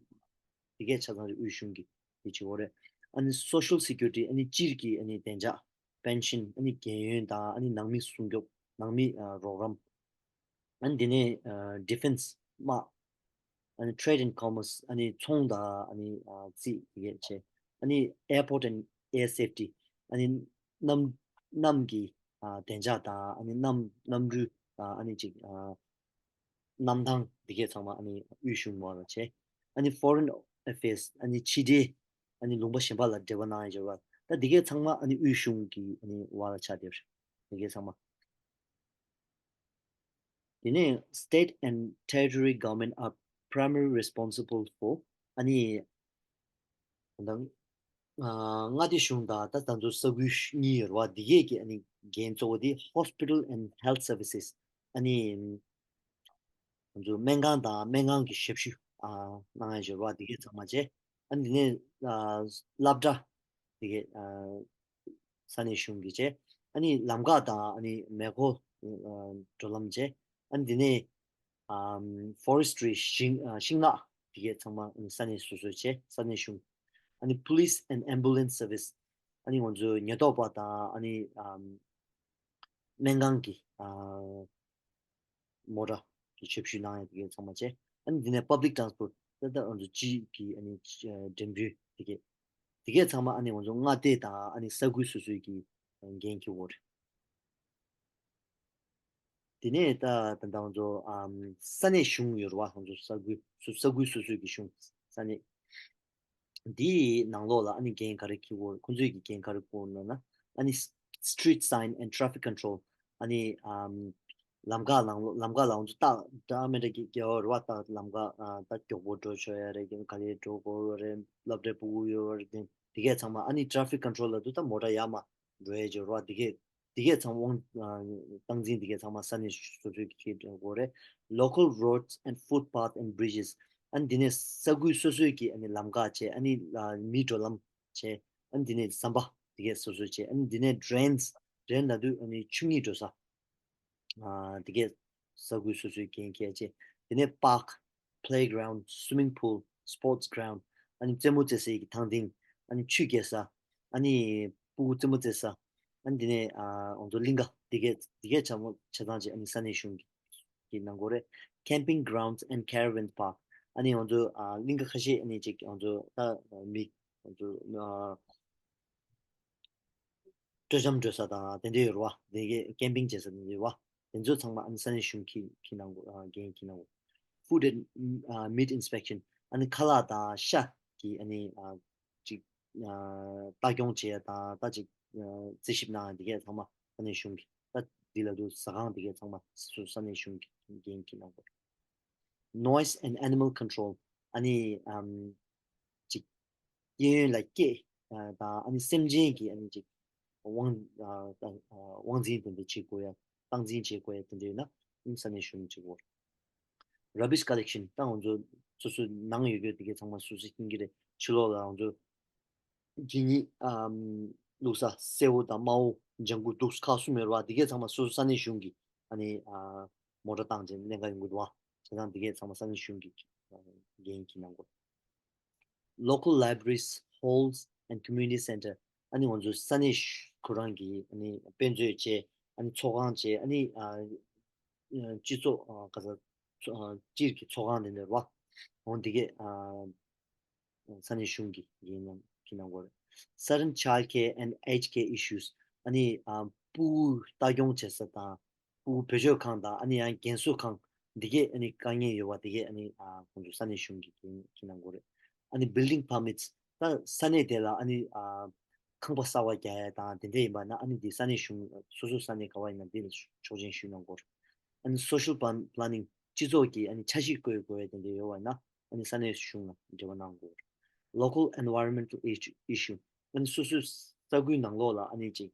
འདི་གས་ཆ་ཚང་རེད། དབུས་གཞུང་གི་འདི་བྱེད་དགོས་རེད། ཨ་ནི་Social Security ཨ་ནི་སྤྱིར་གྱི་ཨ་ནི་བདེ་འཇགས། Pension ཨ་ནི་རྒན་ཡོལ་དང་ཨ་ནི་ནང་མི་སྲུང་སྐྱོབ། ནང་མི་ཨ་རོགས་རམ། ཨ་ནི་དེ་ནས་ཨ་Defence དམག་ཨ་ནི་Trade and Commerce ཨ་ནི་ཚོང་དང་ཨ་ནི་ཨ་རྩིས་དེ་གས་བྱས། ཨ་ནི་Airport and Air Safety ཨ་ནི་གནམ་གནམ་གྱི་ཨ་བདེ་འཇགས་དང་ཨ་ནི་གནམ་གནམ་གྲུ་ཨ་ཨ་ནི་ཅིག་ཨ་གནམ་ཐང་འདི་གས་ཚང་མ་ཨ་ནི་དབུས་གཞུང་འོག་ལ་བྱས། ཨ་ནི་Foreign Affairs ཨ་ནི་ཕྱི་འབྲེལ། ཨ་ནི་ལུང་པ་གཞན་པ་ལ་འབྲེལ་བ་གནང་ཡ་ཅིག་ཡོད་རེད་བ། ད་འདི་གས་ཚང་མ་ཨ་ནི་དབུས་གཞུང་གི་ཨ་ནི་འོག་ལ་ཆགས་བསྡད་ཡོད་རེད། འདི་གས་ཚང་མ། དེ་ནས་State and Territory Government are primarily responsible for ཨ་ནི་ད་ཨ་མངའ་སྡེ་གཞུང་དང་ད་ད་ཚོ་ས་ཁུལ་གཉིས་ཡོད་རེད་བ། འདི་གས་ཀྱི་ཨ་ནི་འགན་གཙོ་བོ་དེ་Hospital and Health Services ཨ་ནི་ང་ཚོ་སྨན་ཁང་དང་སྨན་ཁང་གི་ཞབས་ཞུ་ཨ་གནང་ཡ་ཅིག་ཡོད་རེད་བ། འདི་གས་ཚང་མ་བྱས། ཨ་ནི་དེ་ནས་ཨ་སློབ་གྲྭ་དེ་གས་ཨ་ས་གནས་གཞུང་གིས་བྱས། ཨ་ནི་ལམ་ཁ་དང་ཨ་ནི་མེ་འཁོར་ཨ་འགྲོ་ལམ་བྱས། ཨ་ནི་དེ་ནས་ཨམ་Forestry ཤིང་ཨ་ཤིང་ནགས་དེ་གས་ཚང་མ་ཨ་ནི་ས་གནས་སོ་སོས་བྱས། ས་གནས་གཞུང་། ཨ་ནི་Police and Ambulance Service ཨ་ནི་ང་ཚོ་ཉེན་རྟོག་པ་དང་ཨ་ནི་ཨམ་སྨན་ཁང་གི་ཨ་མོ་ཊ་གི་ཞབས་ཞུ་གནང་ཡ་དེ་གས་ཚང་མ་བྱས། ཨ་ནི་འདི་ནས་Public Transport ད་ལྟ་ང་ཚོ་སྤྱི་གི་ཨ་ནི་འགྲིམ་འགྲུལ་དེ་གས་དེ་གས་ཚང་མ་ཨ་ནི་ང་ཚོ་མངའ་སྡེ་དང་ཨ་ནི་ས་ཁུལ་སོ་སོའི་གི་འགན་འཁྱེར་དགོས་རེད། དེ་ནས་ད་ད་ལྟ་ང་ཚོ་ཨམ་ས་གནས་གཞུང་ཡོད་རེད་བ། ང་ཚོ་ས་ཁུལ་སོ་ས་ཁུལ་སོ་སོའི་གི་གཞུང་ས་གནས། འདིའི་ནང་ལོགས་ལ་ཨ་ནི་འགན་ག་རེ་འཁྱེར་དགོས། ཁོང་ཚོས་ཀྱི་འགན་ག་རེ་འཁྱེར་དགོས་ལབ་ན། ཨ་ནི་Street Sign and Traffic Control ཨ་ནི་ཨམ་ལམ་ཁ་ནང་ལོགས་ལམ་ཁ་ལ་ང་ཚོ་རྟགས་འདྲ་མི་འདྲ་གི་རྒྱག་ཡོད་རེད་བ། རྟགས་ལམ་ཁ་ཨ་རྟགས་མགྱོགས་པོ་འགྲོ་ཆོག་ཡ་རེད། ག་ལེར་འགྲོ་དགོས་ཡོད་རེད། སློབ་གྲྭའི་ཕྲུ་གུ་ཡོད་རེད། དེ་དེ་གས་ཚང་མ་ཨ་ནི་Traffic Control ལབ་དུས་ད་མོ་ཊ་ཡར་མར་འགྲོ་ཡ་ཅིག་ཡོད་རེད་བ། དེ་གས་དེ་གས་ཚང་མ་དབང་ཨ་སྟངས་འཛིན་དེ་གས་ཚང་མ་ས་གནས་སོ་སོས་ཀྱིས་འཁྱེར་དགོས་རེད། Local Roads and Footpath and Bridges ཨ་ནི་འདི་ནས་ས་ཁུལ་སོ་སོས་ཀྱིས་ཨ་ནི་ལམ་ཁ་བྱས། ཨ་ནི་ཨ་མིའི་འགྲོ་ལམ་བྱས། ཨ་ནི་འདི་ནས་ཟམ་པ་དེ་གས་སོ་སོས་བྱས། ཨ་ནི་འདི་ནས་Drains Drain ལབ་དུས་ཨ་ནི་ཆུ་གཉིས་འགྲོ་ས། ཨ་དེ་གས་ས་ཁུལ་སོ་སོའི་འགན་འཁྱེར་བྱས། དེ་ནས་Park Playground Swimming Pool Sports Ground ཨ་ནི་རྩེད་མོ་རྩེ་སའི་གི་ཐང་སྟེང་། ཨ་ནི་ཆུ་རྐྱལ་ས། ཨ་ནི་ཕྲུ་གུ་རྩེད་མོ་རྩེ་ས། ཨ་ནི་དེ་ནས་ཨ་ང་ཚོ་གླིང་ག་དེ་གས་དེ་གས་ཆ་མོ་ཆ་ཚང་བྱས། ཨ་ནི་ས་གནས་གཞུང་གི་གི་གནང་དགོས་རེད། Camping Grounds and Caravan Park ཨ་ནི་ང་ཚོ་ཨ་གླིང་ག་ཁ་ཤས་ཨ་ནི་ཅིག་ང་ཚོ་ད་མི་ང་ཚོ་ཨ་སྤྲོ་འཆམ་འགྲོ་ས་དང་དེ་འདྲ་ཡོད་རེད་བ། དེ་གས་Camping བྱེད་ས་དེ་འདྲ་ཡོད་བ། དེ་ཚོ་ཚང་མ་ཨ་ནི་ས་གནས་གཞུང་གིས་འཁྱེར་གནང་དགོས། ཨ་འགན་འཁྱེར་གནང་དགོས། Food and, uh, meat inspection. ཨ་ནི་ཁ་ལག་དང་ཤ་གི་ཨ་ནི་ཨ་ཅིག་ཨ་ལྟ་སྐྱོང་བྱེད་ཡ་དང་ད་ཅིག་ཨ་རྩིས་ཞིབ་གནང་ཡ་འདི་གས་ཚང་མ་ས་གནས་གཞུང་གིས། ད་འདི་ལ་དུ་ཟ་ཁང་འདི་གས་ཚང་མ་སོ་སོ་ས་གནས་གཞུང་གིས་འགན་འཁྱེར་གནང་དགོས། Noise and animal control. ཨ་ནི་ཨམ་ཅིག་གཡས་གཡོན་ལ་སྐད་ཨ་དང་ཨ་ནི་སེམས་ཅན་གྱི་ཨ་ནི་ཅིག་དབང་ཨ་ཨ་དབང་འཛིན་དེ་འདྲ་བྱེད་དགོས་ཡ། སྟངས་འཛིན་བྱེད་དགོས་ཡ་དེ་འདྲ་ཡོད་ན་ཨ་ནི་ས་གནས་གཞུང་གིས་བྱེད་དགོས། Rubbish collection. ད་ང་ཚོ་སོ་སོའི་ནང་ཡོད་རྒྱུ་དེ་གས་ཚང་མ་སོ་སོ་ཤིང་གི་རེད། ཕྱི་ལོགས་ལ་ང་ཚོ་གད་སྙིགས་ཨམ་བླུགས་ས་སེར་པོ་དང་དམར་པོ་ལྗང་གུ་དུག་ཁག་གསུམ་ཡོད་རེད་བ། དེ་གས་ཚང་མ་སོ་སོ་ས་གནས་གཞུང་གིས་ཨ་ནི་ཨ་མོ་ཊ་བཏང་བྱས་ནས་ལེན་ག་ཡོང་གི་འདུག་བ། བྱས་ཙང་དེ་གས་ཚང་མ་ས་གནས་གཞུང་གིས་ཨ་འགན་འཁྱེར་གནང་དགོས། Local libraries, halls and community center. ཨ་ནི་ང་ཚོ་ས་གནས་ཁོ་རང་གི་ཨ་ནི་དཔེ་མཛོད་བྱས། ཨ་ནི་ཚོགས་ཁང་བྱས། ཨ་ནི་ཨ་སྤྱི་ཚོགས་ཨ་ག་ས་ཨ་སྤྱིར་གྱི་ཚོགས་ཁང་དེ་འདྲ་རེད་བ། འོ་འདི་གས་ཨ་ས་གནས་གཞུང་གིས་འགན་འཁྱེར་གནང་དགོས་རེད། Certain child care and aged care issues. ཨ་ནི་ཨ་ཕྲུ་གུ་ལྟ་སྐྱོང་བྱེད་ས་དང་ཕྲུ་གུ་བེད་སྤྱོད་ཁང་དང་ཨ་ནི་ཡང་རྒན་གསོ་ཁང་འདི་གས་ཨ་ནི་དཀའ་ངལ་ཡོད་པ་འདི་གས་ཨ་ནི་ཨ་ཁོང་ཚོ་ས་གནས་གཞུང་གིས་འགན་འཁྱེར་གནང་དགོས་རེད། ཨ་ནི་building permits. ད་ས་གནས་དེ་ལ་ཨ་ནི་ཨ་ཁང་པ་གསར་པ་རྒྱག་ཡ་དང་དེ་འདྲ་ཡིན་པ་ན་ཨ་ནི་འདི་ས་གནས་གཞུང་སོ་སོ་ས་གནས་ག་བ་ཡིན་ན་འདི་ལ་ཆོག་མཆན་ཞུ་གནང་དགོས་རེད། ཨ་ནི་social plan- planning. སྤྱི་ཚོགས་ཀྱི་ཨ་ནི་འཆར་གཞི་བཀོད་དགོས་ཡ་དེ་འདྲ་ཡོད་པ་ན་ཨ་ནི་ས་གནས་གཞུང་ལ་འབྲེལ་བ་གནང་དགོས་རེད། Local environmental issue- issue. ཨ་ནི་སོ་སོའི་ས་ཁུལ་ནང་ལོགས་ལ་ཨ་ནི་ཅིག་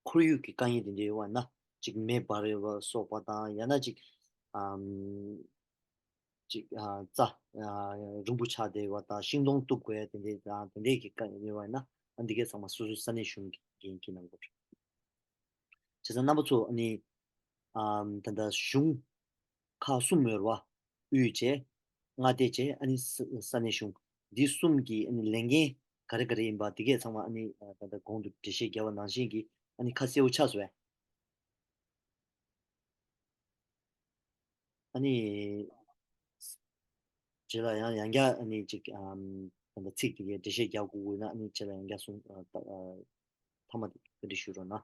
ཁོར་ཡུག་གི་དཀའ་ངལ་དེ་འདྲ་ཡོད་པ་ན་ཅིག་མེ་འབར་བ་སོགས་པ་དང་ཡང་ན་ཅིག་ཨམ་ཅིག་ཨ་རྩྭ་ཨ་རིང་པོ་ཆགས་བསྡད་པ་དང་ཤིང་སྡོང་གཏུབ་དགོས་ཡ་དེ་འདྲ་དང་དེ་འདྲའི་གི་དཀའ་ངལ་ཡོད་པ་ན་ཨ་འདི་གས་ཚང་མ་སོ་སོའི་ས་གནས་གཞུང་གིས་འགན་འཁྱེར་གནང་དགོས་རེད། བྱས་ཙང་རྣམ་པ་ཚོ་ཨ་ནི་ཨམ་ད་ལྟ་གཞུང་ཁག་གསུམ་ཡོད་རེད་བ། དབུས་བྱས། མངའ་སྡེ་བྱས། ཨ་ནི་ས- ས་གནས་གཞུང་། འདི་གསུམ་གྱི་ཨ་ནི་ལས་འགན་ག་རེ་ག་རེ་ཡིན་པ་འདི་གས་ཚང་མ་ཨ་ནི་ཨ་ད་ལྟ་གོང་དུ་འགྲེལ་བཤད་བརྒྱབ་པ་ནང་བཞིན་གྱི་ཨ་ནི་ཁ་གསལ་པོ་ཆགས་སོང་བས། ཨ་ནི་རྗེས་ལ་ཡང་ཡང་བསྐྱར་ཨ་ནི་ཅིག་ཨམ་ད་ལྟ་ཚིག་དེ་གའི་འགྲེལ་བཤད་རྒྱག་དགོས་དགོས་ན་ཨ་ནི་རྗེས་ལ་ཡང་བསྐྱར་གསུང་ཨ་ད་ཨ་མཐའ་མ་དེ་བཀའ་འདྲི་ཞུ་རོགས་གནང་།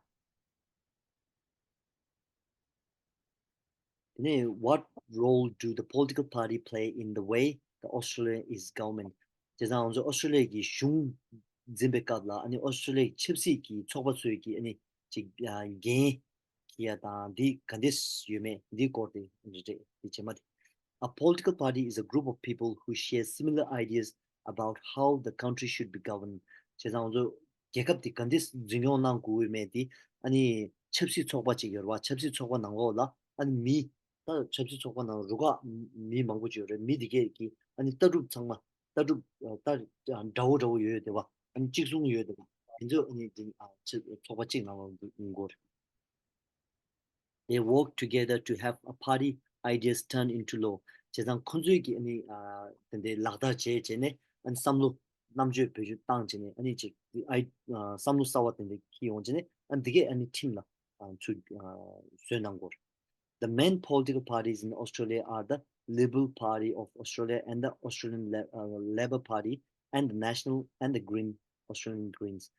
དེ་ནས་what role do the political party play in the way the Australia is government? བྱས་ཙང་ང་ཚོ་ཨོ་སི་ཀྲོ་ལི་ཡ་གི་གཞུང་འཛིན་པའི་སྐབས་ལ་ཨ་ནི་ཨོ་སི་ཀྲོ་ལི་ཡའི་ཆབ་སྲིད་ཀྱི་ཚོགས་པ་ཚོས་ཀྱི་ཨ་ནི་ཅིག་ཨ་འགན་འཁྱེར་ཡ་དང་འདི་ག་འདྲས་ཡོད་མེད་འདིའི་སྐོར་དེ་རེད་རེད། འདི་རྗེས་མ་དེ། A political party is a group of people who share similar ideas about how the country should be governed. བྱས་ཙང་ང་ཚོ་རྒྱལ་ཁབ་དེ་ག་འདྲས་འཛིན་སྐྱོང་གནང་དགོས་ཡོད་མེད་དེ་ཨ་ནི་ཆབ་སྲིད་ཚོགས་པ་གཅིག་ཡོད་རེད་བ། ཆབ་སྲིད་ཚོགས་པ་ནང་ལོགས་ལ་ཨ་ནི་མི་ད་ཆབ་སྲིད་ཚོགས་པ་ནང་རུ་ཁག་མི་མང་པོ་ཅིག་ཡོད་རེད། མི་དེ་གས་ཀྱི་ཨ་ནི་ལྟ་གྲུབ་ཚང་མ་ལྟ་གྲུབ་ད་འདྲ་བོ་འདྲ་བོ་ཡོད་བསྡད་པ། ཨ་ནི་གཅིག་མཚུངས་ཡོད་བསྡད་པ། དེ་ཚོ་ཨ་ནི་འཛིན་ཨ་ཆབ་ཚོགས་པ་གཅིག་ནང་ལ་འདུ་འགོར། They work together to have a party ideas turn into law. བྱས་ཙང་ཁོང་ཚོས་ཀྱི་ཨ་ནི་ཨ་དེ་འདྲའི་ལག་བསྟར་བྱས་བྱས་ནས་ཨ་ནི་བསམ་བློ་རྣམ་དཔྱོད་བེད་སྤྱོད་བཏང་བྱས་ནས་ཨ་ནི་ཅིག་ཨ་ཨ་བསམ་བློ་གསར་བ་དེ་འདྲ་འཁྱེར་ཡོང་བྱས་ནས་ཨ་ནི་འདི་གས་ཨ་ནི་ཁྲིམས་ལ་ཨ་ཚུར་ཨ་བཟོས་གནང་དགོས། The main political parties in Australia are the Liberal Party of Australia and the Australian Le- uh, Labor Party and the National and the Green Australian Greens.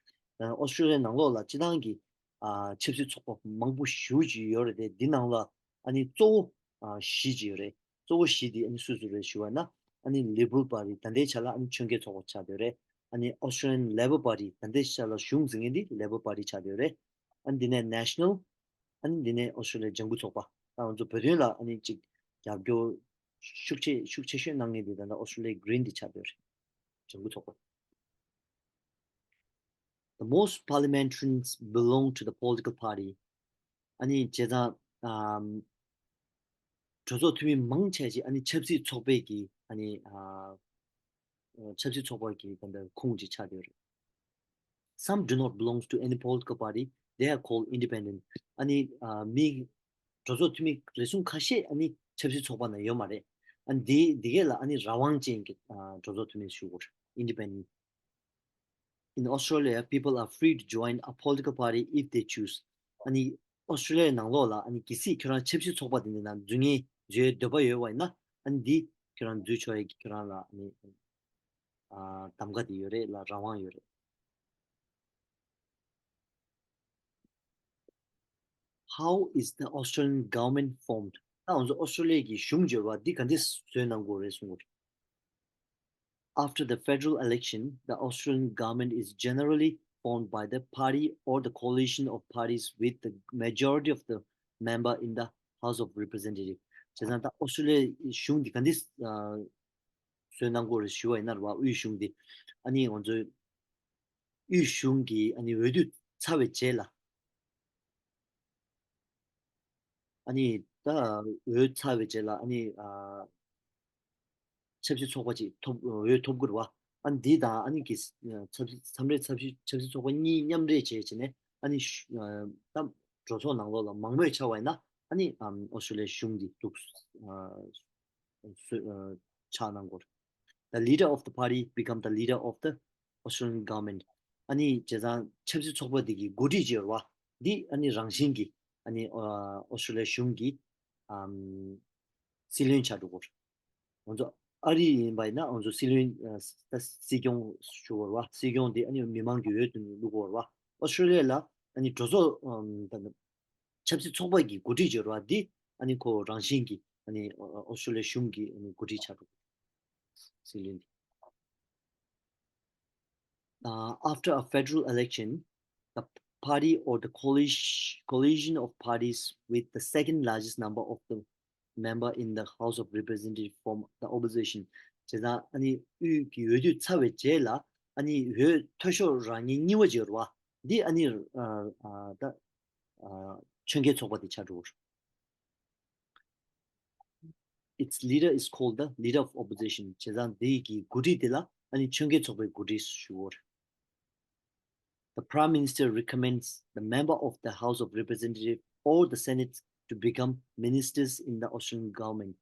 ཨོ་སི་ཀྲོ་ལི་ཡ་ནང་ལོགས་ལ་སྤྱི་བཏང་གི་ཨ་ཆབ་སྲིད་ཚོགས་པ་མང་པོ་ཞེ་པོ་ཅིག་ཡོད་རེད་དེ། འདི་ནང་ལ་ཨ་ནི་གཙོ་བོ་ཨ་བཞི་ཅིག་ཡོད་རེད། གཙོ་བོ་བཞི་དེ་ཨ་ནི་སུ་སུ་རེད་ཞུ་བ་ན་ཨ་ནི་Liberal Party ད་ལྟའི་ཆ་ལ་ཨ་ནི་ཁྱོན་གྱི་ཚོགས་པ་ཆགས་བསྡད་རེད། ཨ་ནི་Australian Labor Party ད་ལྟའི་ཆ་ལ་གཞུང་འཛིན་མཁན་དེ་Labor Party ཆགས་བསྡད་རེད། ཨ་ནི་འདི་ནས་National ཨ་ནི་འདི་ནས་ཨོ་སི་ཀྲོ་ལི་ཡ་ལྗང་གུ་ཚོགས་པ། ད་ང་ཚོ་བོད་དོན་ལ་ཨ་ནི་ཅིག་རྒྱབ་སྐྱོར་ཤུགས་ཆེ་ཤུགས་ཆེ་ཤོས་གནང་མཁན་དེ་ད་ལྟ་ཨོ་སི་ཀྲོ་ལི་ཡ་Green དེ་ཆགས་བསྡད་རེད། ལྗང་གུ་ཚོགས་པ། The most parliamentarians belong to the political party. ཨ་ནི་བྱས་ཙང་ཨམ་གྲོས་ཚོགས་འཐུས་མི་མང་ཆེ་ཞིག་ཨ་ནི་ཆབ་སྲིད་ཚོགས་པའི་གི་ཨ་ནི་ཨ་ཆབ་སྲིད་ཚོགས་པ་གི་ད་ལྟ་ཁོངས་ཅིག་ཆགས་བསྡད་ཡོད་རེད། Some do not belong to any political party. They are called independent. ཨ་ནི་ཨ་མི་གྲོས་ཚོགས་འཐུས་མི་རེ་ཟུང་ཁ་ཤས་ཨ་ནི་ཆབ་སྲིད་ཚོགས་པ་ནང་ཡོད་མ་རེད། ཨ་ནི་དེ་དེ་གས་ལ་ཨ་ནི་རང་དབང་ཅན་གྱི་ཨ་གྲོས་ཚོགས་འཐུས་མི་ཞུ་དགོས་རེད། Independent. In Australia, people are free to join a political party if they choose. ཨ་ནི་ཨོ་སི་ཀྲོ་ལི་ཡའི་ནང་ལོགས་ལ་ཨ་ནི་གལ་སྲིད་ཁྱོད་རང་ཆབ་སྲིད་ཚོགས་པ་དེ་འདྲ་ནང་འཛུལ་མཁན་འཛུལ་ཡའི་འདོད་པ་ཡོད་པ་ཡིན་ན་ཨ་ནི་འདི་ཁྱོད་རང་འཛུལ་ཆོག་ཡས་ཀྱི་ཁྱོད་རང་ལ་ཨ་ནི་ཨ་གདམ་ག་དེ་ཡོད་རེད་ལ་རང་དབང་ཡོད་རེད། How is the Australian government formed? ད་ང་ཚོ་ཨོ་སི་ཀྲོ་ལི་ཡ་གི་གཞུང་བརྗོད་པ་འདི་ག་འདྲས་བཟོས་གནང་དགོས་རེད་གསུང་གི་རེད། After the federal election, the Australian government is generally formed by the party or the coalition of parties with the majority of the member in the House of Representatives. བྱས་ཙང་ད་ཨོ་སི་ཀྲོ་ལི་ཡའི་གཞུང་འདི་ག་འདྲས་བཟོས་གནང་དགོས་རེད་ཞུ་བ་ཡིན་ན་རེད་བ། དབུས་གཞུང་འདི་ཨ་ནི་ང་ཚོའི་དབུས་གཞུང་གི་ཨ་ནི་འོས་བསྡུ་ཚར་བའི་རྗེས་ལ། ཨ་ནི་ད་འོས་ཚར་བའི་རྗེས་ལ་ཨ་ནི་ཨ་ཆབ་སྲིད་ཚོགས་པ་ཅིག་ཐོབ་འོས་ཐོབ་དགོས་རེད་བ། ཨ་ནི་འདི་དང་ཨ་ནི་གི་ཆབ་སྲིད་མཚམས་རེ་ཆབ་སྲིད་ཆབ་སྲིད་ཚོགས་པ་གཉིས་མཉམ་འབྲེལ་བྱས་བྱས་ནས་ཨ་ནི་ད་གྲོས་ཚོགས་ནང་ལོགས་ལ་མང་མོས་ཆགས་པ་ཡིན་ན་ཨ་ནི་ཨོ་སི་ཀྲོ་ལི་ཡའི་གཞུང་འདི་འདུག་ཆགས་གནང་དགོས། The leader of the party become the leader of the Australian government. ཨ་ནི་བྱས་ཙང་ཆབ་སྲིད་ཚོགས་པ་འདི་གི་འགོ་ཁྲིད་ཅིག་ཡོད་རེད་བ། འདི་ཨ་ནི་རང་བཞིན་གྱིས་ཨ་ནི་ཨོ་སི་ཀྲོ་ལི་ཡའི་གཞུང་གི་ཨམ་སྲིད་བློན་ཆགས་འགྲོ་གི་རེད། ང་ཚོ་ཨ་རི་ཡིན་པ་ཡིན་ན་ང་ཚོ་སྲིད་བློན་ཨ་ས་སྲིད་སྐྱོང་ཞུ་བ་རེད་བ། སྲིད་སྐྱོང་འདི་ཨ་ནི་མི་མང་གི་འོས་བཏོན་ནས་བླུག་གི་རེད་བ། ཨོ་སི་ཀྲོ་ལི་ཡ་ལ་ཨ་ནི་གྲོས་ཚོགས་ཨམ་ད་ཆབ་སྲིད་ཚོགས་པ་གི་འགོ་ཁྲིད་ཅིག་ཡོད་རེད་བ། འདི་ཨ་ནི་ཁོ་རང་བཞིན་གྱིས་ཨ་ནི་ཨོ་ཨོ་སི་ཀྲོ་ལི་ཡའི་གཞུང་གི་ཨ་ནི་འགོ་ཁྲིད་ཆགས་འགྲོ་གི་རེད། སྲིད་བློན་འདི། Uh, after a federal election, the party or the coalition, coalition of parties with the second largest number of the member in the House of Representatives form the opposition. བྱས་ཙང་ཨ་ནི་དབུས་ཀྱི་འོས་བསྡུ་ཚར་བའི་རྗེས་ལ་ཨ་ནི་འོས་མཐོ་ཤོས་རང་ཉིད་གཉིས་པ་ཅིག་ཡོད་རེད་བ། འདི་ཨ་ནི་ཨ་ཨ་ད་ཨ་ཆོལ་ཁའི་ཚོགས་པ་དེ་ཆགས་འགྲོ་གི་རེད། Its leader is called the leader of opposition. བྱས་ཙང་འདི་གི་འགོ་ཁྲིད་དེ་ལ་ཨ་ནི་ཆོལ་ཁའི་ཚོགས་པའི་འགོ་ཁྲིད་ཞུ་བ་རེད། The Prime Minister recommends the member of the House of Representatives or the Senate to become ministers in the Australian government.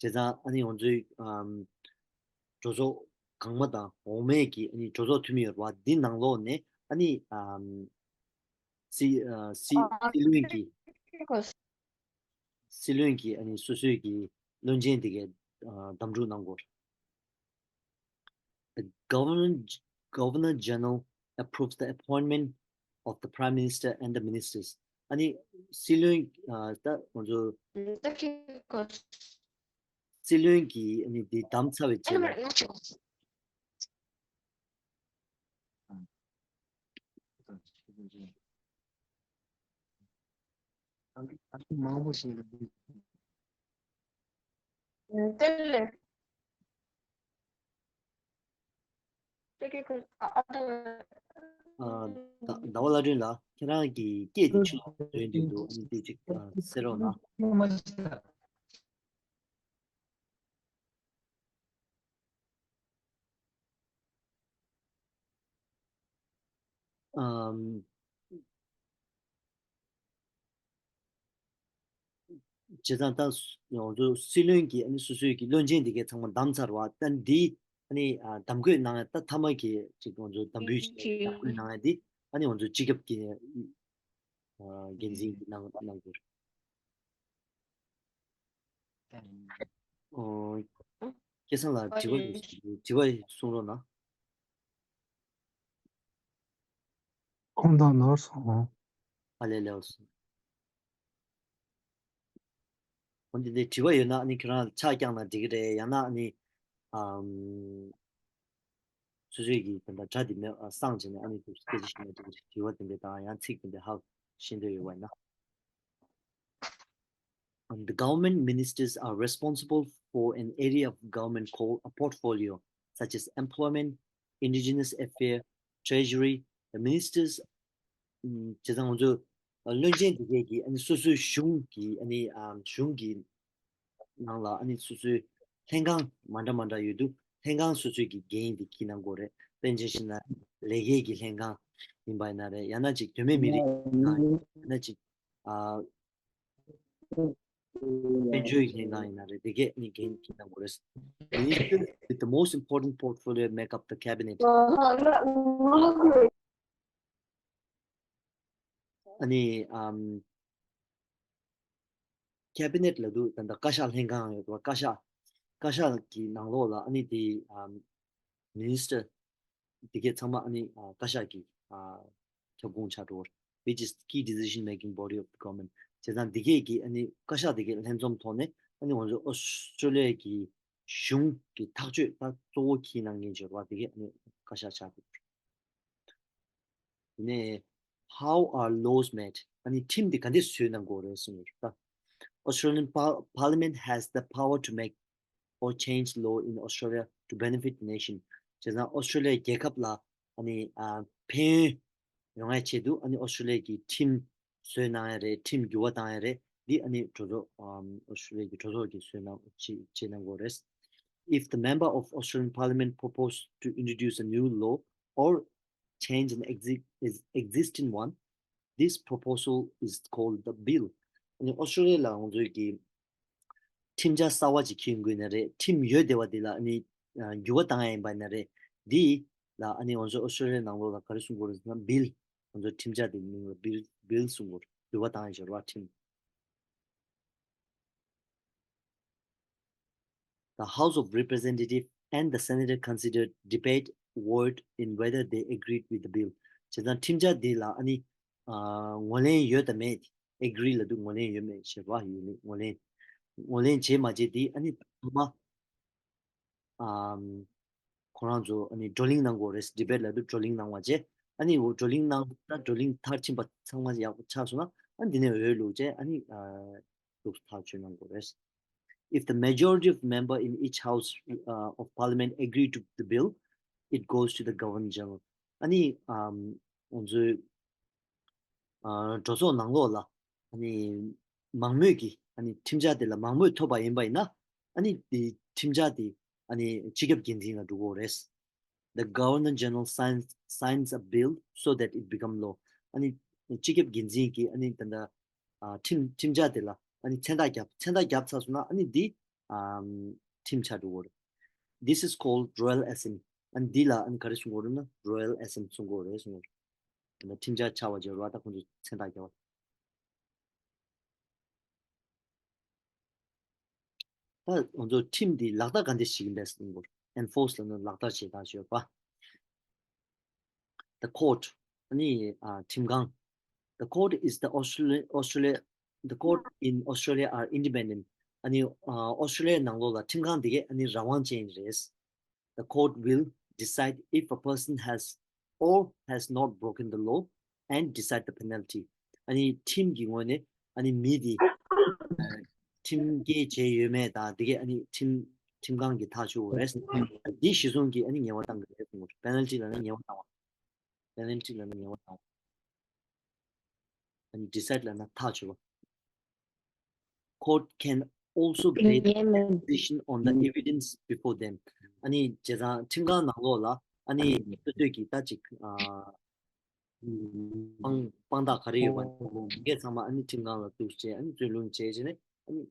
བྱས་ཙང་ཨ་ནི་ང་ཚོའི་ཨམ་གྲོས་ཚོགས་གོང་མ་དང་འོག་མའི་གི་ཨ་ནི་གྲོས་ཚོགས་འཐུས་མི་ཡོད་རེད་བ། འདི་ནང་ལོགས་ནས་ཨ་ནི་ཨམ་སྲིད་ཨ་སྲིད་སྲིད་བློན་གྱི་སྲིད་བློན་གྱིས་ཨ་ནི་སོ་སོའི་གི་བློན་ཆེན་དེ་གའི་ཨ་གདམ་འཛུགས་གནང་དགོས། The Governor, Governor General approves the appointment of the Prime Minister and the ministers. ཨ་ནི་སྲིད་བློན་ཨ་ད་ང་ཚོ་སྲིད་བློན་གྱིས་ཨ་ནི་འདི་བདམས་ཚར་བའི་རྗེས་ལ། མང་པོ་ཞིག་རེད། དེ་ལས། ཨ་ཟླ་བ་ལྷ་སྒྲོན་ལགས། ཁྱེད་རང་གི་སྐད་དེ་ཆུང་དུ་འགྲོ་བཞིན་འདུག་ཨ་ནི་དེ་ཅིག་ཨ་གསན་རོགས་གནང་། ཨམ། བྱས་ཙང་ད་ང་ཚོ་སྲིད་བློན་གྱིས་ཨ་ནི་སོ་སོའི་གི་བློན་ཆེན་དེ་གའི་ཚང་མ་བདམས་ཚར་བ། ད་འདི་ཨ་ནི་ཨ་གདམ་བསྐོས་གནང་ཡ་ད་མཐའ་མ་གི་ཅིག་ང་ཚོ་གདམ་འབུལ་ཞིག་གདམ་བསྐོས་གནང་ཡ་འདི་ཨ་ནི་ང་ཚོ་སྤྱི་ཁྱབ་ཀྱི་ཨ་འགན་འཛིན་གྱིས་གནང་གནང་དགོས་རེད། ཨོ། སྐལ་བཟང་ལགས་དྲི་བ་ཡོད་ཟེར་གྱི་འདུག་དྲི་བ་གསུང་རོགས་གནང་། ཁོང་དང་ནོར་སོང་། ཨ་ལས་ལས་སོང་། འོན་ཏེ་འདི་དྲི་བ་ཡོད་ན་ཨ་ནི་ཁྱེད་རང་ཕྱག་བརྐྱངས་ན་འགྲིག་གི་རེད། ཡང་ན་ཨ་ནི་ཨམ་སོ་སོའི་གི་དེ་འདྲ་དྲ་དེ་མེད་ཨ་སངས་བྱས་ནས་ཨ་ནི་སྐད་ཆ་བཤད་ན་འགྲིག་གི་རེད། དྲི་བ་དེ་འདྲ་དང་ཡང་ཚིག་དེ་འདྲ་ཧ་ཤེས་འདོད་ཡོད་པ་ཡིན་ན། Um, the government ministers are responsible for an area of government called a portfolio, such as employment, indigenous affairs, treasury. The ministers, um, བྱས་ཙང་ང་ཚོ་བློན་ཆེན་དེ་གས་ཀྱིས་ཨ་ནི་སོ་སོའི་གཞུང་གི་ཨ་ནི་ཨམ་གཞུང་གི་ནང་ལ་ཨ་ནི་སོ་སོའི་ལྷན་ཁང་མ་འདྲ་མ་འདྲ་ཡོད་དུས་ལྷན་ཁང་སོ་སོའི་གི་འགན་དེ་འཁྱེར་གནང་དགོས་རེད། དཔེར་ན་ཆ་བཞག་ན་ལས་ཀའི་གི་ལྷན་ཁང་ཡིན་པ་ཡིན་ན་རེད། ཡང་ན་ཅིག་དོན་མེད་མི་རིགས་ལྷན་ཁང་ཡིན་ན་ཅིག་ཨ། དཔལ་འབྱོར་གྱི་ལྷན་ཁང་ཡིན་ན་རེད། དེ་གས་ནི་འགན་འཁྱེར་གནང་དགོས་རེད། Ministers with the most important portfolio make up the cabinet. ཨ་ནི་ཨམ། ཁེ་བི་ནེཊ་ལབ་དུས་ད་ལྟ་བཀའ་ཤག་ལྷན་ཁང་ཡོད་པ། བཀའ་ཤག་བཀའ་ཤག་གི་ནང་ལོགས་ལ་ཨ་ནི་དེ་ཨམ། མི་ནི་སི་ཊར་དེ་གས་ཚང་མ་ཨ་ནི་ཨ་བཀའ་ཤག་གི་ཨ་ཁྱབ་ཁོངས་ཆགས་འགྲོ་བ་རེད། Which is key decision making body of the government. བྱས་ཙང་འདི་གས་ཀྱི་ཨ་ནི་བཀའ་ཤག་འདི་གས་ལྷན་འཛོམས་ཐོག་ནས་ཨ་ནི་ང་ཚོ་ཨོ་སི་ཀྲོ་ལི་ཡ་གི་གཞུང་གི་ཐག་གཅོད་ད་གཙོ་བོ་འཁྱེར་གནང་མཁན་ཅིག་ཡོད་རེད་བ། འདི་གས་ཨ་ནི་བཀའ་ཤག་ཆགས་འདུག་དེ་ནས། How are laws made? ཨ་ནི་ཁྲིམས་འདི་ག་འདྲས་བཟོས་གནང་དགོས་རེད་གསུངས་ཡོད་རེད་ད། Australian par- Parliament has the power to make or change law in Australia to benefit the nation. བྱས་ཙང་ཨོ་སི་ཀྲོ་ལི་ཡ་རྒྱལ་ཁབ་ལ་ཨ་ནི་ཨ་ཕན་ཡོན་ཡོང་ཡ་ཆེད་དུ་ཨ་ནི་ཨོ་སི་ཀྲོ་ལི་ཡ་གི་ཁྲིམས་བཟོས་གནང་ཡ་རེད། ཁྲིམས་འགྱུར་བ་བཏང་ཡ་རེད། འདི་ཨ་ནི་གྲོས་ཚོགས་ཨམ་ཨོ་སི་ཀྲོ་ལི་ཡ་གི་གྲོས་ཚོགས་ཀྱིས་བཟོས་གནང་བྱེད་བྱེད་གནང་དགོས་རེད། If the member of Australian Parliament propose to introduce a new law or change an exi- is- existing one, this proposal is called the bill. ཨ་ནི་ཨོ་སི་ཀྲོ་ལི་ཡ་ལ་ང་ཚོའི་གི་ཁྲིམས་འཆར་གསར་བ་ཅིག་འཁྱེར་དགོས་ན་རེད། ཁྲིམས་ཡོད་བསྡད་པ་འདི་ལ་ཨ་ནི་ཨ་འགྱུར་བ་བཏང་ཡ་ཡིན་པ་ཡིན་ན་རེད། འདི་ལ་ཨ་ནི་ང་ཚོ་ཨོ་སི་ཀྲོ་ལི་ཡ་ནང་ལོགས་ལ་ག་རེ་གསུང་གི་ཡོད་རེད་ཟེར་ན་བིལ། ང་ཚོ་ཁྲིམས་འཆར་དེ་མིང་ལ་བིལ་བིལ་གསུང་གི་ཡོད་རེད། འགྱུར་བ་བཏང་ཡ་ཅིག་རེད་བ། ཁྲིམས། The House of Representatives and the Senate considered, debate, vote in whether they agreed with the bill. བྱས་ཙང་ཁྲིམས་འཆར་འདི་ལ་ཨ་ནི་ཨ་ངོས་ལེན་ཡོད་དམ་མེད། ཨེ་གྷི་རི་ལབ་དུས་ངོས་ལེན་ཡོད་མེད་ཞེས་པ་ཡོད་མེད་ངོས་ལེན། ངོས་ལེན་བྱས་མ་བྱས་འདི་ཨ་ནི་ཐོག་མ་ཨམ། ཁོ་རང་ཚོ་ཨ་ནི་བགྲོ་གླེང་གནང་དགོས་རེད། ཌི་བེཊ་ལབ་དུས་བགྲོ་གླེང་གནང་བ་བྱས། ཨ་ནི་འོ་བགྲོ་གླེང་གནང་ད་བགྲོ་གླེང་མཐར་ཕྱིན་པ་ཚང་མ་ཡག་པོ་ཆགས་སོང་ན་ཨ་ནི་འདི་ནས་འོས་བླུགས་བྱས་ཨ་ནི་ཨ་འདུག་ཐག་གཅོད་གནང་དགོས་རེད། If the majority of member in each house uh, of parliament agree to the bill, it goes to the Governor General. ཨ་ནི་ཨམ་ང་ཚོའི་ཨ་གྲོས་ཚོགས་ནང་ལོགས་ལ་ཨ་ནི་མང་མོས་ཀྱིས་ཨ་ནི་ཁྲིམས་འཆར་དེ་ལ་མང་མོས་ཐོབ་པ་ཡིན་པ་ཡིན་ན་ཨ་ནི་དེ་ཁྲིམས་འཆར་དེ་ཨ་ནི་སྤྱི་ཁྱབ་འགན་འཛིན་ལ་འགྲོ་གི་རེད། The Governor General signs signs a bill so that it become law. ཨ་ནི་སྤྱི་ཁྱབ་འགན་འཛིན་གྱིས་ཨ་ནི་ད་ལྟ་ཨ་ཁྲིམས་ཁྲིམས་འཆར་དེ་ལ་ཨ་ནི་མཚན་རྟགས་བརྒྱབ། མཚན་རྟགས་བརྒྱབ་ཚར་སོང་ན་ཨ་ནི་འདི་ཨམ་ཁྲིམས་ཆགས་འགྲོ་གི་རེད། This is called royal assent. ཨ་ནི་འདི་ལ་ཨ་ནི་ག་རེ་གསུང་གི་ཡོད་རེད་ན་royal assent གསུང་གི་ཡོད་རེད་གསུང་གི་ཡོད་རེད། ཁྲིམས་འཆར་ཆགས་པ་བྱས་རོགས་ད་ཁོང་ཚོས་མཚན་རྟགས་རྒྱག་པ། ད་ང་ཚོ་ཁྲིམས་འདི་ལག་བསྟར་ག་འདྲ་ཞིག་འདས་སོང་གོ་ཨེན་ཕོར་སི་ལབ་ན་ལག་བསྟར་བྱེད་སྟངས་ཞིག་ཡོད་པ། The court. ཨ་ནི་ཨ་ཁྲིམས་ཁང་། The court is the Australia Australia the court in Australia are independent. ཨ་ནི་ཨ་ཨོ་སི་ཀྲོ་ལི་ཡ་ནང་ལོགས་ལ་ཁྲིམས་ཁང་འདི་གས་ཨ་ནི་རང་དབང་ཅན་རེད། The court will decide if a person has or has not broken the law and decide the penalty. ཨ་ནི་ཁྲིམས་ཀྱི་ངོས་ནས་ཨ་ནི་མི་དེ་ཨ་ཁྲིམས་འགལ་བྱས་ཡོད་མེད་དང་དེ་གས་ཨ་ནི་ཁྲིམས་ཁྲིམས་ཁང་གིས་ཐག་གཅོད་དགོས་རེད། དེ་གཞི་བཟུང་གིས་ཨ་ནི་ངལ་བ་བཏང་དགོས་རེད་གསུངས་པ་རེད། པེ་ནལ་ཊི་ལབ་ན་ངལ་བ་བཏང་བ། པེ་ནལ་ཊི་ལབ་ན་ངལ་བ་བཏང་བ། ཨ་ནི་ཌི་སའིཌ་ལབ་ན་ཐག་གཅོད་པ། Court can also base decision on the evidence before them. ཨ་ནི་བྱས་ཙང་ཁྲིམས་ཁང་ནང་ལོགས་ལ་ཨ་ནི་སོ་སོས་ཀྱིས་ད་ཅིག་ཨ་དཔང་དཔང་རྟགས་ག་རེ་ཡོད་པ་འདི་གས་ཚང་མ་ཨ་ནི་ཁྲིམས་ཁང་ལ་གཏུགས་བྱས་ཨ་ནི་རྩོད་གླེང་བྱས་བྱས་ནས་ཨ་ནི་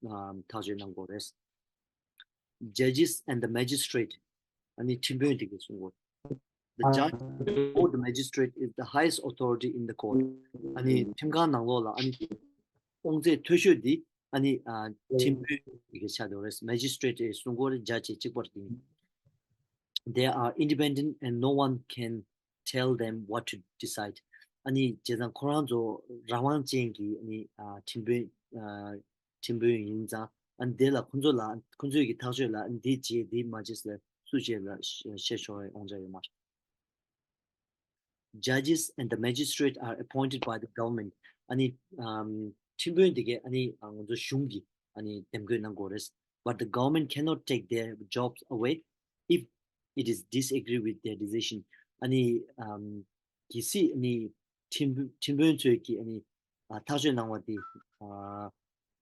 ཨ་ཐག་གཅོད་གནང་དགོས་རེད། Judges and the magistrate. ཨ་ནི་ཁྲིམས་དཔོན་དེ་གས་གསུང་དགོས། The judge or the magistrate is the highest authority in the court. ཨ་ནི་ཁྲིམས་ཁང་ནང་ལོགས་ལ་ཨ་ནི་དབང་ཚད་མཐོ་ཤོས་འདི་ཨ་ནི་ཨ་ཁྲིམས་དཔོན་དེ་གས་ཆགས་འགྲོ་རེད། མེ་ཇི་སི་ཊི་རེཊ་གསུང་གོ་རེད། ཇ་ཇི་གཅིག་པ་རེད། They are independent and no one can tell them what to decide. ཨ་ནི་བྱས་ཙང་ཁོ་རང་ཚོ་རང་དབང་ཅན་གྱི་ཨ་ནི་ཨ་ཁྲིམས་དཔོན་ཨ་ཁྲིམས་དཔོན་ཡིན་ཙང་ཨ་ནི་དེ་ལ་ཁོ་ཚོ་ལ་ཁོ་ཚོའི་གི་ཐག་གཅོད་ལ་ཨ་ནི་འདི་བྱེད་འདི་མ་བྱེད་ཟེར་སུ་བྱེད་ལ་བཤད་ཆོག་པའི་དབང་ཆ་ཡོད་མ་རེད། Judges and the magistrate are appointed by the government. ཨ་ནི་ཨམ་ཁྲིམས་དཔོན་དེ་གས་ཨ་ནི་ཨ་ང་ཚོ་གཞུང་གིས་ཨ་ནི་འདེམས་བསྐོ་གནང་དགོས་རེད། But the government cannot take their jobs away if it is disagree with their decision. ཨ་ནི་ཨམ་གལ་སྲིད་ཨ་ནི་ཁྲིམས་ཁྲིམས་དཔོན་ཚོས་ཀྱིས་ཨ་ནི་ཨ་ཐག་གཅོད་གནང་བ་དེ་ཨ་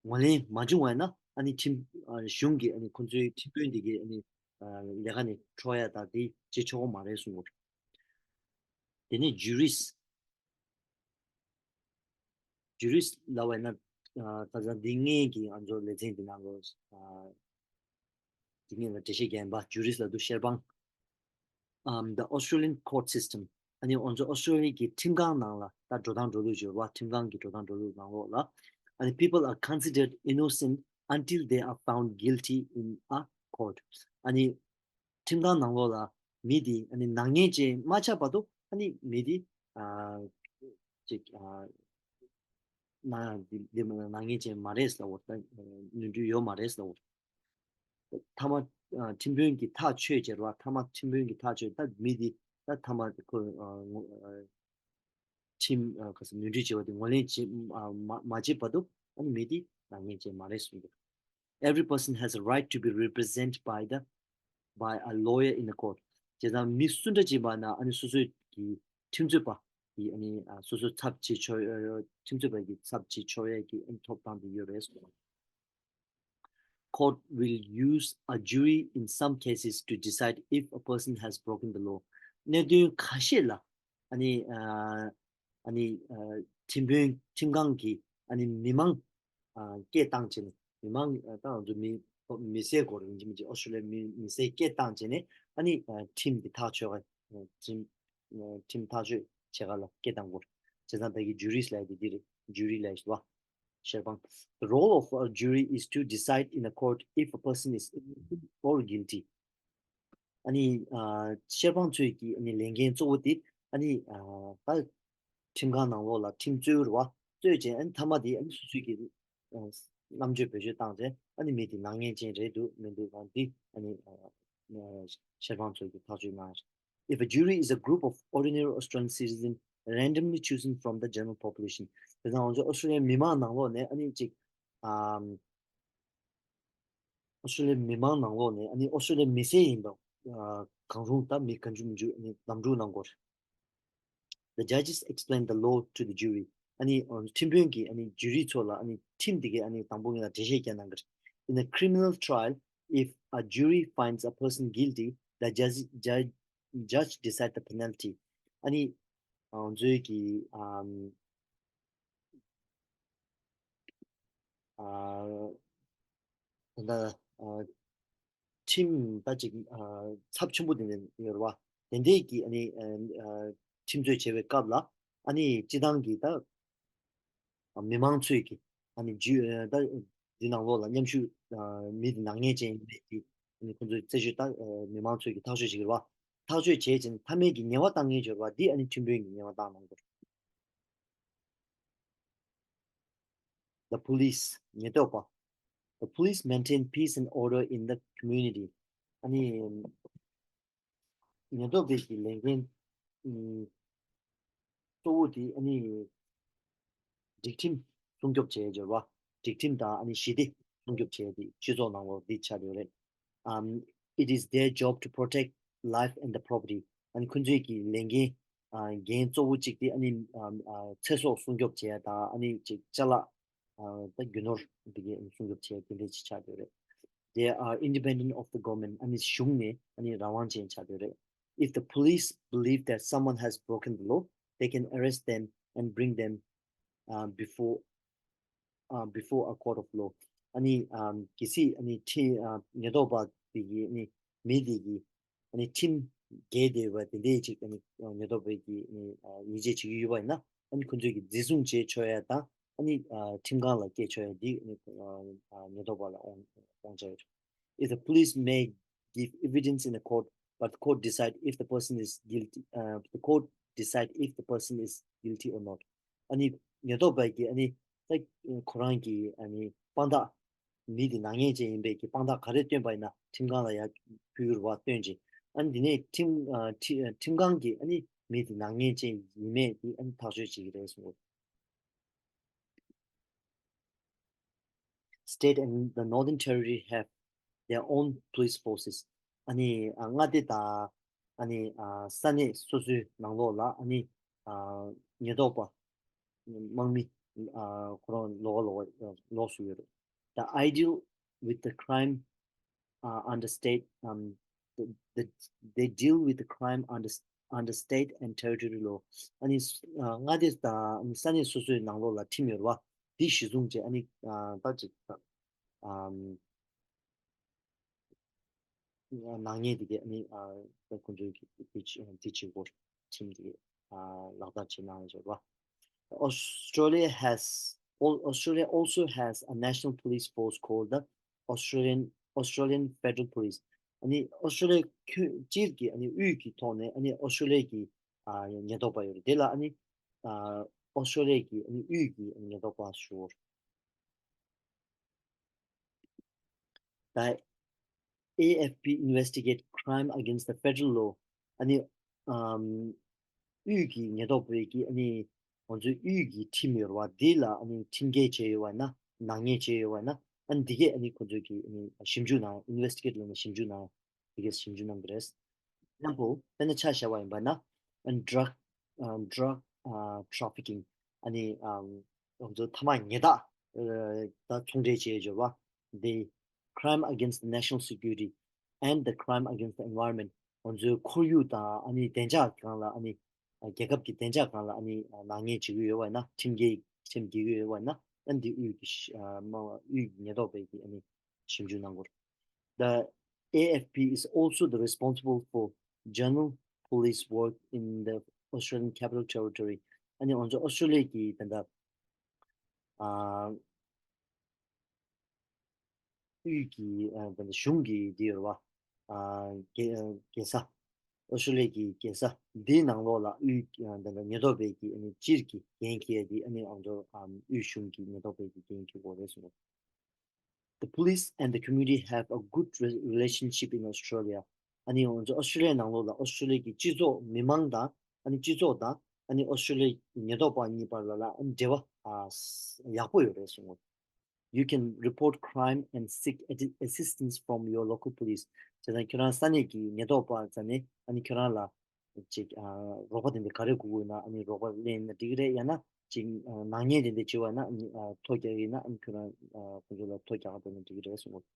ངོས་ལེན་མ་བྱུང་བ་ཡིན་ན་ཨ་ནི་ཁྲིམས་ཨ་གཞུང་གིས་ཨ་ནི་ཁོ་ཚོའི་ཁྲིམས་དཔོན་དེ་གའི་ཨ་ནི་ཨ་ལས་ཀ་ནས་འཕྲོག་ཡ་དང་དེ་བྱེད་ཆོག་གི་མ་རེད་གསུངས་པ་རེད། དེ་ནས་ཇུ་རིས། ཇུ་རིས་ལབ་པ་ཡིན་ན་ཨ་ཁ་སང་འདི་སྔོན་གྱི་ང་ཚོ་ལེ་ཚན་འདི་ནང་ལ་ཨ་འདི་སྔོན་ལ་འགྲེལ་བཤད་རྒྱག་ཡིན་པ་ཇུ་རིས་ལབ་དུས་ཤེར་པང་། Um, the Australian court system. ཨ་ནི་ང་ཚོ་ཨོ་སི་ཀྲོ་ལི་ཡ་གི་ཁྲིམས་ཁང་ནང་ལ་ད་འགྲོ་སྟངས་འགྲོ་ལུགས་ཡོད་པ། ཁྲིམས་ཁང་གི་འགྲོ་སྟངས་འགྲོ་ལུགས་ནང་ལོགས་ལ་ཨ་ནི་people are considered innocent until they are found guilty in a court. ཨ་ནི་ཁྲིམས་ཁང་ནང་ལོགས་ལ་མི་དེ་ཨ་ནི་ནག་ཉེས་ཅན་མ་ཆགས་བར་དུ་ཨ་ནི་མི་དེ་ཨ་ཅིག་ཨ་ ན་འདི་འདི་མ་ནག་ཉེས་ཅན་མ་རེད་ཟེར་བ། ད་ནོར་འཁྲུལ་ཡོད་མ་རེད་ཟེར་བ། མཐའ་མ་ཁྲིམས་དཔོན་གྱིས་ཐག་ཆོད་བྱས་ར། མཐའ་མ་ཁྲིམས་དཔོན་གྱིས་ཐག་ཆོད། ད་མི་འདི་ད་མཐའ་མ་ཁོ་ཁྲིམས་ག་ས་ནོར་འཁྲུལ་བྱས་པ་དེ་ངོས་ལེན་བྱེད་མ་མ་བྱེད་བར་དུ་ཨ་ནི་མི་འདི་ནག་ཉེས་ཅན་མ་རེད་གསུངས་འདུག Every person has a right to be represented by the by a lawyer in the court. བྱས་ཙང་མི་སུ་འདྲ་ཅིག་བར་ན་ཨ་ནི་སོ་སོའི་གི་ཁྲིམས་རྩོད་པ་གི་ཨ་ནི་སོ་སོའི་ཚབ་བྱེད་ཆོག་ཁྲིམས་རྩོད་པ་གི་ཚབ་བྱེད་ཆོག་ཡས་ཀྱི་ཨ་ནི་ཐོབ་ཐང་དེ་ཡོད་རེད། Court will use a jury in some cases to decide if a person has broken the law. གནད་དོན་ཁ་ཤས་ལ་ཨ་ནི་ཨ་ནི་ཁྲིམས་དཔོན་ཁྲིམས་ཁང་གིས་ཨ་ནི་མི་མང་སྐད་བཏང་བྱས་ནས། མི་མང་ད་ང་ཚོ་མི་མི་སེར་སྐོར་ཡིན་གཅིག་མིན་གཅིག་ཨོ་སི་ཀྲོ་ལི་ཡའི་མི་མི་སེར་སྐད་བཏང་བྱས་ནས་ཨ་ནི་ཁྲིམས་ཀྱི་ཐག་གཅོད་ཁྲིམས་ཁྲིམས་ཐག་གཅོད་བྱེད་ག་ལ་སྐད་བཏང་དགོས། བྱས་ཙང་ད་གི་ཇུ་རིས་ལབ་ཡ་དེ་འདི་རེད། ཇུ་རི་ལབ་ཡ་ཞིག་བ། བཤེར་དཔང་། The role of a jury is to decide in a court if a person is innocent or guilty. ཨ་ནི་བཤེར་དཔང་ཚོས་ཀྱི་ཨ་ནི་ལས་འགན་གཙོ་བོ་དེ་ཨ་ནི་ད་ཁྲིམས་ཁང་ནང་ལོགས་ལ་ཁྲིམས་རྩོད་རུ་བ་རྩོད་བྱས། ཨ་ནི་མཐའ་མ་དེ་ཨ་ནི་སོ་སོས་ཀྱི་རྣམ་དཔྱོད་བེད་སྤྱོད་བཏང་རྗེས་ཨ་ནི་མི་དེ་ནག་ཉེས་ཅན་རེད་འདུག་མི་འདུག་གང་འདི་ཨ་ནི་བཤེར་དཔང་ཚོས་ཀྱི་ཐག་གཅོད་གནང་ཡ་རེད། If a jury is a group of ordinary Australian citizens randomly chosen from the general population. དེ་ཙང་ང་ཚོ་ཨོ་སི་ཀྲོ་ལི་ཡའི་མི་མང་ནང་ལོགས་ནས་ཨ་ནི་ཅིག་ཨམ། ཨོ་སི་ཀྲོ་ལི་ཡའི་མི་མང་ནང་ལོགས་ནས་ཨ་ནི་ཨོ་སི་ཀྲོ་ལི་ཡའི་མི་སེར་ཡིན་པ་གང་རུང་ད་མི་གང་བྱུང་མི་བྱུང་ཨ་ནི་ལམ་འགྲོ་གནང་དགོས། The judges explain the law to the jury. ཨ་ནི་ཁྲིམས་དཔོན་གྱིས་ཨ་ནི་ཇུ་རི་ཚོ་ལ་ཨ་ནི་ཁྲིམས་དེ་གའི་ཨ་ནི་དང་པོ་ངེད་ལ་འགྲེལ་བཤད་བརྒྱབ་གནང་གི་རེད། In a criminal trial, if a jury finds a person guilty, the judge, judge, judge decide the penalty. ཨ་ནི་ང་ཚོའི་གི་ཨམ། ཨ། ད་ལྟ་ཨ། ཁྲིམས་ད་ཅིག་ཨ། ཚབས་ཆེན་པོ་དེ་འདྲ་ཡོད་རེད་བ། དེ་འདྲའི་གི་ཨ་ནི་ཨ། ཁྲིམས་རྩོད་བྱེད་པའི་སྐབས་ལ་ཨ་ནི་སྤྱི་བཏང་གི་ད་མི་མང་ཚོས་ཀྱི་ཨ་ནི་ཇུ་ཨ། ད་འདི་ནང་ལོགས་ལ་མཉམ་ཞུགས་ཨ། མི་དེ་ནག་ཉེས་ཅན་ཡིན་མིན་གྱི་ཨ་ནི་ཁོང་ཚོའི་རྩད་གཅོད་ད་ཨ། མི་མང་ཚོས་ཀྱི་ཐག་གཅོད་བྱེད་ཀྱི་རེད་བ། ཐག་གཅོད་བྱས་ཙང་མཐའ་མའི་གི་ངལ་བ་བཏང་མཁན་ཅིག་ཡོད་རེད་བ། འདི་ཨ་ནི་ཁྲིམས་དཔོན་གྱིས་ངལ་བ་བཏང་གནང་དགོས། The police. ཉེན་རྟོག་པ། The police maintain peace and order in the community. ཨ་ནི་ཉེན་རྟོག་པའི་གི་ལས་འགན་ཨུམ། གཙོ་བོ་དེ་ཨ་ནི་སྒྲིག་ཁྲིམས་སྲུང་སྐྱོབ་བྱེད་ཡ་ཅིག་ཡོད་རེད་བ། སྒྲིག་ཁྲིམས་དང་ཨ་ནི་ཞི་བདེ་སྲུང་སྐྱོབ་བྱེད་ཡ་དེ་སྤྱི་ཚོགས་ནང་ལོགས་འདི་ཆགས་ཡོད་རེད། Um, it is their job to protect life and the property. ཨ་ནི་ཁོང་ཚོའི་གི་ལས་འགན་ཨ། འགན་གཙོ་བོ་གཅིག་དེ་ཨ་ནི་ཨ། ཨ། ཚེ་སྲོག་སྲུང་སྐྱོབ་བྱེད་ཡ་དང་ཨ་ནི་ཅིག་ཅ་ལག་ཨ། ད་རྒྱུ་ནོར་འདི་གའི་སྲུང་སྐྱོབ་བྱེད་ཡ་དེ་འདྲ་ཅིག་ཆགས་ཡོད་རེད། They are independent of the government. ཨ་ནི་གཞུང་ནས་ཨ་ནི་རང་དབང་ཅན་ཆགས་ཡོད་རེད། If the police believe that someone has broken the law, they can arrest them and bring them uh, before uh, before a court of law. ཨ་ནི་ཨམ། གལ་སྲིད་ཨ་ནི་ཁྲི་ཨ། ཉེན་རྟོག་པ་དེ་གིས་ཨ་ནི་མི་དེ་གིས་ཨ་ནི་ཁྲིམས་འགལ་བསྡད་པ་དེ་འདྲས་ཅིག་ཨ་ནི་ཉེན་རྟོག་པས་ཀྱིས་ཨ་ནི་ཡིད་ཆེས་བྱེད་ཀྱི་ཡོད་པ་ཡིན་ན་ཨ་ནི་ཁོ་ཚོས་ཀྱིས་འཛིན་བཟུང་བྱེད་ཆོག་ཡ་དང་ཨ་ནི་ཨ། ཁྲིམས་ཁང་ལ་སྐྱེལ་ཆོག་ཡ་འདི་ཨ་ནི་ཨ། ཉེན་རྟོག་པ་ལ་དབང་དབང་ཆ་ཡོད། If the police may give evidence in a court, but the court decide if the person is guilty, uh, the court decide if the person is guilty or not. ཨ་ནི་ཉེན་རྟོག་པས་ཀྱིས་ཨ་ནི་ད་ཁོ་རང་གིས་ཨ་ནི་དཔང་རྟགས་མི་དེ་ནག་ཉེས་ཅན་ཡིན་པའི་གི་དཔང་རྟགས་ག་རེ་བཏོན་པ་ཡིན་ན་ཁྲིམས་ཁང་ལ་ཡར་ཕུལ་གྱི་རེད་བ། བཏོན་རྗེས་ཨ་ནི་དེ་ནས་ཁྲིམས་ཨ། ཁྲི་ཁྲིམས་ཁང་གིས་ཨ་ནི་མི་དེ་ནག་ཉེས་ཅན་ཡིན་མེད་དེ་ཨ་ནི་ཐག་གཅོད་བྱེད་ཀྱི་རེད་གསུངས། State and the Northern Territory have their own police forces. ཨ་ནི་ཨ། མངའ་སྡེ་དང་ཨ་ནི་ཨ། ས་གནས་སོ་སོའི་ནང་ལོགས་ལ་ཨ་ནི་ཨ། ཉེན་རྟོག་པ་དམག་མི་ཨ། ཁོ་རང་ལོགས་ལོགས་ལོགས་སུ་ཡོད་རེད། The ideal with the crime uh, under state, um, the, the, they deal with the crime under, under state and territory law. ཨ་ནི་ཨ། མངའ་སྡེ་དང་ས་གནས་སོ་སོའི་ནང་ལོགས་ལ་ཁྲིམས་ཡོད་རེད་བ། འདི་གཞི་བཟུང་བྱས་ཨ་ནི་ཨ། ད་ཅིག་ཨམ། ནག་ཉེས་དེ་གའི་ཨ་ནི་ཨ། ད་ཁོང་ཚོའི་གི་དེ་བྱེད་དེ་བྱེད་དགོས། ཁྲིམས་དེ་གའི་ཨ། ལག་བསྟར་བྱེད་གནང་ཡོད་རེད་བ། Australia has, Australia also has a national police force called the Australian, Australian Federal Police. ཨ་ནི་ཨོ་སི་ཀྲོ་ལི་ཡ་ཁྱོན་སྤྱིར་གྱི་ཨ་ནི་དབུས་ཀྱི་ཐོག་ནས་ཨ་ནི་ཨོ་སི་ཀྲོ་ལི་ཡ་གི་ཨ། ཉེན་རྟོག་པ་ཡོད་རེད། དེ་ལ་ཨ་ནི་ཨ། ཨོ་སི་ཀྲོ་ལི་ཡ་གི་ཨ་ནི་དབུས་ཀྱི་ཨ་ནི་ཉེན་རྟོག་པ་ཞུ། The A F P investigate crime against the federal law. ཨ་ནི་ཨམ་དབུས་ཀྱི་ཉེན་རྟོག་པའི་གི་ཨ་ནི་ང་ཚོའི་དབུས་ཀྱི་ཁྲིམས་ཡོད་རེད་བ། འདི་ལ་ཨ་ནི་ཁྲིམས་འགལ་བྱས་ཡོད་བ་ན། ནག་ཉེས་བྱས་ཡོད་བ་ན། ཨ་ནི་འདི་གས་ཨ་ནི་ཁོ་ཚོས་ཀྱི་ཨ་ནི་ཞིབ་འཇུག་གནང་། Investigate ལབ་ན་ཞིབ་འཇུག་གནང་། འདི་གས་ཞིབ་འཇུག་གནང་གི་རེད། Example དཔེར་ན་ཆ་བཞག་པ་ཡིན་པ་ན། ཨ་ནི་drug ཨ་drug ཨ་trafficking ཨ་ནི་ཨམ་ང་ཚོ་ཐ་མག་ཉལ་ཐག་ཨ་དང་ཚོང་འབྲེལ་བྱས་ཡོད་བ། འདི་crime against the national security and the crime against the environment. ང་ཚོའི་ཁོར་ཡུག་དང་ཨ་ནི་བདེ་འཇགས་སྒང་ལ་ཨ་ནི་རྒྱལ་ཁབ་ཀྱི་བདེ་འཇགས་སྒང་ལ་ཨ་ནི་ནག་ཉེས་བྱེད་ཀྱི་ཡོད་པ་ཡིན་ན། ཁྲིམས་འགལ་ཁྲིམས་འགལ་གྱི་ཡོད་པ་ཡིན་ན། ཨ་ནི་དབུས་ཀྱི་ཤ- ཨ་མ་དབུས་ཀྱི་ཉེན་རྟོག་པས་ཀྱི་ཨ་ནི་ཞིབ་འཇུག་གནང་དགོས། The A F P is also the responsible for general police work in the Australian Capital Territory. ཨ་ནི་ང་ཚོ་ཨོ་སི་ཀྲོ་ལི་ཡ་གི་ད་ལྟ་ཨ་དབུས་ཀྱི་ཨ་ད་ལྟ་གཞུང་གི་འདི་ཡོད་རེད་བ། ཨ་རྒྱལ་རྒྱལ་ས། ཨོ་སི་ཀྲོ་ལི་ཡ་གི་རྒྱལ་ས་འདིའི་ནང་ལོགས་ལ་དབུས་ཨ་ད་ལྟ་ཉེན་རྟོག་པའི་གི་ཨ་ནི་སྤྱིར་གྱི་འགན་འཁྱེར་ཡ་འདི་ཨ་ནི་ང་ཚོ་ཨམ་དབུས་གཞུང་གི་ཉེན་རྟོག་པའི་གི་འགན་འཁྱེར་དགོས་རེད་གསུངས། The police and the community have a good re- relationship in Australia. ཨ་ནི་ང་ཚོ་ཨོ་སི་ཀྲོ་ལི་ཡའི་ནང་ལོགས་ལ་ཨོ་སི་ཀྲོ་ལི་ཡ་གི་སྤྱི་ཚོགས་མི་མང་དང་། ཨ་ནི་སྤྱི་ཚོགས་དང་ཨ་ནི་ཨོ་སི་ཀྲོ་ལི་ཡའི་ཉེན་རྟོག་པ་གཉིས་བར་ལ་ལ་ཨ་ནི་འབྲེལ་བ་ཨ་ཡག་པོ་ཡོད་རེད་གསུངས། You can report crime and seek atti- assistance from your local police. བྱས་ཙང་ཁྱོད་རང་ས་གནས་ཀྱི་ཉེན་རྟོག་པ་རྩ་ནས་ཨ་ནི་ཁྱོད་རང་ལ་ཅིག་ཨ་རོགས་པ་དེ་འདྲ་ག་རེ་དགོས་ཀྱི་ཡོད་ན་ཨ་ནི་རོགས་པ་ལེན་ན་འགྲིག་གི་རེད། ཡང་ན་ཅིག་ཨ་ནག་ཉེས་དེ་འདྲ་བྱས་པ་ན་ཨ་ནི་ཨ་ཐོ་རྒྱག་གི་ཡིན་ན་ཨ་ནི་ཁྱོད་རང་ཨ་ཁོང་ཚོ་ལ་ཐོ་རྒྱག་ག་འགྲོ་ན་འགྲིག་གི་རེད་གསུངས།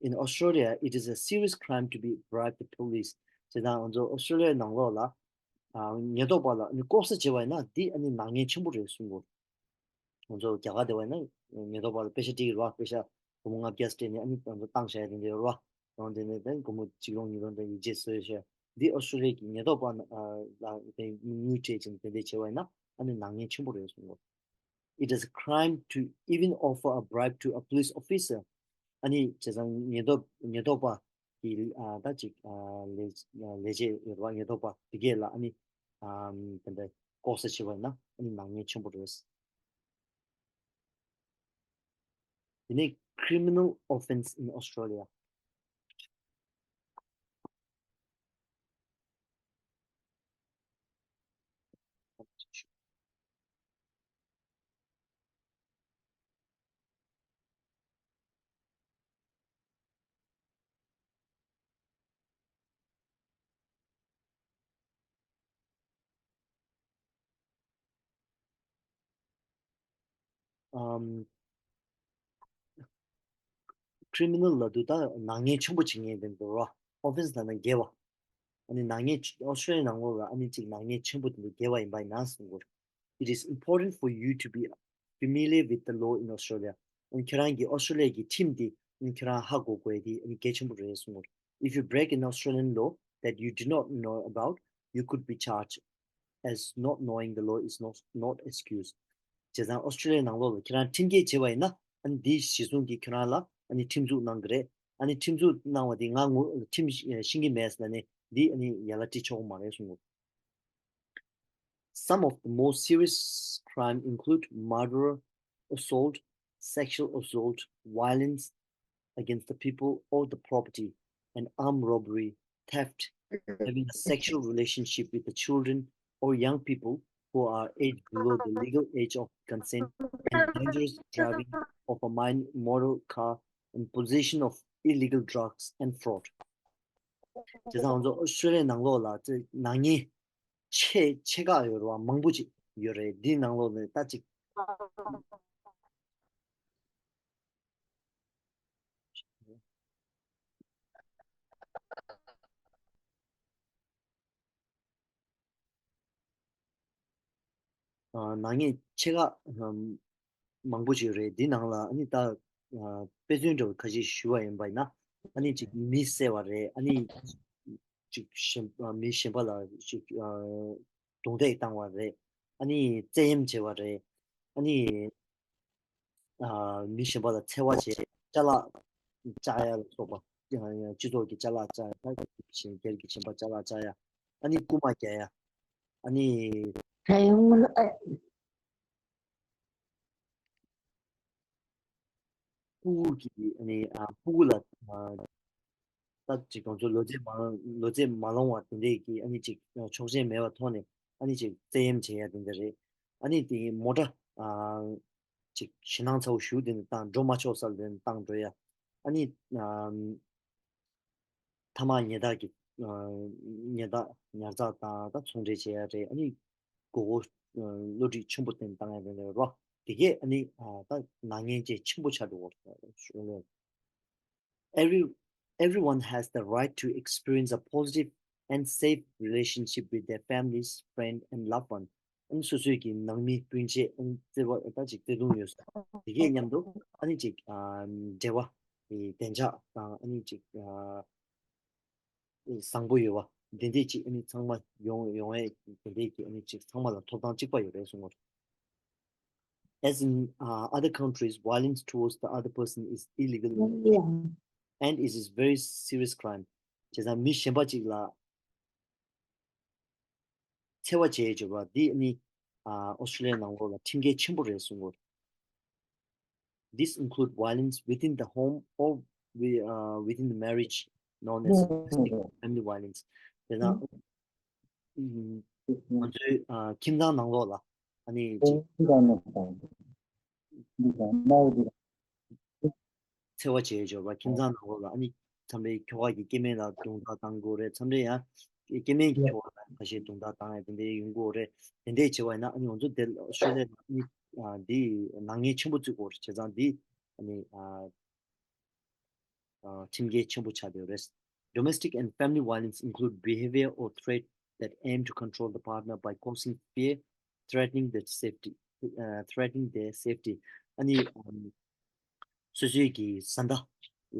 In Australia, it is a serious crime to be bribe the police. བྱས་ཙང་ང་ཚོ་ཨོ་སི་ཀྲོ་ལི་ཡའི་ནང་ལོགས་ལ་ཨ་ཉེན་རྟོག་པ་ལ་ཨ་ནི་ལྐོག་ཟ་བྱས་པ་ཡིན་ན་འདི་ཨ་ནི་ནག་ཉེས་ཆེན་པོ་རེད་གསུངས། ང་ཚོ་རྒྱ་གར་དེ་བ་ཡིན་ན་ཉེན་རྟོག་པ་ལ་པེ་ཤ་སྤྲད་ཀྱི་རེད་བ། པེ་ཤ་སྒོར་མོ་ལྔ་བརྒྱ་སྤྲད་ནས་ཨ་ནི་ང་ཚོ་བཏང་བཞག་ཡ་དེ་འདྲ་ཡོད་རེད་བ། ཡང་དེ་ནས་ད་སྒོར་མོ་གཅིག་ལོང་གཉིས་ལོང་དང་ཡིད་ཆེས་བཟོས་བཞག་འདི་ཨོ་སི་ཀྲོ་ལི་ཡ་གི་ཉེན་རྟོག་པ་ལ་དེ་དངུལ་སྤྲད་ཅིང་དེ་འདྲ་བྱས་པ་ཡིན་ན་ཨ་ནི་ནག་ཉེས་ཆེན་པོ་རེད་གསུངས། It is a crime to even offer a bribe to a police officer. ཨ་ནི་བྱས་ཙང་ཉེན་རྟོག་ཉེན་རྟོག་པ་གི་ཨ་ད་ཅིག་ཨ་ལས་ལས་བྱེད་ཡོད་རེད་བ། ཉེན་རྟོག་པ་དེ་གས་ལ་ཨ་ནི་ཨམ་དེ་འདྲ་ལྐོག་ཟ་བྱས་པ་ཡིན་ན་ཨ་ནི་ནག་ཉེས་ཆེན་པོ་རེད། དེ་ནས་criminal offence in Australia. ཨམ། criminal ལབ་དུས་ད་ནག་ཉེས་ཆེན་པོ་བྱེད་མཁན་དེ་འདུག་ར། offence ལབ་ན་འགལ་བ། ཨ་ནི་ནག་ཉེས་ཨོ་སི་ཀྲོ་ལི་ཡའི་ནང་ལོགས་ལ་ཨ་ནི་ཅིག་ནག་ཉེས་ཆེན་པོ་དེ་འདུག་འགལ་བ་ཡིན་པ་ཡིན་ན་གསུང་གི་ཡོད། It is important for you to be familiar with the law in Australia. ཨ་ནི་ཁྱེད་རང་གིས་ཨོ་སི་ཀྲོ་ལི་ཡ་གི་ཁྲིམས་དེ་ཨ་ནི་ཁྱེད་རང་ཧ་གོ་དགོས་ཡ་དེ་ཨ་ནི་གལ་ཆེན་པོ་རེད་གསུང་གི་ཡོད། If you break an Australian law that you do not know about, you could be charged as not knowing the law is not, not excuse. བྱས་ཙང་ཨོ་སི་ཀྲོ་ལི་ཡའི་ནང་ལོགས་ལ་ཁྱེད་རང་ཁྲིམས་འགལ་བྱས་པ་ཡིན་ན་ཨ་ནི་འདི་གཞི་བཟུང་གིས་ཁྱེད་རང་ལ་ཨ་ནི་ཁྲིམས་འཛུགས་གནང་གི་རེད། ཨ་ནི་ཁྲིམས་འཛུགས་གནང་བ་འདི་ང་ངོ་ཁྲིམས་ཤེས་ཀྱི་མེད་ཟེར་ནས་འདི་ཨ་ནི་ཡ་ལ་སྤྲད་ཆོག་གི་མ་རེད་གསུངས་འདུག Some of the most serious crime include murder, assault, sexual assault, violence against the people or the property, and armed robbery, theft, having a sexual relationship with the children or young people who are aged below the legal age of consent, and dangerous driving of a mine motor car, and possession of illegal drugs and fraud. བྱས་ཙང་ང་ཚོ་ཨོ་སི་ཀྲོ་ལི་ཡའི་ནང་ལོགས་ལ་ཅིག་ནག་ཉེས་ཆེ་ཆེ་ཁག་ཡོད་རེད་བ། མང་པོ་ཅིག་ཡོད་རེད། འདིའི་ནང་ལོགས་ནས་ད་ཅིག་ཨ་ནག་ཉེས་ཆེ་ཁག་ཨམ་མང་པོ་ཅིག་རེད། འདི་ནང་ལ་ཨ་ནི་ད་ཨ་དཔེ་མཚོན་འདྲ་བོ་ཁ་ཤས་ཞུ་བ་ཡིན་པ་ཡིན་ན། ཨ་ནི་ཅིག་མི་བསད་པ་རེད། ཨ་ནི་ཅིག་གཞན་ཨ་མི་གཞན་པ་ལ་ཅིག་ཨ་རྡུང་རྡེག་བཏང་བ་རེད། ཨ་ནི་བཙན་གཡེམ་བྱས་པ་རེད། ཨ་ནི་ཨ་མི་གཞན་པ་ལ་འཚེ་བ་བྱས། ཅ་ལག་བཅག་ཡ་ལ་སོགས་པ། ཨ་སྤྱི་ཚོགས་ཀྱི་ཅ་ལག་བཅག་ཡ། ད་གཞན་སྒེར་གྱི་ཞེན་པ་ཅ་ལག་བཅག་ཡ། ཨ་ནི་རྐུ་མ་རྒྱག་ཡ། ཨ་ནི། ད་ཡོང་ལ་ཨེ། ཕྲུ་གུ་གི་ཨ་ནི་ཨ་ཕྲུ་གུ་ལ་ཨ་ད་ཅིག་ང་ཚོ་ལོ་ཚད་མ་ལོ་ཚད་མ་ལོངས་པ་དེ་འདྲས་ཀྱི་ཨ་ནི་ཅིག་ཆོག་མཆན་མེད་པ་ཐོག་ནས་ཨ་ནི་ཅིག་བཙན་གཡེམ་བྱེད་ཡ་དེ་འདྲ་རེད། ཨ་ནི་དེ་མོ་ཊ་ཨ་ཅིག་ཞེད་སྣང་ཚ་བོ་ཞེ་པོ་དེ་འདྲ་བཏང་འགྲོ་མ་ཆོག་ས་ལ་དེ་འདྲ་བཏང་འགྲོ་ཡ། ཨ་ནི་ཨ་མཐའ་མ་ཉེས་དག་གི་ཨ་ཉེས་དག་ཉར་ཚགས་དང་ད་ཚོང་འབྲེལ་བྱེད་ཡ་རེད། ཨ་ནི་མགོ་སྐོར་ཨ་བསླུ་བྲིད་ཆེན་པོ་བཏང་བཏང་ཡ་དེ་འདྲ་རེད་པ། དེ་གས་ཨ་ནི་ཨ་ད་ནག་ཉེས་ཅན་ཆེན་པོ་ཆགས་འགྲོ་གི་རེད། Every, everyone has the right to experience a positive and safe relationship with their families, friend and loved one. ཨ་ནི་སོ་སོའི་གི་ནང་མི་སྤུན་མཆེད་ཨ་ནི་བརྩེ་བ་ད་ཅིག་བརྩེ་དུང་ཡོད་ས་དེ་གས་མཉམ་དུ་ཨ་ནི་ཅིག་ཨ་འབྲེལ་བ་ཨེ་བདེ་འཇགས་དང་ཨ་ནི་ཅིག་ཨ་བཟང་པོ་ཡོད་པ་དེ་འདྲས་ཅིག་ཨ་ནི་ཚང་མ་ཡོང་ཡོང་ཡས་དེ་འདྲས་ཀྱི་ཨ་ནི་ཅིག་ཚང་མ་ལ་ཐོབ་ཐང་གཅིག་པ་ཡོད་རེད་གསུངས་པ་རེད། As in uh, other countries, violence towards the other person is illegal, yeah, and it is very serious crime. བྱས་ཙང་མི་གཞན་པ་ཅིག་ལ་འཚེ་བ་བྱས་ཡོད་པ་འདི་ནི་ཨ་ཨོ་སི་ཀྲི་ལི་ཡ་ནང་ལོགས་ལ་ཁྲིམས་འགལ་ཆེན་པོ་རེད་གསུངས་པ་རེད། This include violence within the home or wi- uh, within the marriage, known as domestic family violence. དེ་ན་ང་ཚོའི་ཨ་ཁྱིམ་ཚང་ནང་ལོགས་ལ་ཨ་ནི་ཅིག་འཚེ་བ་བྱས་ཡོད་པ་ཁྱིམ་ཚང་ནང་ལོགས་ལ་ཨ་ནི་མཚམས་རེ་ཁྱོ་ག་གི་སྐྱེ་དམན་ལ་རྡུང་རྡེག་བཏང་དགོས་རེད། མཚམས་རེ་ཡང་སྐྱེ་དམན་གྱི་ཁྱོ་ག་ལ་ཁ་ཤས་རྡུང་རྡེག་བཏང་ཡ་དེ་འདྲའི་ཡོང་གི་ཡོད་རེད། དེ་འདྲའི་བྱས་པ་ཡིན་ན་ཨ་ནི་ང་ཚོ་དེ་ཨོ་སི་ཀྲི་ལི་ཡ་ལ་ཨ་ནི་ཨ་འདི་ནག་ཉེས་ཆེན་པོ་བཙུགས་དགོས་རེད། བྱས་ཙང་འདི་ཨ་ནི་ཨ་ཨ་ཁྲིམས་འགལ་ཆེན་པོ་ཆགས་བསྡད་ཡོད་རེད། Domestic and family violence include behavior or threat that aim to control the partner by causing fear, threatening the safety, uh, threatening their safety. ཨ་ནི་ཨམ་སོ་སོའི་གི་བཟའ་ཟླ་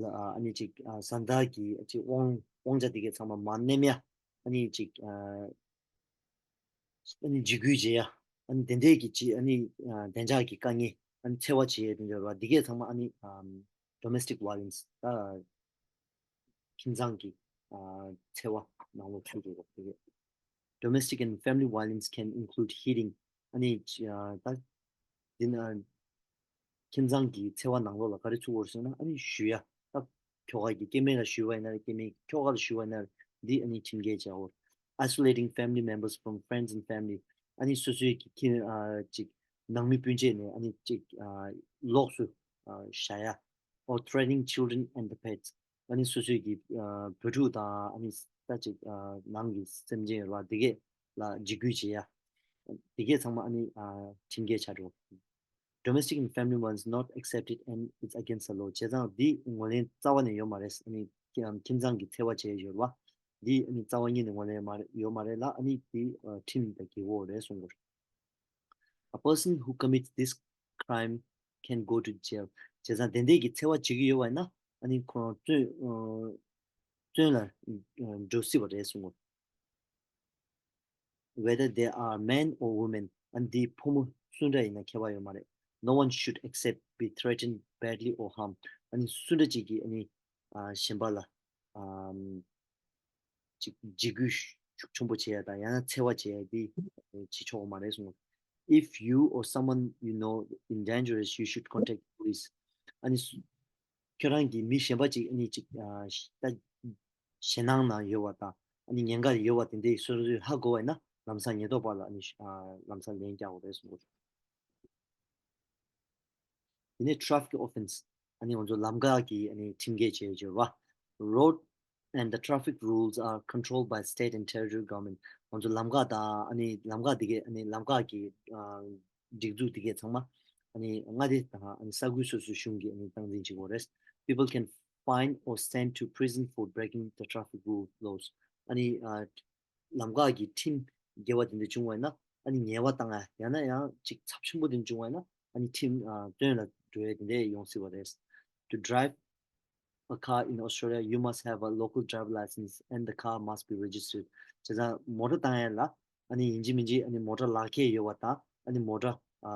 ལ་ཨ་ནི་ཅིག་ཨ་བཟའ་ཟླ་གི་ཅིག་དབང་དབང་ཆ་དེ་གའི་ཚང་མ་མ་ནེམ་ཡ་ཨ་ནི་ཅིག་ཨ་ཨ་ནི་འཇིགས་སྐུལ་བྱེད་ཡ་ཨ་ནི་དེ་འདྲའི་གི་ཅིག་ཨ་ནི་ཨ་བདེ་འཇགས་ཀྱི་དཀའ་ངལ་ཨ་ནི་འཚེ་བ་བྱེད་ཡ་དེ་འདྲ་ར་དེ་གའི་ཚང་མ་ཨ་ནི་ཨམ་domestic violence ད་ཁྱིམ་ཚང་གི་ཨ་འཚེ་བ་ནང་ལོགས་ཚུད་འགྲོ་གི་རེད། Domestic and family violence can include hitting. ཨ་ནི་ཨ་ད་འདི་ན་ཁྱིམ་ཚང་གི་འཚེ་བ་ནང་ལོགས་ལ་ག་རེ་ཚུད་དགོས་ཟེར་ན་ཨ་ནི་གཞུ་ཡ། ད་ཁྱོ་ག་གི་སྐྱེ་དམན་ལ་གཞུ་བ་ཡིན་ན་རེད། སྐྱེ་དམན་གྱི་ཁྱོ་ག་ལ་གཞུ་བ་ཡིན་ན་རེད། འདི་ཨ་ནི་ཁྲིམས་འགལ་བྱ་འོ། Isolating family members from friends and family. ཨ་ནི་སོ་སོའི་གི་ཁྱིམ་ཨ་ཅིག་ནང་མི་སྤུན་མཆེད་ནས་ཨ་ནི་ཅིག་ཨ་ལོགས་སུ་ཨ་བཞག་ཡ། Or threatening children and the pets. ཨ་ནི་སོ་སོའི་གི་ཨ་བུ་ཕྲུག་དང་ཨ་ནི་ད་ཅིག་ཨ་ནང་གི་སེམས་ཅན་ཡོད་པ་དེ་གས་ལ་འཇིགས་སྐུལ་བྱེད་ཡ། དེ་གས་ཚང་མ་ཨ་ནི་ཨ་ཁྲིམས་འགལ་ཆགས་འགྲོ། Domestic and family violence not accepted and it's against the law. བྱས་ཙང་འདི་ངོས་ལེན་རྩ་བ་ནས་ཡོད་མ་རེད། ཨ་ནི་ཁྱིམ་ཁྱིམ་ཚང་གི་འཚེ་བ་བྱས་ཡོད་པ་འདི་ཨ་ནི་རྩ་བ་ཉིད་ནས་ངོས་ལེན་མ་རེད་ཡོད་མ་རེད་ལ། ཨ་ནི་འདི་ཨ་ཁྲིམས་དང་འགལ་གྱི་ཡོད་རེད་གསུངས་པ་རེད། A person who commits this crime can go to jail. བྱས་ཙང་དེ་འདྲའི་གི་འཚེ་བ་བྱེད་ཀྱི་ཡོད་པ་ཡིན་ན་ཨ་ནི་ཁོ་རང་བཙོན་ཨ་བཙོན་ལ་ཨ་འགྲོ་སྲིད་པ་རེད་གསུངས། Whether they are men or women. ཨ་ནི་འདི་ཕོ་མོ་སུ་འདྲ་ཡིན་ན་ཁྱད་པར་ཡོད་མ་རེད། No one should accept, be threatened badly or harm. ཨ་ནི་སུ་འདྲ་ཅིག་གིས་ཨ་ནི་ཨ་གཞན་པ་ལ་ཨམ་ཅིག་འཇིགས་སྐུལ་ཤུགས་ཆེན་པོ་བྱེད་ཡ་དང་ཡང་ན་འཚེ་བ་བྱེད་ཡ་འདི་བྱེད་ཆོག་གི་མ་རེད་གསུངས། If you or someone you know in dangerous, you should contact police. ཨ་ནི་སུ་ཁྱོད་རང་གིས་མི་གཞན་པ་ཅིག་ཨ་ནི་ཅིག་ཨ་ད་ཞེད་སྣང་ནང་ཡོད་པ་དང་ཨ་ནི་ཉེན་ཁ་ཡོད་པ་དེ་འདྲའི་སོ་སོས་ཧ་གོ་བ་ཡིན་ན་ལམ་སང་ཉེན་རྟོག་པ་ལ་ཨ་ནི་ཨ་ལམ་སང་ལན་རྒྱག་དགོས་རེད་གསུངས། དེ་ནས་traffic offence. ཨ་ནི་ང་ཚོ་ལམ་ཁ་གི་ཨ་ནི་ཁྲིམས་འགལ་བྱས་ཡོད་པ། Road and the traffic rules are controlled by state and territory government. ང་ཚོ་ལམ་ཁ་དང་ཨ་ནི་ལམ་ཁ་དེ་གའི་ཨ་ནི་ལམ་ཁ་གི་ཨ་སྒྲིག་འཛུགས་དེ་གའི་ཚང་མ་ཨ་ནི་མངའ་སྡེ་དང་ཨ་ནི་ས་ཁུལ་སོ་སོའི་གཞུང་གིས་ཨ་ནི་སྟངས་འཛིན་བྱེད་དགོས་རེད། People can fine or sent to prison for breaking the traffic rule laws. ཨ་ནི་ཨ་ལམ་ཁ་གི་ཁྲིམས་འགལ་བ་དེ་འདྲ་བྱུང་བ་ཡིན་ན་ཨ་ནི་ཉེས་པ་བཏང་ཡ་ཡང་ན་ཡང་ཅིག་ཚབས་ཆེན་པོ་དེ་འདྲ་བྱུང་བ་ཡིན་ན་ཨ་ནི་ཁྲིམས་ཨ་བཙོན་ལ་འགྲོ་ཡ་དེ་འདྲ་ཡོང་སྲིད་པ་རེད། To drive a car in Australia, you must have a local driver license and the car must be registered. བྱས་ཙང་མོ་ཊ་བཏང་ཡ་ལ་ཨ་ནི་ཡིན་གཅིག་མིན་གཅིག་ཨ་ནི་མོ་ཊ་ལག་ཁྱེར་ཡོད་པ་དང་ཨ་ནི་མོ་ཊ་ཨ་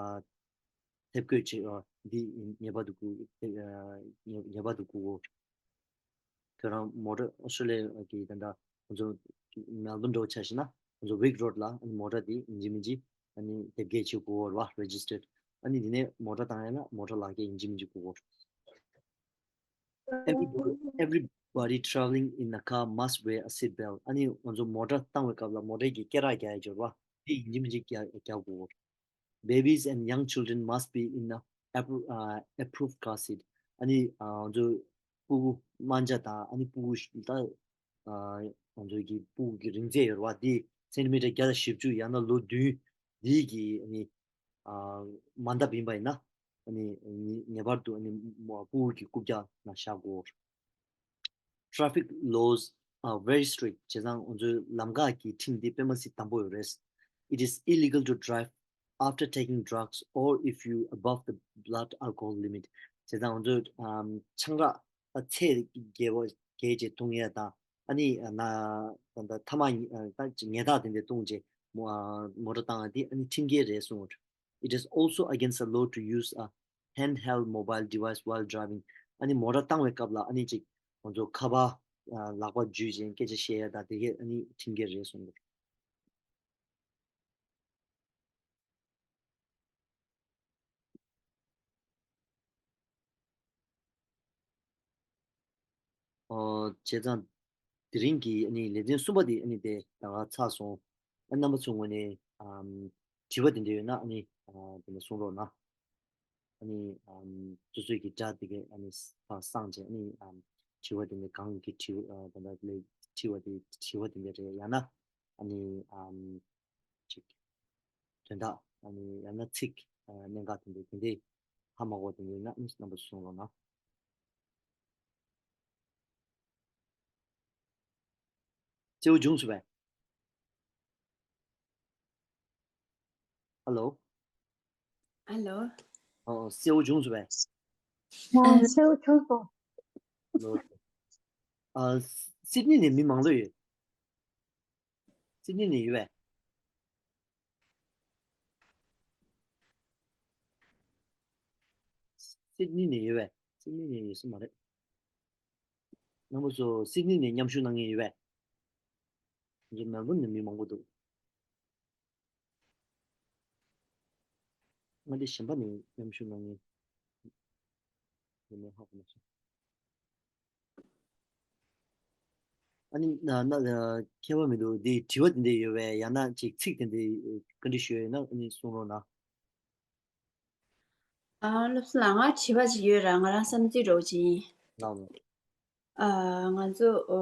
དེབ་འགོད་བྱེད་ཨ་འདི་ངེས་པར་དུ་དགོས་ཨ་ངེས་པར་དུ་དགོས། ཁྱོད་རང་མོ་ཊ་ཨོ་སི་ཀྲི་ལི་ཡ་གི་ད་ལྟ་ང་ཚོ་མེལ་བྷོན་འགྲོ་ཆ་ཞིག་ན་ང་ཚོ་ཝིག་རོ་ཌི་ལ་ཨ་ནི་མོ་ཊ་དེ་ཡིན་གཅིག་མིན་གཅིག་ཨ་ནི་དེབ་སྐྱེལ་བྱེད་དགོས་རེད་བ། རེ་ཇི་སི་ཊར་ཌི། ཨ་ནི་དེ་ནས་མོ་ཊ་བཏང་ཡ་ན་མོ་ཊ་ལག་ཁྱེར་ཡིན་གཅིག་མིན་གཅིག་དགོས་རེད། Everybody, everybody traveling in a car must wear a seat belt. ཨ་ནི་ང་ཚོ་མོ་ཊ་བཏང་བའི་སྐབས་ལ་མོ་ཊའི་གི་སྐེ་རགས་རྒྱག་ཡ་ཅིག་ཡོད་རེད་བ། དེ་ཡིན་གཅིག་མིན་གཅིག་རྒྱག་རྒྱག་དགོས། Babies and young children must be in a appro- uh, approved car seat. ཨ་ནི་ང་ཚོ་སྤུ་གུ་དམར་འབྱར་དང་ཨ་ནི་སྤུ་གུ་ད་ང་ཚོ་གི་སྤུ་གུ་གི་རིང་ཚད་ཡོད་རེད་བ། དེ་སེན་ཊི་མི་ཊར་བརྒྱ་དང་བཞི་བཅུ་ཡང་ན་ལོ་བདུན་འདི་གི་ཨ་ནི་མ་འདབ་ཡིན་པ་ཡིན་ན། ཨ་ནི་ངེས་པར་དུ་ཨ་ནི་སྤུ་གུ་གི་རྐུབ་བཀྱག་ནང་བཞག་དགོས། Traffic laws are very strict. བྱས་ཙང་ང་ཚོའི་ལམ་ཁ་གི་ཁྲིམས་འདི་དཔེ་མ་སྲིད་དམ་པོ་ཡོད་རེད། It is illegal to drive after taking drugs or if you above the blood alcohol limit. བྱས་ཙང་ང་ཚོས་ཆང་རག་ཚད་བརྒལ་བ་བརྒལ་བྱས་འཐུང་ཡས་དང་ཨ་ནི་ན་ད་ལྟ་ཐ་མག་ད་ཉལ་ཐག་དེ་འདྲ་བཏུང་བྱས་མོ་ཊ་བཏང་ཡ་དེ་ཨ་ནི་ཁྲིམས་འགལ་རེད་གསུངས། It is also against the law to use a handheld mobile device while driving. ཨ་ནི་མོ་ཊ་བཏང་བའི་སྐབས་ལ་ཨ་ནི་ཅིག་ང་ཚོ་ཁ་པར་ལག་པ་འཇུས་བྱས་སྐད་ཆ་བཤད་ཡ་དང་དེ་གས་ཨ་ནི་ཁྲིམས་འགལ་རེད་གསུངས་འདུག་ཨོ། བྱས་ཙང་དེ་རིང་གི་ཨ་ནི་ལེ་ཚན་གསུམ་པ་དེ་ཨ་ནི་དེ་ད་ག་ཚར་སོང་། ཨ་རྣམ་པ་ཚོའི་ངོས་ནས་ཨམ་དྲི་བ་དེ་འདྲ་ཡོད་ན་ཨ་ནི་ཨ་དེ་འདྲ་གསུང་རོགས་གནང་། ཨ་ནི་ཨམ་སོ་སོའི་གི་སྒྲ་དེ་གས་ཨ་ནི་ས་སངས་བྱས་ཨ་ནི་ཨམ་དྲི་བ་དེ་འདྲ་གང་གི་དྲི་བ་ཨ་ད་ལྟ་ལས་དྲི་བ་དེ་དྲི་བ་དེ་འདྲ་རེད། ཡང་ན་ཨ་ནི་ཨམ་ཅིག་དོན་དག་ཨ་ནི་ཡང་ན་ཚིག་ཨ་གནད་འགག་དེ་འདྲ་དེ་འདྲ་ཧ་མ་གོ་བ་དེ་འདྲ་ཡོད་ན་ཨ་ནི་རྣམ་པ་གསུང་རོགས་གནང་། གསལ་པོ་བྱུང་སོང་བས། ཧ་ལོ། ཧ་ལོ། ཨོ། གསལ་པོ་བྱུང་སོང་བས། ཨ། གསལ་པོ་བྱུང་སོང་། ཨ། སིད་ནི་ནས་མི་མང་པོ་ཡོད། སིད་ནི་ནས་ཡོད་པས། སིད་ནི་ནས་ཡོད་པས། སིད་ནི་ནས་ཡོད་ས་མ་རེད། རྣམ་པ་ཚོ་སིད་ནི་ནས་མཉམ་ཞུགས་གནང་མཁན་ཡོད་པས། ང་ཚོ་མེལ་བོན་ནས་མི་མང་པོ་འདུག་མངའ་སྡེ་གཞན་པ་ནས་མཉམ་ཞུགས་གནང་མཁན་ཡོད་མེད་ཧ་གོ་མ་སོང་། ཨ་ནི་ན་ན་ཁྱད་པར་མི་འདུག་འདི་དྲི་བ་དེ་འདྲ་ཡོད་པས། ཡང་ན་ཅིག་ཚིག་དེ་འདྲ་བཀའ་འདྲི་ཞུ་ཡ་ཡོད་ན་ཨ་ནི་གསུང་རོགས་གནང་། ཨ། སློབ་གསོ་ལགས། ང་དྲི་བ་ཅིག་ཡོད་ར། ང་རང་བསམ་ཚུལ་འདྲ་བོ་ཅིག་ཡིན། ལགས་སོ། ཨ། ང་ཚོ་ཨོ་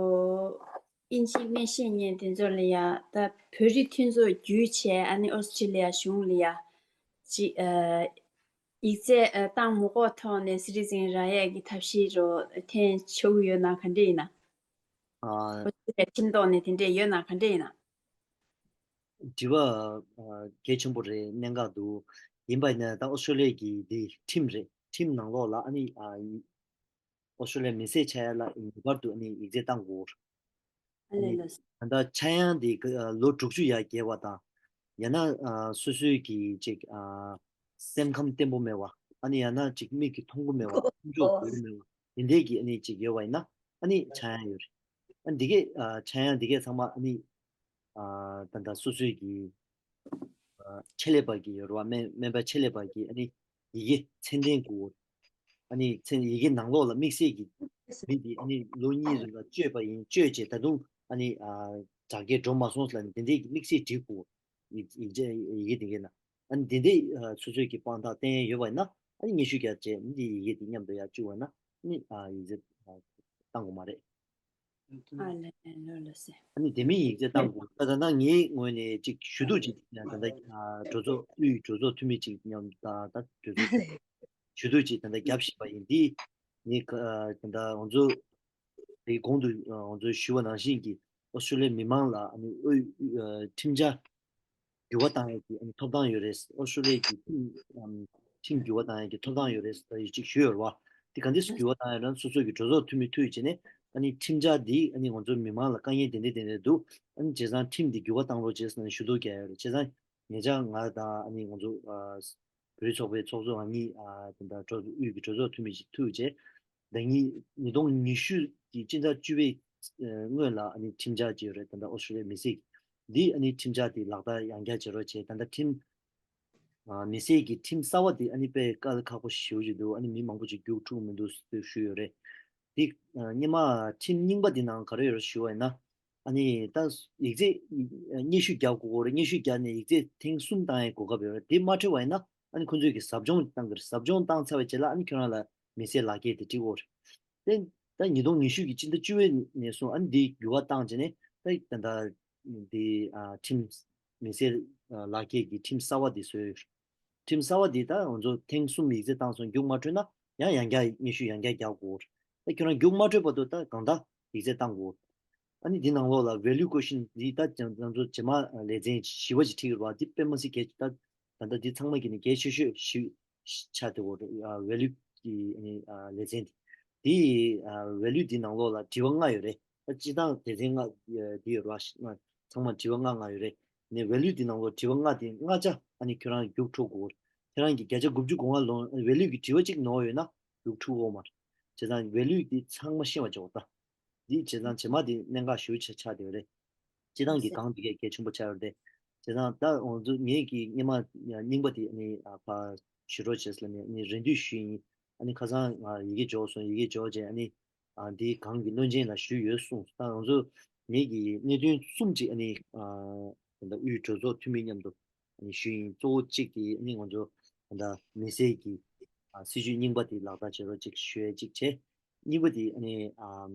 དབྱིན་ཇིའི་སྨན་ཤེས་མཁན་དེ་ཚོ་ལ་ཡ་ད་བོད་རིགས་མཐུན་ཚོགས་བརྒྱུད་བྱས་ཨ་ནི་ཨོ་སི་ཀྲི་ལི་ཡ་གཞུང་ལ་ཡ་ཅིག་ཨ། ཡིག་ཚད་ཨ་བཏང་མ་དགོས་ཐོག་ནས་སི་ཊི་ཟན་རག་ཡས་ཀྱི་ཐབས་ཤེས་རོ་འཐེན་ཆོག་གི་ཡོད་ན་ག་འདྲས་ཡིན་ན། ཨ། ཁྲིམས་ཐོག་ནས་དེ་འདྲས་ཡོད་ན་ག་འདྲས་ཡིན་ན། དྲི་བ་ཨ་གལ་ཆེན་པོ་རེད། གནད་འགག་འདུག་ཡིན་པ་ཡིན་ན་ད་ཨོ་སི་ཀྲོ་ལི་ཡ་གི་འདི་ཁྲིམས་རེད། ཁྲིམས་ནང་ལོགས་ལ་ཨ་ནི་ཨ་ཨོ་སི་ཀྲོ་ལི་ཡ་མི་སེར་ཆགས་ཡ་ལ་ངེས་པར་དུ་ཨ་ནི་ཡིག་ཚད་བཏང་དགོས། ཨ་ནི་ད་ལྟ་ཆག་ཡང་དེ་ལོ་དྲུག་ཅུ་ཡར་བརྒལ་བ་དང་། ཡང་ན་སོ་སོའི་གི་ཅིག་སེམས་ཁམས་བརྟན་པོ་མེད་པ། ཨ་ནི་ཡང་ན་ཅིག་མིག་གིས་མཐོང་གི་མེད་པ། མཐོང་ཆོག་གི་མེད་པ། དེ་འདྲས་ཀྱི་ཨ་ནི་ཅིག་ཡོད་པ་ཡིན་ན་ཨ་ནི་ཆག་ཡང་ཡོད་རེད། ཨ་ནི་འདི་གས་ཆག་ཡང་འདི་གས་ཚང་མ་ཨ་ནི་ད་ལྟ་སོ་སོའི་གི་ཆེད་ལས་པ་གི་ཡོད་རེད་བ། སྨན་སྨན་པ་ཆེད་ལས་པ་གི་ཨ་ནི་ཡི་གེ་ཚད་ལྡན་དགོས། ཨ་ནི་ཚད་ཡི་གེ་ནང་ལོགས་ལ་དམིགས་བསལ་གྱི་མི་འདི་ཨ་ནི་ལོ་གཉིས་རིང་ལ་བཅོས་པ་ཡིན། བཅོས་བྱས་ད་དུང་ཨ་ནི་དྲག་སྐྱེད་འགྲོ་མ་སོང་ལབ་ནས་འདི་འདྲའི་དམིགས་བསལ་བྲིས་དགོས། ཡི་ཡིག་ཆ་ཡི་གེ་འདི་གས་ན་ཨ་ནི་འདི་འདྲའི་སོ་སོའི་གི་དཔང་རྟགས་བསྟན་ཡས་ཡོད་པ་ཡིན་ན་ཨ་ནི་སྙན་ཞུ་རྒྱག་བྱས་འདི་ཡི་གེ་འདི་མཉམ་དུ་ཡར་བཅུག་པ་ན་ཨ་ནི་ཡིག་ཚད་བཏང་དགོས་མ་རེད། ཨ་ལས་ལོ་ལོ་སེ། ཨ་ནི་དེ་མིན་ཡིག་ཚད་བཏང་དགོས། ད་ད་ལྟ་ངའི་ངོས་ནས་ཅིག་ཞུ་གཏུག་ཅིག་ད་ལྟ་གྲོས་ཚོགས་དབུས་གྲོས་ཚོགས་འཐུས་མི་ཅིག་མཉམ་ད་ད་གྲོས་ཚོགས་ཞུ་གཏུག་ཅིག་ད་ལྟ་བརྒྱབ་བཞིན་པ་ཡིན། འདི་ངས་ད་ལྟ་ང་ཚོ་དེའི་གོང་དུ་ང་ཚོས་ཞུས་པ་ནང་བཞིན་གྱི་ཨོ་སི་ཀྲོ་ལི་ཡའི་མི་མང་ལ་ཨ་ནི་དབུས་ཁྲིམས་འཆར་འགྱུར་བ་བཏང་ཡས་ཀྱི་ཨ་ནི་ཐོབ་ཐང་ཡོད་རེད། ཨོ་སི་ཀྲོ་ལི་ཡ་གི་ཁྲིམས་ཁྲིམས་འགྱུར་བ་བཏང་ཡས་ཀྱི་ཐོབ་ཐང་ཡོད་རེད་ཟེར་ཅིག་ཞུས་ཡོད་རེད་བ། དེ་ག་འདྲས་སེ་འགྱུར་བ་བཏང་ཡས་ན་སོ་སོ་གི་གྲོས་ཚོགས་འཐུས་མི་ཐུག་བྱས་ནས་ཨ་ནི་ཁྲིམས་འཆར་འདི་ཨ་ནི་ང་ཚོ་མི་མང་ལ་དཀའ་ངལ་དེ་འདྲས་དེ་འདྲས་འདུག་ཨ་ནི་བྱས་ཙང་ཁྲིམས་འདི་འགྱུར་བ་བཏང་རོགས་བྱས་ཟེར་ནས་ཞུ་གཏུག་རྒྱག་ཡོད་རེད། བྱས་ཙང་ཉེ་ཆར་ང་དང་ཨ་ནི་ང་ཚོ་བོད་རིགས་ཚོགས་པའི་ཚོགས་གཙོ་ང་གཉིས་དེ་འདྲ་གྲོས་དབུས་ཀྱི་གྲོས་ཚོགས་འཐུས་མི་ཞིག་ཐུག་བྱས། ཟླ་ཉིས་ཉིས་སྟོང་ཉི་ཤུ་གི་སྤྱི་ཟླ་བཅུ་པའི་སྔོན་ལ་ཨ་ནི་ཁྲིམས་འཆར་ཅིག་ཡོད་རེད། ད་ལྟ་ཨོ་སི་ཀྲོ་ལི་ཡའི་མི་སེར་གྱི་འདི་ཨ་ནི་ཁྲིམས་འཆར་དེ་ལག་བསྟར་ཡང་བསྐྱར་བྱེད་རོགས་བྱས། ད་ལྟ་ཁྲིམས་མི་སེར་གྱི་ཁྲིམས་གསར་པ་དེ་ཨ་ནི་དཔེ་དཀའ་ལས་ཁག་པོ་ཞེ་པོ་ཅིག་འདུག་ཨ་ནི་མི་མང་པོ་ཅིག་རྒྱུགས་འཁྲུག་མི་འདུག་ཞུས་ཡོད་རེད། འདི་སྔོན་མ་ཁྲིམས་རྙིང་པ་འདི་ནང་ག་རེ་ཡོད་རེད་ཞུ་བ་ཡིན་ན། ཨ་ནི་ད་ཡིག་ཚད་སྙན་ཞུ་རྒྱག་དགོས་རེད། སྙན་ཞུ་རྒྱག་ནས་ཡིག་ཚད་ཐེངས་གསུམ་བཏང་ཡའི་གོ་སྐབས་ཡོད་རེད། དེ་མ་འཕྲོད་པ་ཡིན་ན་ཨ་ནི་ཁོང་ཚོས་ཀྱི་ཟབ་སྦྱོང་བཏང་གི་རེད། ཟབ་སྦྱོང་བཏང་ཚར་བའི་རྗེས་ལ་ཨ་ནི་ཁྱོད་རང་ལ་མི་སེར་ལག་འཁྱེར་དེ་སྤྲད་དགོས་རེད། དེ་ད་ཉིས་སྟོང་ཉི་ཤུ་གི་སྤྱི་ཟླ་བཅུ་པའི་ནས་བཟུང་ཨ་ནི་འདི་འགྱུར་བ་བཏང་བྱས་ནས་ད་ད་ལྟ་འདི་ཨ་ཁྲིམས་མི་སེར་ཨ་ལག་འཁྱེར་གྱི་ཁྲིམས་གསར་བ་འདི་བཟོས་ཡོད། ཁྲིམས་གསར་བ་འདི་ད་ང་ཚོ་ཐེངས་གསུམ་ཡིག་ཚད་བཏང་སོང་རྒྱུགས་མ་འཕྲོད་ན་ཡང་ཡང་བསྐྱར་སྙན་ཞུ་ཡང་བསྐྱར་རྒྱག་དགོས། ད་ཁྱོད་རང་རྒྱུགས་མ་འཕྲོད་བར་དུ་ད་གང་ལྟར་ཡིག་ཚད་བཏང་དགོས། ཨ་ནི་འདི་ནང་ལོགས་ལ་value question འདི་ད་ང་ཚོ་རྗེས་མ་ལེ་ཚན་བཞི་པ་ཞིག་ཁྲིད་ཡོད་པ་འདི་དཔེ་མ་སྲིད་གལ་ཆེ། ད་ད་ལྟ་འདི་ཚང་མ་གི་ནི་གལ་ཆེ་ཤོས་ཤིག་ཆགས་བསྡད་ཡོད་རེད། value གི་ཨ་ནི་ལེ་ཚན་འདི། འདི་value འདི་ནང་ལོགས་ལ་དྲི་བ་ལྔ་ཡོད་རེད། ད་སྤྱིར་བཏང་སྡེ་ཚན་ལྔ་འདི་ཡོད་རེད་བ། ཚང་མ་དྲི་བ་ལྔ་ལྔ་ཡོད་རེད། ནས་value འདི་ནང་ལོགས་དྲི་བ་ལྔ་དེ་ལྔ་ཆ་ཨ་ནི་ཁྱོད་རང་རྒྱུགས་འཕྲོད་དགོས། ཁྱོད་རང་གི་བརྒྱ་ཆ་དགུ་བཅུ་གོ་ལྔ་ལོན་value གི་དྲི་བ་གཅིག་ནོར་ཡོད་ན་རྒྱུགས་འཕྲོད་དགོས་མ་རེད། བྱས་ཙང་value འདི་ཚང་མ་ཤེས་པ་བྱེད་དགོས་ད། འདི་བྱས་ཙང་རྗེས་མ་དེ་གནད་འགག་ཞེ་པོ་ཆགས་ཆགས་བསྡད་ཡོད་རེད། སྤྱིར་བཏང་གི་གང་དེ་གས་གལ་ཆེན་པོ་ཆགས་ཡོད་རེད། བྱས་ཙང་ད་ང་ཚོ་ངེད་ཀྱི་སྔོན་མ་རྙིང་པ་དེ་ནི་ཕར་ཞུ་རོགས་བྱས་ལབ་ནས་ནི་རེ་འདུན་ཞུས་ཡིན། ཨ་ནི་ཁ་སང་ང་ཡི་གེ་འབྱོར་སོང་། ཡི་གེ་འབྱོར་རྗེས་ཨ་ནི་འདི་གང་གི་བློན་ཆེན་ལ་ཞུས་ཡོད་གསུངས། ད་ང་ཚོ་ངེད་ཀྱི་གནད་དོན་གསུམ་ཅིག་ཨ་ནི་ད་དབུས་གྲོས་ཚོགས་འཐུས་མི་མཉམ་དུ་ཞུས་ཡིན། གཙོ་བོ་གཅིག་དེ་ནི་ང་ཚོ་ད་མི་སེར་གྱི་ཨ་སྲིད་ཇུས་རྙིང་པ་དེ་ལག་བསྟར་བྱེད་རོགས་གཅིག་ཞུ་ཡས་གཅིག་བྱས། གཉིས་པ་དེ་ནི་ཨམ་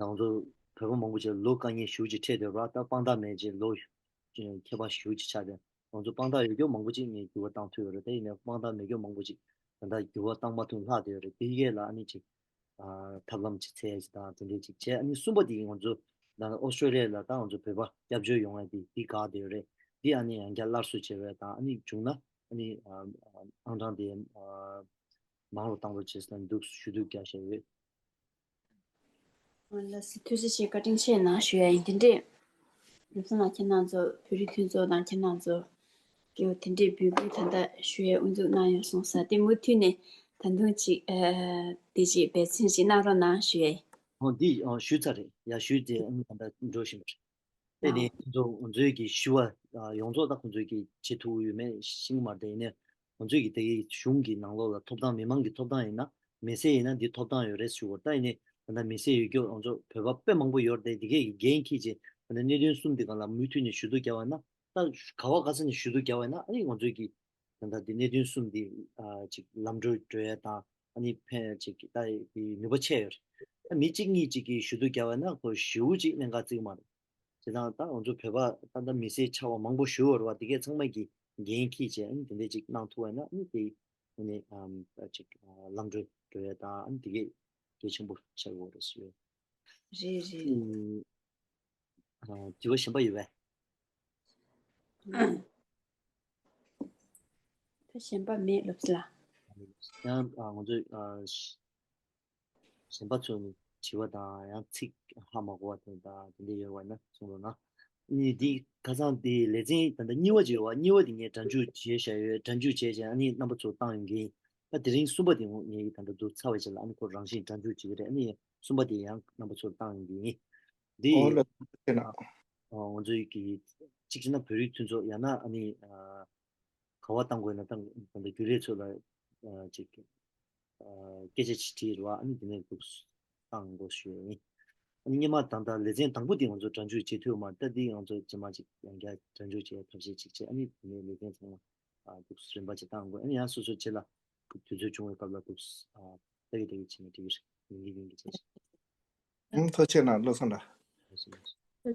ང་ཚོ་བོད་པ་མང་པོ་ཅིག་ལོ་དཀའ་ངལ་ཞེ་པོ་ཅིག་འཕྲད་བསྡད་པ། ད་དཔང་རྟགས་མེད་ཅིག་ལོ་ཁྱད་པར་ཞེ་པོ་ཅིག་ཆགས་ཏེ་ང་ཚོ་དཔང་རྟགས་ཡོད་རྒྱུ་མང་པོ་ཅིག་ནས་འགྱུར་བ་བཏང་ཐུབ་ཡོད་རེད། དེ་ཡིན་ནའི་དཔང་རྟགས་མེད་རྒྱུ་མང་པོ་ཅིག་ད་ལྟ་འགྱུར་བ་བཏང་མ་ཐུབ་ལྷག་བསྡད་ཡོད་རེད། དེ་གས་ལ་ཨ་ནི་ཅིག་ཨ་ཐབས་ལམ་ཅིག་འཚོལ་ཡ་ཅིག་དང་དེ་འདྲས་ཅིག་བྱས། ཨ་ནི་གསུམ་པ་དེ་ང་ཚོ་ད་ཨོ་སི་ཀྲོ་ལི་ཡ་ལ་ད་ང་ཚོ་བོད་པ་སྐྱབས་བཅོལ་ཡོང་ཡ་དེ་དེ་དགའ་བསྡད་ཡོད་རེད། དེ་ཨ་ནི་ཡང་བསྐྱར་སླར་གསོ་བྱེད་པ་དང་ཨ་ནི་བྱུང་ན་ཨ་ནི་ཨ་ཨ་ཨང་གྲངས་དེ་ཨ་མང་རུ་བཏང་རོགས་བྱེད་ཟེར་ནས་འདུག་ཞུ་གཏུག་རྒྱག་བཞག་ཡོད། ལགས་སོ། ཐུགས་རྗེ་ཆེ། བཀའ་དྲིན་ཆེ་གནང་ཞུ་ཡ་ཡིན། དེ་འདྲས་ལམ་སང་ལ་ཁྱེད་རང་ཚོ་བོད་རིགས་མཐུན་ཚོགས་དང་ཁྱེད་རང་ཚོ་སྐྱེ་བོ་དེ་འདྲས་འབོད་སྐུལ་ད་ལྟ་ཞུ་ཡ་དབུ་འཛུགས་གནང་ཡོད་གསུངས་ས་དེ་མུ་མཐུད་ནས་ད་དུང་ཅིག་ཨ་དེ་ཅིག་འབད་བརྩོན་ཅིག་གནང་རོགས་གནང་ཞུ་ཡ་ཡིན། ཨོ་འདི་ཨོ་ཞུས་ཚར་རེད་ཡ། ཞུས་ཏེ་ཨ་ནི་ད་ལྟ་འགྲོ་བཞིན་པ་རེད། དེ་ནི་ཁོང་ཚོ་ང་ཚོའི་གི་ཞུ་བ་ཡོངས་རྫོགས་ད་ཁོང་ཚོའི་གི་བྱེད་ཐུབ་ཡོད་མེད་ཤེས་ཀྱི་མ་རེད། ཡིན་ནའི་ང་ཚོའི་གི་དེ་གི་གཞུང་གི་ནང་ལོགས་ལ་ཐོབ་ཐང་མི་མང་གི་ཐོབ་ཐང་ཡིན་ན་མི་སེར་ཡིན་ན་འདི་ཐོབ་ཐང་ཡོད་རེད་ཞུ་བ་ད་ཡིན་ནའི་ད་ལྟ་མི་སེར་ཡོད་རྒྱུ་ང་ཚོ་བོད་པ་དཔེ་མང་པོ་ཡོད་རེད། དེ་གས་གི་འགན་འཁྱེར་བྱས་ད་ལྟ་གནད་དོན་གསུམ་འདི་སྒང་ལ་མུ་མཐུད་ནས་ཞུ་གཏུག་རྒྱག་པ་ན་ད་ག་བ་ག་ས་ནས་ཞུ་གཏུག་རྒྱག་པ་ཡིན་ན་ཨ་ནི་ང་ཚོའི་གི་ད་ལྟ་འདི་གནད་དོན་གསུམ་འདི་ཨ་ཅིག་ལམ་འགྲོ་འགྲོ་ཡ་དང་ཨ་ནི་ཕན་ཅིག་ད་འདི་ནུས་པ་ཆེ་ཡོད་རེད། ད་མི་གཅིག་གཉིས་ཅིག་གིས་ཞུ་གཏུག་རྒྱག་པ་ན་ཁོ་ཞེ་པོ་ཅིག་གནད་འགག་བརྩི་གི་མ་རེད། བྱས་ཙང་ད་ང་ཚོ་བོད་པ་ད་ལྟ་མི་སེར་ཆགས་པ་མང་པོ་ཞེ་པོ་ཡོད་རེད་བ། དེ་གས་ཚང་མ་གིས་འགན་འཁྱེར་བྱས་ཨ་ནི་དེ་འདྲས་ཅིག་གནང་ཐུབ་པ་ཡིན་ན་ཨ་ནི་དེ་ཨ་ནི་ཨམ་ཅིག་ལམ་འགྲོ་འགྲོ་ཡ་དང་ཨ་ནི་དེ་གས་གལ་ཆེན་པོ་ཆགས་ཡོད་རེད་ཞུ། རེད་རེད། ཨུམ། ཨ་དྲི་བ་གཞན་པ་ཡོད་པས། ད་གཞན་པ་མེད་ལབ་ལ། ཡང་ཨ་ང་ཚོས་ཨ་གཞན་པ་ཚོས་དྲི་བ་དང་ཡང་ཚིག་ཧ་མ་གོ་བ་དེ་དང་དེ་འདྲ་ཡོད་པ་ཡིན་ན་གསུང་རོགས་གནང་། ནི་འདི་ཁ་སང་དེ་ལེ་ཚན་ད་ལྟ་གཉིས་པ་ཅིག་ཡོད་པ། གཉིས་པ་དེ་ངས་སྒྲ་འཇུག་བྱས་བཞག་ཡོད། སྒྲ་འཇུག་བྱས་བྱས་ཨ་ནི་རྣམ་པ་ཚོར་བཏང་ཡོང་གི་ཡིན། ད་དེ་རིང་གསུམ་པ་དེ་ངས་ད་ལྟ་འདུག་ཚར་བའི་རྗེས་ལ་ཨ་ནི་ཁོ་རང་བཞིན་སྒྲ་འཇུག་བྱེད་ཀྱི་རེད། ཨ་ནི་གསུམ་པ་དེ་ཡང་རྣམ་པ་ཚོར་བཏང་ཡོང་གི་ཡིན། འདི་ཨོ་ལགས་སོ། ཨ་ང་ཚོའི་གི་གཅིག་བྱས་ན་བོད་རིགས་མཐུན་ཚོགས་ཡང་ན་ཨ་ནི་ཨ་ག་བ་བཏང་དགོས་ན་ད་ད་ལྟ་རྒྱུན་ལས་ཚོ་ལ་ཨ་ཅིག་ཨ་སྐད་ཆ་ཅིག་དྲིས་རེད་བ། ཨ་ནི་དེ་ནས་འདུག་བཏང་དགོས་ཞུ་ཡ་ཡིན། ཨ་ནི་སྔོན་མ་ད་ལྟ་ལེ་ཚན་དང་པོ་དེ་ང་ཚོ་སྒྲ་འཇུག་བྱེད་ཐུབ་མ་རེད། ད་འདི་ང་ཚོ་རྗེས་མ་ཅིག་ཡང་བསྐྱར་སྒྲ་འཇུག་བྱེད་ཐབས་ཤེས་ཅིག་བྱས། ཨ་ནི་དེ་ནས་ལེ་ཚན་ཚང་མ་ཨ་འདུག་རིམ་པ་ཅིག་བཏང་དགོས། ཨ་ནི་ཡང་སོ་སོ་རྗེས་ལ་དུས་ཚོད་བྱུང་བའི་སྐབས་ལ་འདུག་ཨ་ལྟ་གི་ལྟ་གི་བྱས་ནས་འགྲིག་གི་རེད། ཡིན་གི་ཡིན་གི་བྱས། ཨུམ་ཐུགས་རྗེ་ཆེ་གནང་བློ་བཟང་ལགས།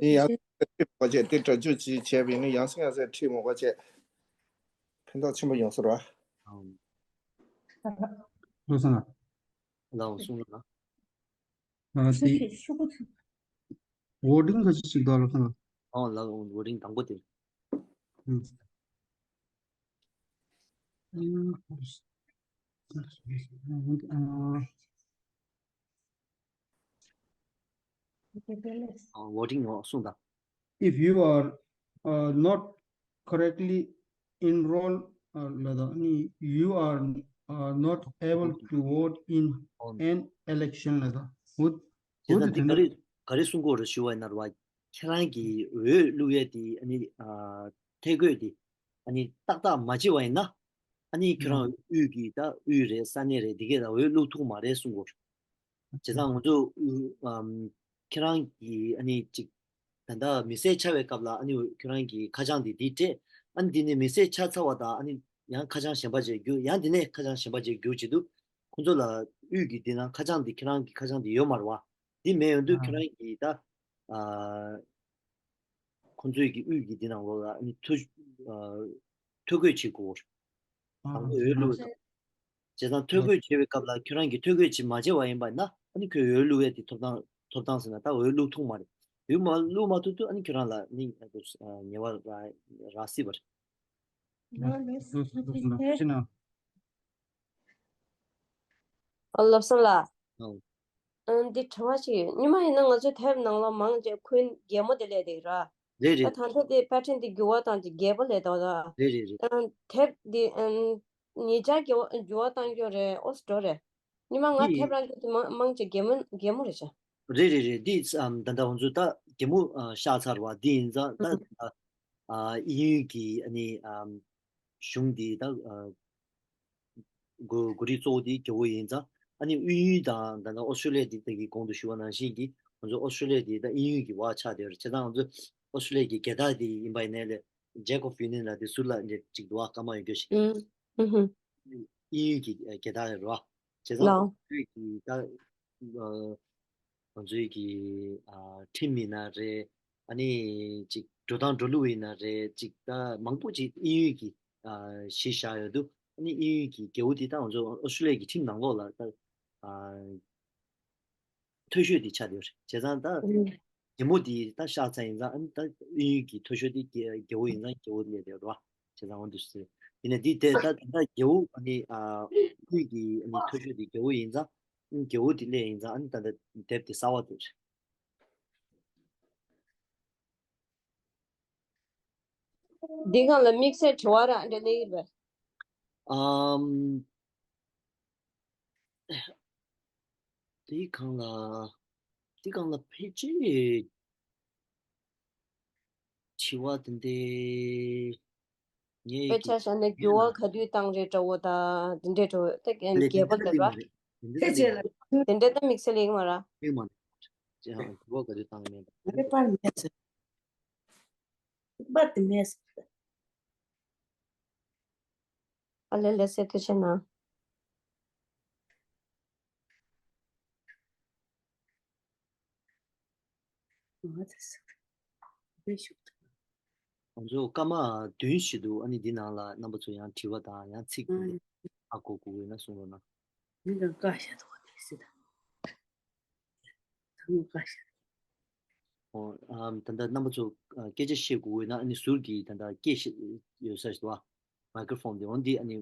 ཡིན་ཡང་ཁྲིད་མོ་བ་བྱས་ཏེ་སྒྲ་འཇུག་ཅིག་བྱས་པ་ཡིན་ན་ཡང་སེ་ཡང་སེ་ཁྲིད་མོ་བ་བྱས་ཕན་ཐོགས་ཆེན་པོ་ཡོང་ས་རེད་བ། བློ་བཟང་ལགས། ལགས་གསུང་རོགས་གནང་། ཨ་དེ་ཝོ་ཊིང་ག་ཅི་ཞིག་འདུག་བློ་བཟང་ལགས། ཨོ་ལགས་ཝོ་ཊིང་དང་པོ་དེ། ཨུམ། ཨ། ཨ་ཝོ་ཊིང་ཡོང་གསུངས་དང་། If you are uh, not correctly enrolled uh, ལ་དང་ནི་you are uh, not able to vote in an election ལ་དང་བོ་ཊི་བོ་ཊི་དེ་འདྲ་ག་རེ་ག་རེ་གསུང་གི་ཡོད་རེད་ཞུ་བ་ཡིན་ན་རེད་བ། ཁྱེད་རང་གི་འོས་བླུག་ཡས་དེ་ཨ་ནི་ཨ་ཐད་བསྐོས་དེ་ཨ་ནི་ཏག་ཏག་མ་བྱེད་པ་ཡིན་ན་ཨ་ནི་ཁྱེད་རང་དབུས་ཀྱི་ད་དབུས་རེད་ས་གནས་རེད་དེ་གས་ལ་འོས་བླུག་ཐུབ་མ་རེད་གསུང་གི་ཡོད་རེད། བྱས་ཙང་ང་ཚོ་ཨམ་ཁྱེད་རང་གིས་ཨ་ནི་ཅིག་ད་ལྟ་མི་བསད་ཆགས་པའི་སྐབས་ལ་ཨ་ནི་ཁྱེད་རང་གིས་ཁ་བྱང་འདི་འདི་སྤྲད། ཨ་ནི་འདི་ནས་མི་བསད་ཆགས་ཚར་བ་དང་ཨ་ནི་ཡང་ཁ་བྱང་གཞན་པ་ཅིག་བསྒྱུར། ཡང་འདི་ནས་ཁ་བྱང་གཞན་པ་ཅིག་བསྒྱུར་བྱེད་དུས་ཁོང་ཚོ་ལ་དབུས་ཀྱི་འདི་ནང་ཁ་བྱང་འདི་ཁྱེད་རང་གི་ཁ་བྱང་འདི་ཡོད་མ་རེད་བ། འདི་མེད་ཡོང་དུས་ཁྱེད་རང་གིས་ད་ཨ་ཁོང་ཚོའི་གི་དབུས་ཀྱི་འདི་ནང་ལོགས་ལ་ཨ་ནི་ཐོ་ཨ་ཐོ་འགོད་བྱེད་དགོས། དང་པོ་འོས་བླུགས་དང་། བྱས་ཙང་ཐོ་འགོད་བྱེད་པའི་སྐབས་ལ་ཁྱོད་རང་གིས་ཐོ་འགོད་བྱེད་མ་བྱས་པ་ཡིན་པ་ན་ཨ་ནི་ཁྱོད་འོས་བླུགས་ཡས་དེ་ཐོབ་ཐང་ཐོབ་ཐང་ཟེར་ན་ད་འོས་བླུགས་ཐུབ་མ་རེད། འོས་མ་བླུགས་མ་ཐུབ་དུས་ཨ་ནི་ཁྱོད་རང་ལ་ནི་ཉེས་པ་རག་རག་སྲིད་པ་རེད། ཨ་བློ་བཟང་ལགས། ཨང་། ཨ་འདི་དྲི་བ་ཞིག་ཡོད། སྔོན་མ་ཡིན་ན་ང་ཚོའི་དེབ་ནང་ལ་མང་ཆེ་ཁུངས་རྒྱལ་མོ་དེ་སླེབས་འདུག་ར། རེད་རེད། ད་ད་ལྟ་དེ་པེ་ཊན་དེ་འགྱུར་བ་བཏང་ཅིག་རྒྱལ་པོ་སླེབས་འདུག་ར། རེད་རེད་རེད། ཨ་དེབ་འདི་ཨ་ཉིས་ཆ་འགྱུར་བ་འགྱུར་བ་བཏང་རྒྱུ་རེད། ཨོ་སི་འགྲོ་རེད། སྔོན་མ་ང་དེབ་རང་གི་དེ་མང་མང་ཆེ་རྒྱལ་མོ་རྒྱལ་མོ་རེད་ཤག་རེད་རེད་རེད། འདི་ཨམ་ད་ལྟ་ང་ཚོ་ད་རྒྱལ་མོ་ཨ་བཞག་ཚར་བ་འདི་ཡིན་ཙང་ད་ཨ་དབྱིན་ཡུལ་གྱི་ཨ་ནི་ཨམ་གཞུང་འདི་ད་ཨ་འགོ་འགོ་ཁྲིད་གཙོ་བོ་དེ་རྒྱལ་པོ་ཡིན་ཙང་ཨ་ནི་དབྱིན་ཡུལ་དང་ད་ལྟ་ཨོ་སི་ཀྲོ་ལི་ཡ་དེ་ད་གི་གོང་དུ་ཞུས་པ་ནང་བཞིན་གྱི་ང་ཚོ་ཨོ་སི་ཀྲོ་ལི་ཡ་དེ་ད་དབྱིན་ཡུལ་གྱི་འོག་ཆགས་བསྡད་ཡོད་རེད། བྱས་ཙང་ང་ཚོ་ཨོ་སི་ཀྲོ་ལི་ཡ་གི་རྒྱལ་དར་དེ་ཡིན་པ་ཡིན་ནའི་ལས་Jack of Union ལ་དེ་ཟུར་ལ་འདྲ་ཅིག་འདུག་བ། སྐར་མ་ཡོད་རྒྱུ་ཞིག་ཨུ་ཧུ། དབྱིན་ཡུལ་གྱི་རྒྱལ་དར་རེད་བ། བྱས་ཙང་ལའོ། དབྱིན་ཡུལ་གྱི་ད་ང་ཚོའི་གི་ཨ་ཁྲིམས་ཡིན་ན་རེད། ཨ་ནི་ཅིག་འགྲོ་སྟངས་འགྲོ་ལུགས་ཡིན་ན་རེད། ཅིག་ད་མང་པོ་ཅིག་དབྱིན་ཡུལ་གྱི་ཨ་གཞི་བཞག་ཡོད་དུས་ཨ་ནི་དབྱིན་ཡུལ་གྱི་རྒྱལ་པོ་དེ་ད་ང་ཚོ་ཨོ་སི་ཀྲོ་ལི་ཡ་གི་ཁྲིམས་ནང་ལོགས་ལ་ད་ཨ་མཐོ་ཤོས་དེ་ཆགས་བསྡད་ཡོད་རེད། བྱས་ཙང་ད་ཨུ་རྒྱལ་མོ་དེ་ད་གཤེགས་ཚར་ཡིན་ཙང་ཨ་ནི་ད་དབྱིན་ཡུལ་གྱི་མཐོ་ཤོས་དེ་རྒྱལ་རྒྱལ་པོ་ཡིན་ཙང་རྒྱལ་པོ་སླེབས་བསྡད་ཡོད་རེད་བ། བྱས་ཙང་འོ་འདུག་ཟེར། ཡིན་ནའི་འདི་དེ་ད་ད་རྒྱལ་པོ་ཨ་ནི་ཨ་དབུས་ཀྱི་ཨ་ནི་མཐོ་ཤོས་དེ་རྒྱལ་པོ་ཡིན་ཙང་། རྒྱལ་པོ་དེ་སླེབས་ཡིན་ཙང་ཨ་ནི་ད་ལྟ་དེབ་དེ་གསར་པ་དེ་རེད། འདི་སྒང་ལ་དམིགས་བསལ་དྲི་བ་རང་འདྲ་གནང་གི་རེད། ཨམ། དེའི་སྒང་ལ་དེའི་སྒང་ལ་ཕལ་ཆེར་དྲི་བ་དེ་འདྲའི་ངས་དཔེ་ཀྱི་ཆ་བཞག་ན་འགྱུར་བ་ག་དུས་བཏང་རེད་འདྲ་བོ་དང་དེ་འདྲའི་འདྲ་བོ་ད་རྒྱལ་པོ་ལ་རེད་བ། དེ་འདྲ་དེ་འདྲ་ད་དམིགས་བསལ་ཡིན་མ་ར། ཡིན་མ་རེད། འགྱུར་བ་ག་དུས་བཏང་མེད་པ། རེད་པར་མེད་ཟེར། པར་དེ་མེད་ཟེར། ཨ་ལེ་ལེ་སེ་ཐུ་ཆེ་ན། ང་ཚོ་སྐར་མ་བདུན་ཞིག་འདུག་ཨ་ནི་འདི་ནང་ལ་རྣམ་པ་ཚོ་ཡང་དྲི་བ་དང་ཡང་ཚིག་ཨ་གོ་དགོས་ཡོད་ན་གསུང་རོགས་གནང་། མི་རང་བཀའ་ཤག་ཐོག་དེ་སྲིད་དང་། ཐུགས་བཀའ་ཤག་ཨོ། ཨམ། ད་ལྟ་རྣམ་པ་ཚོ་ཨ་སྐད་ཆ་བཤད་དགོས་ཡོད་ན་ཨ་ནི་ཟུར་གྱི་ད་ལྟ་སྐད་བཤད་ཡོད་ས་ཞིག་འདུག་ཨ། མའི་ཀྲོ་ཕོན་དེ་འོ་འདི་ཨ་ནི་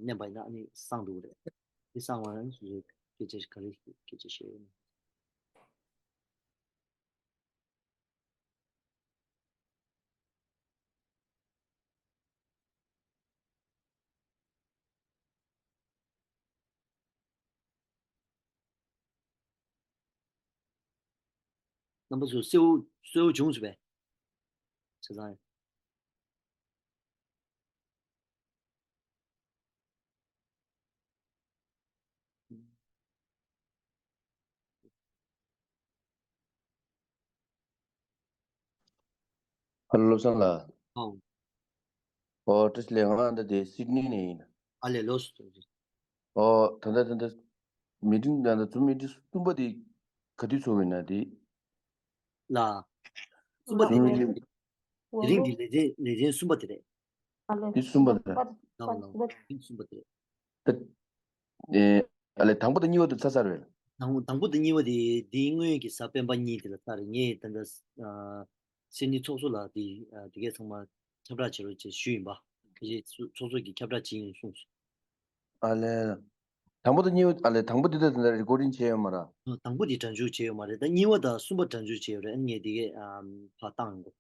མནན་པ་ཡིན་ན་ཨ་ནི་གསང་འགྲོ་གི་རེད། འདི་གསང་བ་ན་ཨ་ནི་སོ་སོའི་སྐད་ཆ་ག་རེ་སྐད་ཆ་བཤད་ཡོད་ན། རྣམ་པ་ཚོ་གསལ་པོ་གསལ་པོ་བྱུང་ཚུལ་བས། ཆ་ཚང་། ཧ་ལོ། བློ་བཟང་ལགས། ཨོ། ཨོ་བཀྲ་ཤིས་བདེ་ལེགས། ང་ད་ལྟ་སིད་ནི་ནས་ཡིན། ཨ་ལེ་ལོས། ཨོ་ད་ལྟ་ད་ལྟ་མི་ཊིང་ད་ལྟ་ཛུམ་མི་ཊིང་གསུམ་པ་དེ་ག་དུས་ཚོགས་ཡིན་ན་དེ། ལ། གསུམ་པ་དེ་ཛུམ་མི་ཊིང་། དེ་རིང་གི་ལེ་ཚན་ལེ་ཚན་གསུམ་པ་དེ་རེད། ཨ་ལེ། དེ་གསུམ་པ་དེ་རེད། ལའོ་ལའོ། དེ་གསུམ་པ་དེ་རེད། ད་ཨེ་ཨ་ལེ་དང་པོ་དང་གཉིས་པ་དེ་ཚར་ཚར་རེད། དང་དང་པོ་དང་གཉིས་པ་དེ་དེའི་སྔོན་གྱི་གཟའ་སྤེན་པ་གཉིས་དེ་ལ་ཚར་རེད། ངས་ད་ལྟ་ཨ་སིད་ནི་ཚོགས་གཙོ་ལ་དེ་ཨ་དེ་གས་ཚང་མ་ཁྱབ་བསྒྲགས་བྱེད་རོགས་བྱེད་ཞུས་ཡིན་པ། དེ་རྗེས་ཚོགས་གཙོ་གིས་ཁྱབ་བསྒྲགས་བྱེད་ཡིན་གསུངས་སོང་། ཨ་ལེ། དང་པོ་དང་གཉིས་པ་ཨ་ལེ་དང་པོ་དེ་དག་དེ་འདྲ་རེ་ཀོར་ཌིང་བྱས་ཡོད་མ་རེད། དང་པོ་དེ་སྒྲ་འཇུག་བྱས་ཡོད་མ་རེད། ད་གཉིས་པ་དང་གསུམ་པ་སྒྲ་འཇུག་བྱས་ཡོད་རེད། ཨ་ནི་ངས་དེ་གས་ཨམ་ཕར་བཏང་ཡོང་གོ།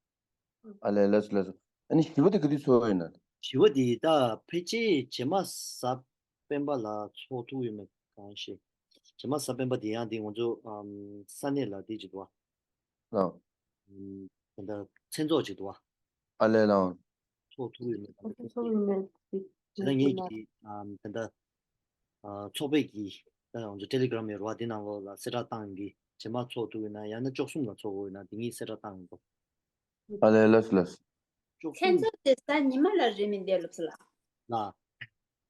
ཨ་ལེ་ལགས་སོ་ལགས་སོ། ཨ་ནི་བཞི་པ་དེ་ག་དུས་ཚོགས་ཡོད་ན། བཞི་པ་དེ་ད་ཕལ་ཆེར་རྗེས་མ་གཟའ་སྤེན་པ་ལ་ཚོགས་ཐུབ་ཡོད་མེད་གང་ཤེས། རྗེས་མ་གཟའ་སྤེན་པ་དེ་ཡང་དེ་ང་ཚོ་ཨམ་ས་གནས་ལ་དེ་བྱེད་དོ། ལགས། ཨམ་ད་ལྟ་མཚན་ཚོགས་བྱེད་དོ། ཨ་ལེ་ལགས། ཚོགས་ཐུབ་ཡོད་མེད་གང་ཤེས། ཚོགས་ཡོད་མེད་དེ་ད་ལྟ་ངེད་ཀྱི་ཨམ་ད་ལྟ་ཨ་ཚོགས་པའི་གི་ ད་ང་ཚོ་ཊེ་ལི་གྷི་རམ་ཡོད་རེད་བ། དེ་ནང་ལོགས་ལ་གསལ་བསྒྲགས་བཏང་གི། རྗེས་མ་ཚོགས་ཐུབ་ཡོད་ན། ཡང་ན་བཅུ་གསུམ་ལ་ཚོགས་དགོས་ཡོད་ན། དེ་གཉིས་གསལ་བསྒྲགས་བཏང་གི་འདུག་ཨ་ལས། ལགས་སོ། ལགས་སོ། བཅུ་གསུམ། མཚན་ཚོགས་དེ་གཟའ་ཉི་མ་ལ་རེད་མིན་འདས། སློབ་གསོ་ལགས། ལགས།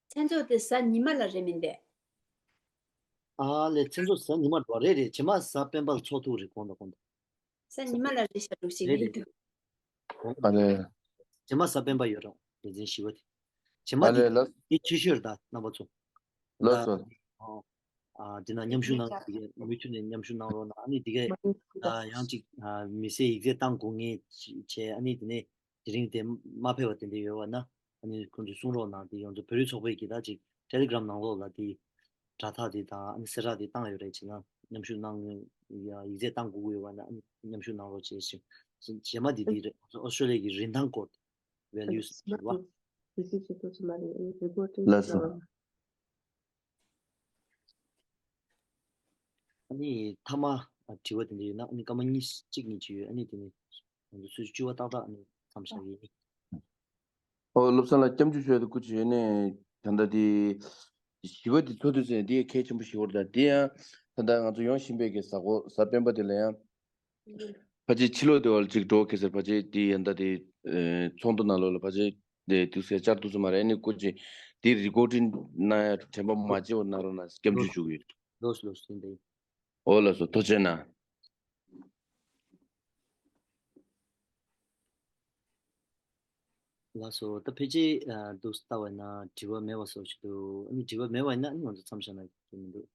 མཚན་ཚོགས་དེ་གཟའ་ཉི་མ་ལ་རེད་མིན་འདས། ཨ་ལས། མཚན་ཚོགས་གཟའ་ཉི་མ་རེད། རེད་རེད། རྗེས་མ་གཟའ་སྤེན་པ་ལ་ཚོགས་ཐུབ་རེད། དགོངས་དག་དགོངས་དག་གཟའ་ཉི་མ་ལ་རེད་ཤག་འདུག་ཞིག་རེད་རེད་རེད་འདུག་ཨ་ལས། རྗེས་མ་གཟའ་སྤེན་པ་ཡོད་རེད། རེས་གཟའ་ཞི་བ་དེ། རྗེས་མ་ཨ་དེ་ལས། ལགས། དེ་ཆེ་ཤོས་རེད། ད་རྣམ་པ་ཚོ། ལགས་སོ། ད་ཨ་དེ་ན་མཉམ་ཞུགས་གནང་། དེ་གའི་མུ་མཐུད་ནས་མཉམ་ཞུགས་གནང་རོགས་གནང་། ཨ་ནི་དེ་གའི་ཨ་ཡང་ཅིག་ཨ་མི་སེར་ཡིག་ཚད་བཏང་དགོས་ངེས་བྱས། ཨ་ནི་དེ་ནས་དེ་རིང་དེ་མ་ཕེབས་པ་དེ་འདྲ་ཡོད་པ་ན། ཨ་ནི་ཁོང་ཚོས་གསུང་རོགས་གནང་། དེ་ཡོངས་རྫོགས་བོད་རིགས་ཚོགས་པའི་གི་ད་ཅིག་ཊེ་ལི་གྷི་རམ་ནང་ལོགས་ལ་དེ་དྲ་ཐག་དེ་དང་། ཨ་ནི་གསལ་བསྒྲགས་དེ་བཏང་ཡོད་རེད། བྱས་ན་མཉམ་ཞུགས་གནང་། ཡིག་ཚད་བཏང་དགོས་ཀྱི་ཡོད་པ་ན། ཨ་ནི་མཉམ་ཞུགས་གནང་རོགས་བྱེད་ཞིང་། རྗེས་མ་དེ་དེ་རེད། ཨོ་སི་ཊྲེ་ལི་ཡ་གི་རིན་ཐང་སྐོར། Values། རེད་བ། ལགས་སོ། ཨ་ནི་མཐའ་མ་དྲི་བ་དེ་འདྲ་ཡོད་ན། ཨ་ནི་སྐར་མ་གཉིས། གཅིག་གཉིས་ཅིག་ཡོད། ཨ་ནི་དེ་ནི་ང་ཚོ་ཚོད་བཅུ་པ་ཏག་ཏག་ཨ་ནི་མཚམས་བཞག་གི་ཡིན། ཨོ། བློ་བཟང་ལགས། སྐྱབས་འཇུག་ཞུ་ཡ་དེ་སྐུ་མཁྱེན། ནས་ད་ལྟ་དེ་ཞི་བ་དེ་ཚོགས་དུས་ཚོད་དེ་གལ་ཆེན་པོ་ཞིག་ཡོད་རེད། ད་དེ་ཡང་ད་ལྟ་ང་ཚོ་ཡོང་བཞིན་པའི་གི་གཟའ་འཁོར། གཟའ་སྤེན་པ་དེ་ལ་ཡང་ཕལ་ཆེར་ཕྱི་ལོགས་དེ་བར་ཅིག་འགྲོ་གི་ཟེར། ཕལ་ཆེར་དེ་ཡན་ད་དེ་ཚོགས་འདུ་ནང་ལོགས་ལ་ཕལ་ཆེར་དེ་དུས་ཚོད་བཅར་ཐུབ་ས་མ་རེད། ཨ་ནི་སྐུ་མཁྱེན་དེ་རི་ཀོར་ཌིང་གནང་ཡ་དྲན་པ་མ་བརྗེད་པ་གནང་རོགས་གནང་། སྐྱབས་འཇུག་ཞུ་གི་ཡོད། ལགས་སོ། ལགས་སོ། ཡིན་ད་ཡིན། ཨོ་ལགས་སོ། ཐུགས་རྗེ་གནང་། ལགས་སོ། ད་ཕལ་ཆེར་ཨ་འདུག་ལྟ་བ་ཡིན་ན་དྲི་བ་མེད་པ་བཟོ་ཞིག་འདུག་ཨ་ནི་དྲི་བ་མེད་པ་ཡིན་ན་ཨ་ནི་ང་ཚོ་མཚམས་བཞག་ན་འགྲིག་མི་འདུག་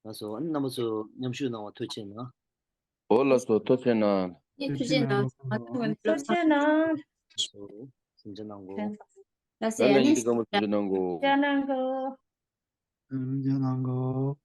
ལགས་སོ། ཨ་ནི་རྣམ་པ་ཚོ་མཉམ་ཞུགས་གནང་བ་ཐུགས་རྗེ་གནང་། ཨོ་ལགས་སོ། ཐུགས་རྗེ་གནང་། ཐུགས་རྗེ་གནང་། ཐུགས་རྗེ་གནང་། ལགས་སོ། གཟིམ་འཇག་གནང་གོ། ལགས་སོ། ཨ་ནི་ཡིན་གྱི་སྐར་མ་ཐུགས་རྗེ་གནང་གོ། གཟིམ་འཇག་གནང་གོ། གཟིམ་འཇག་གནང་གོ།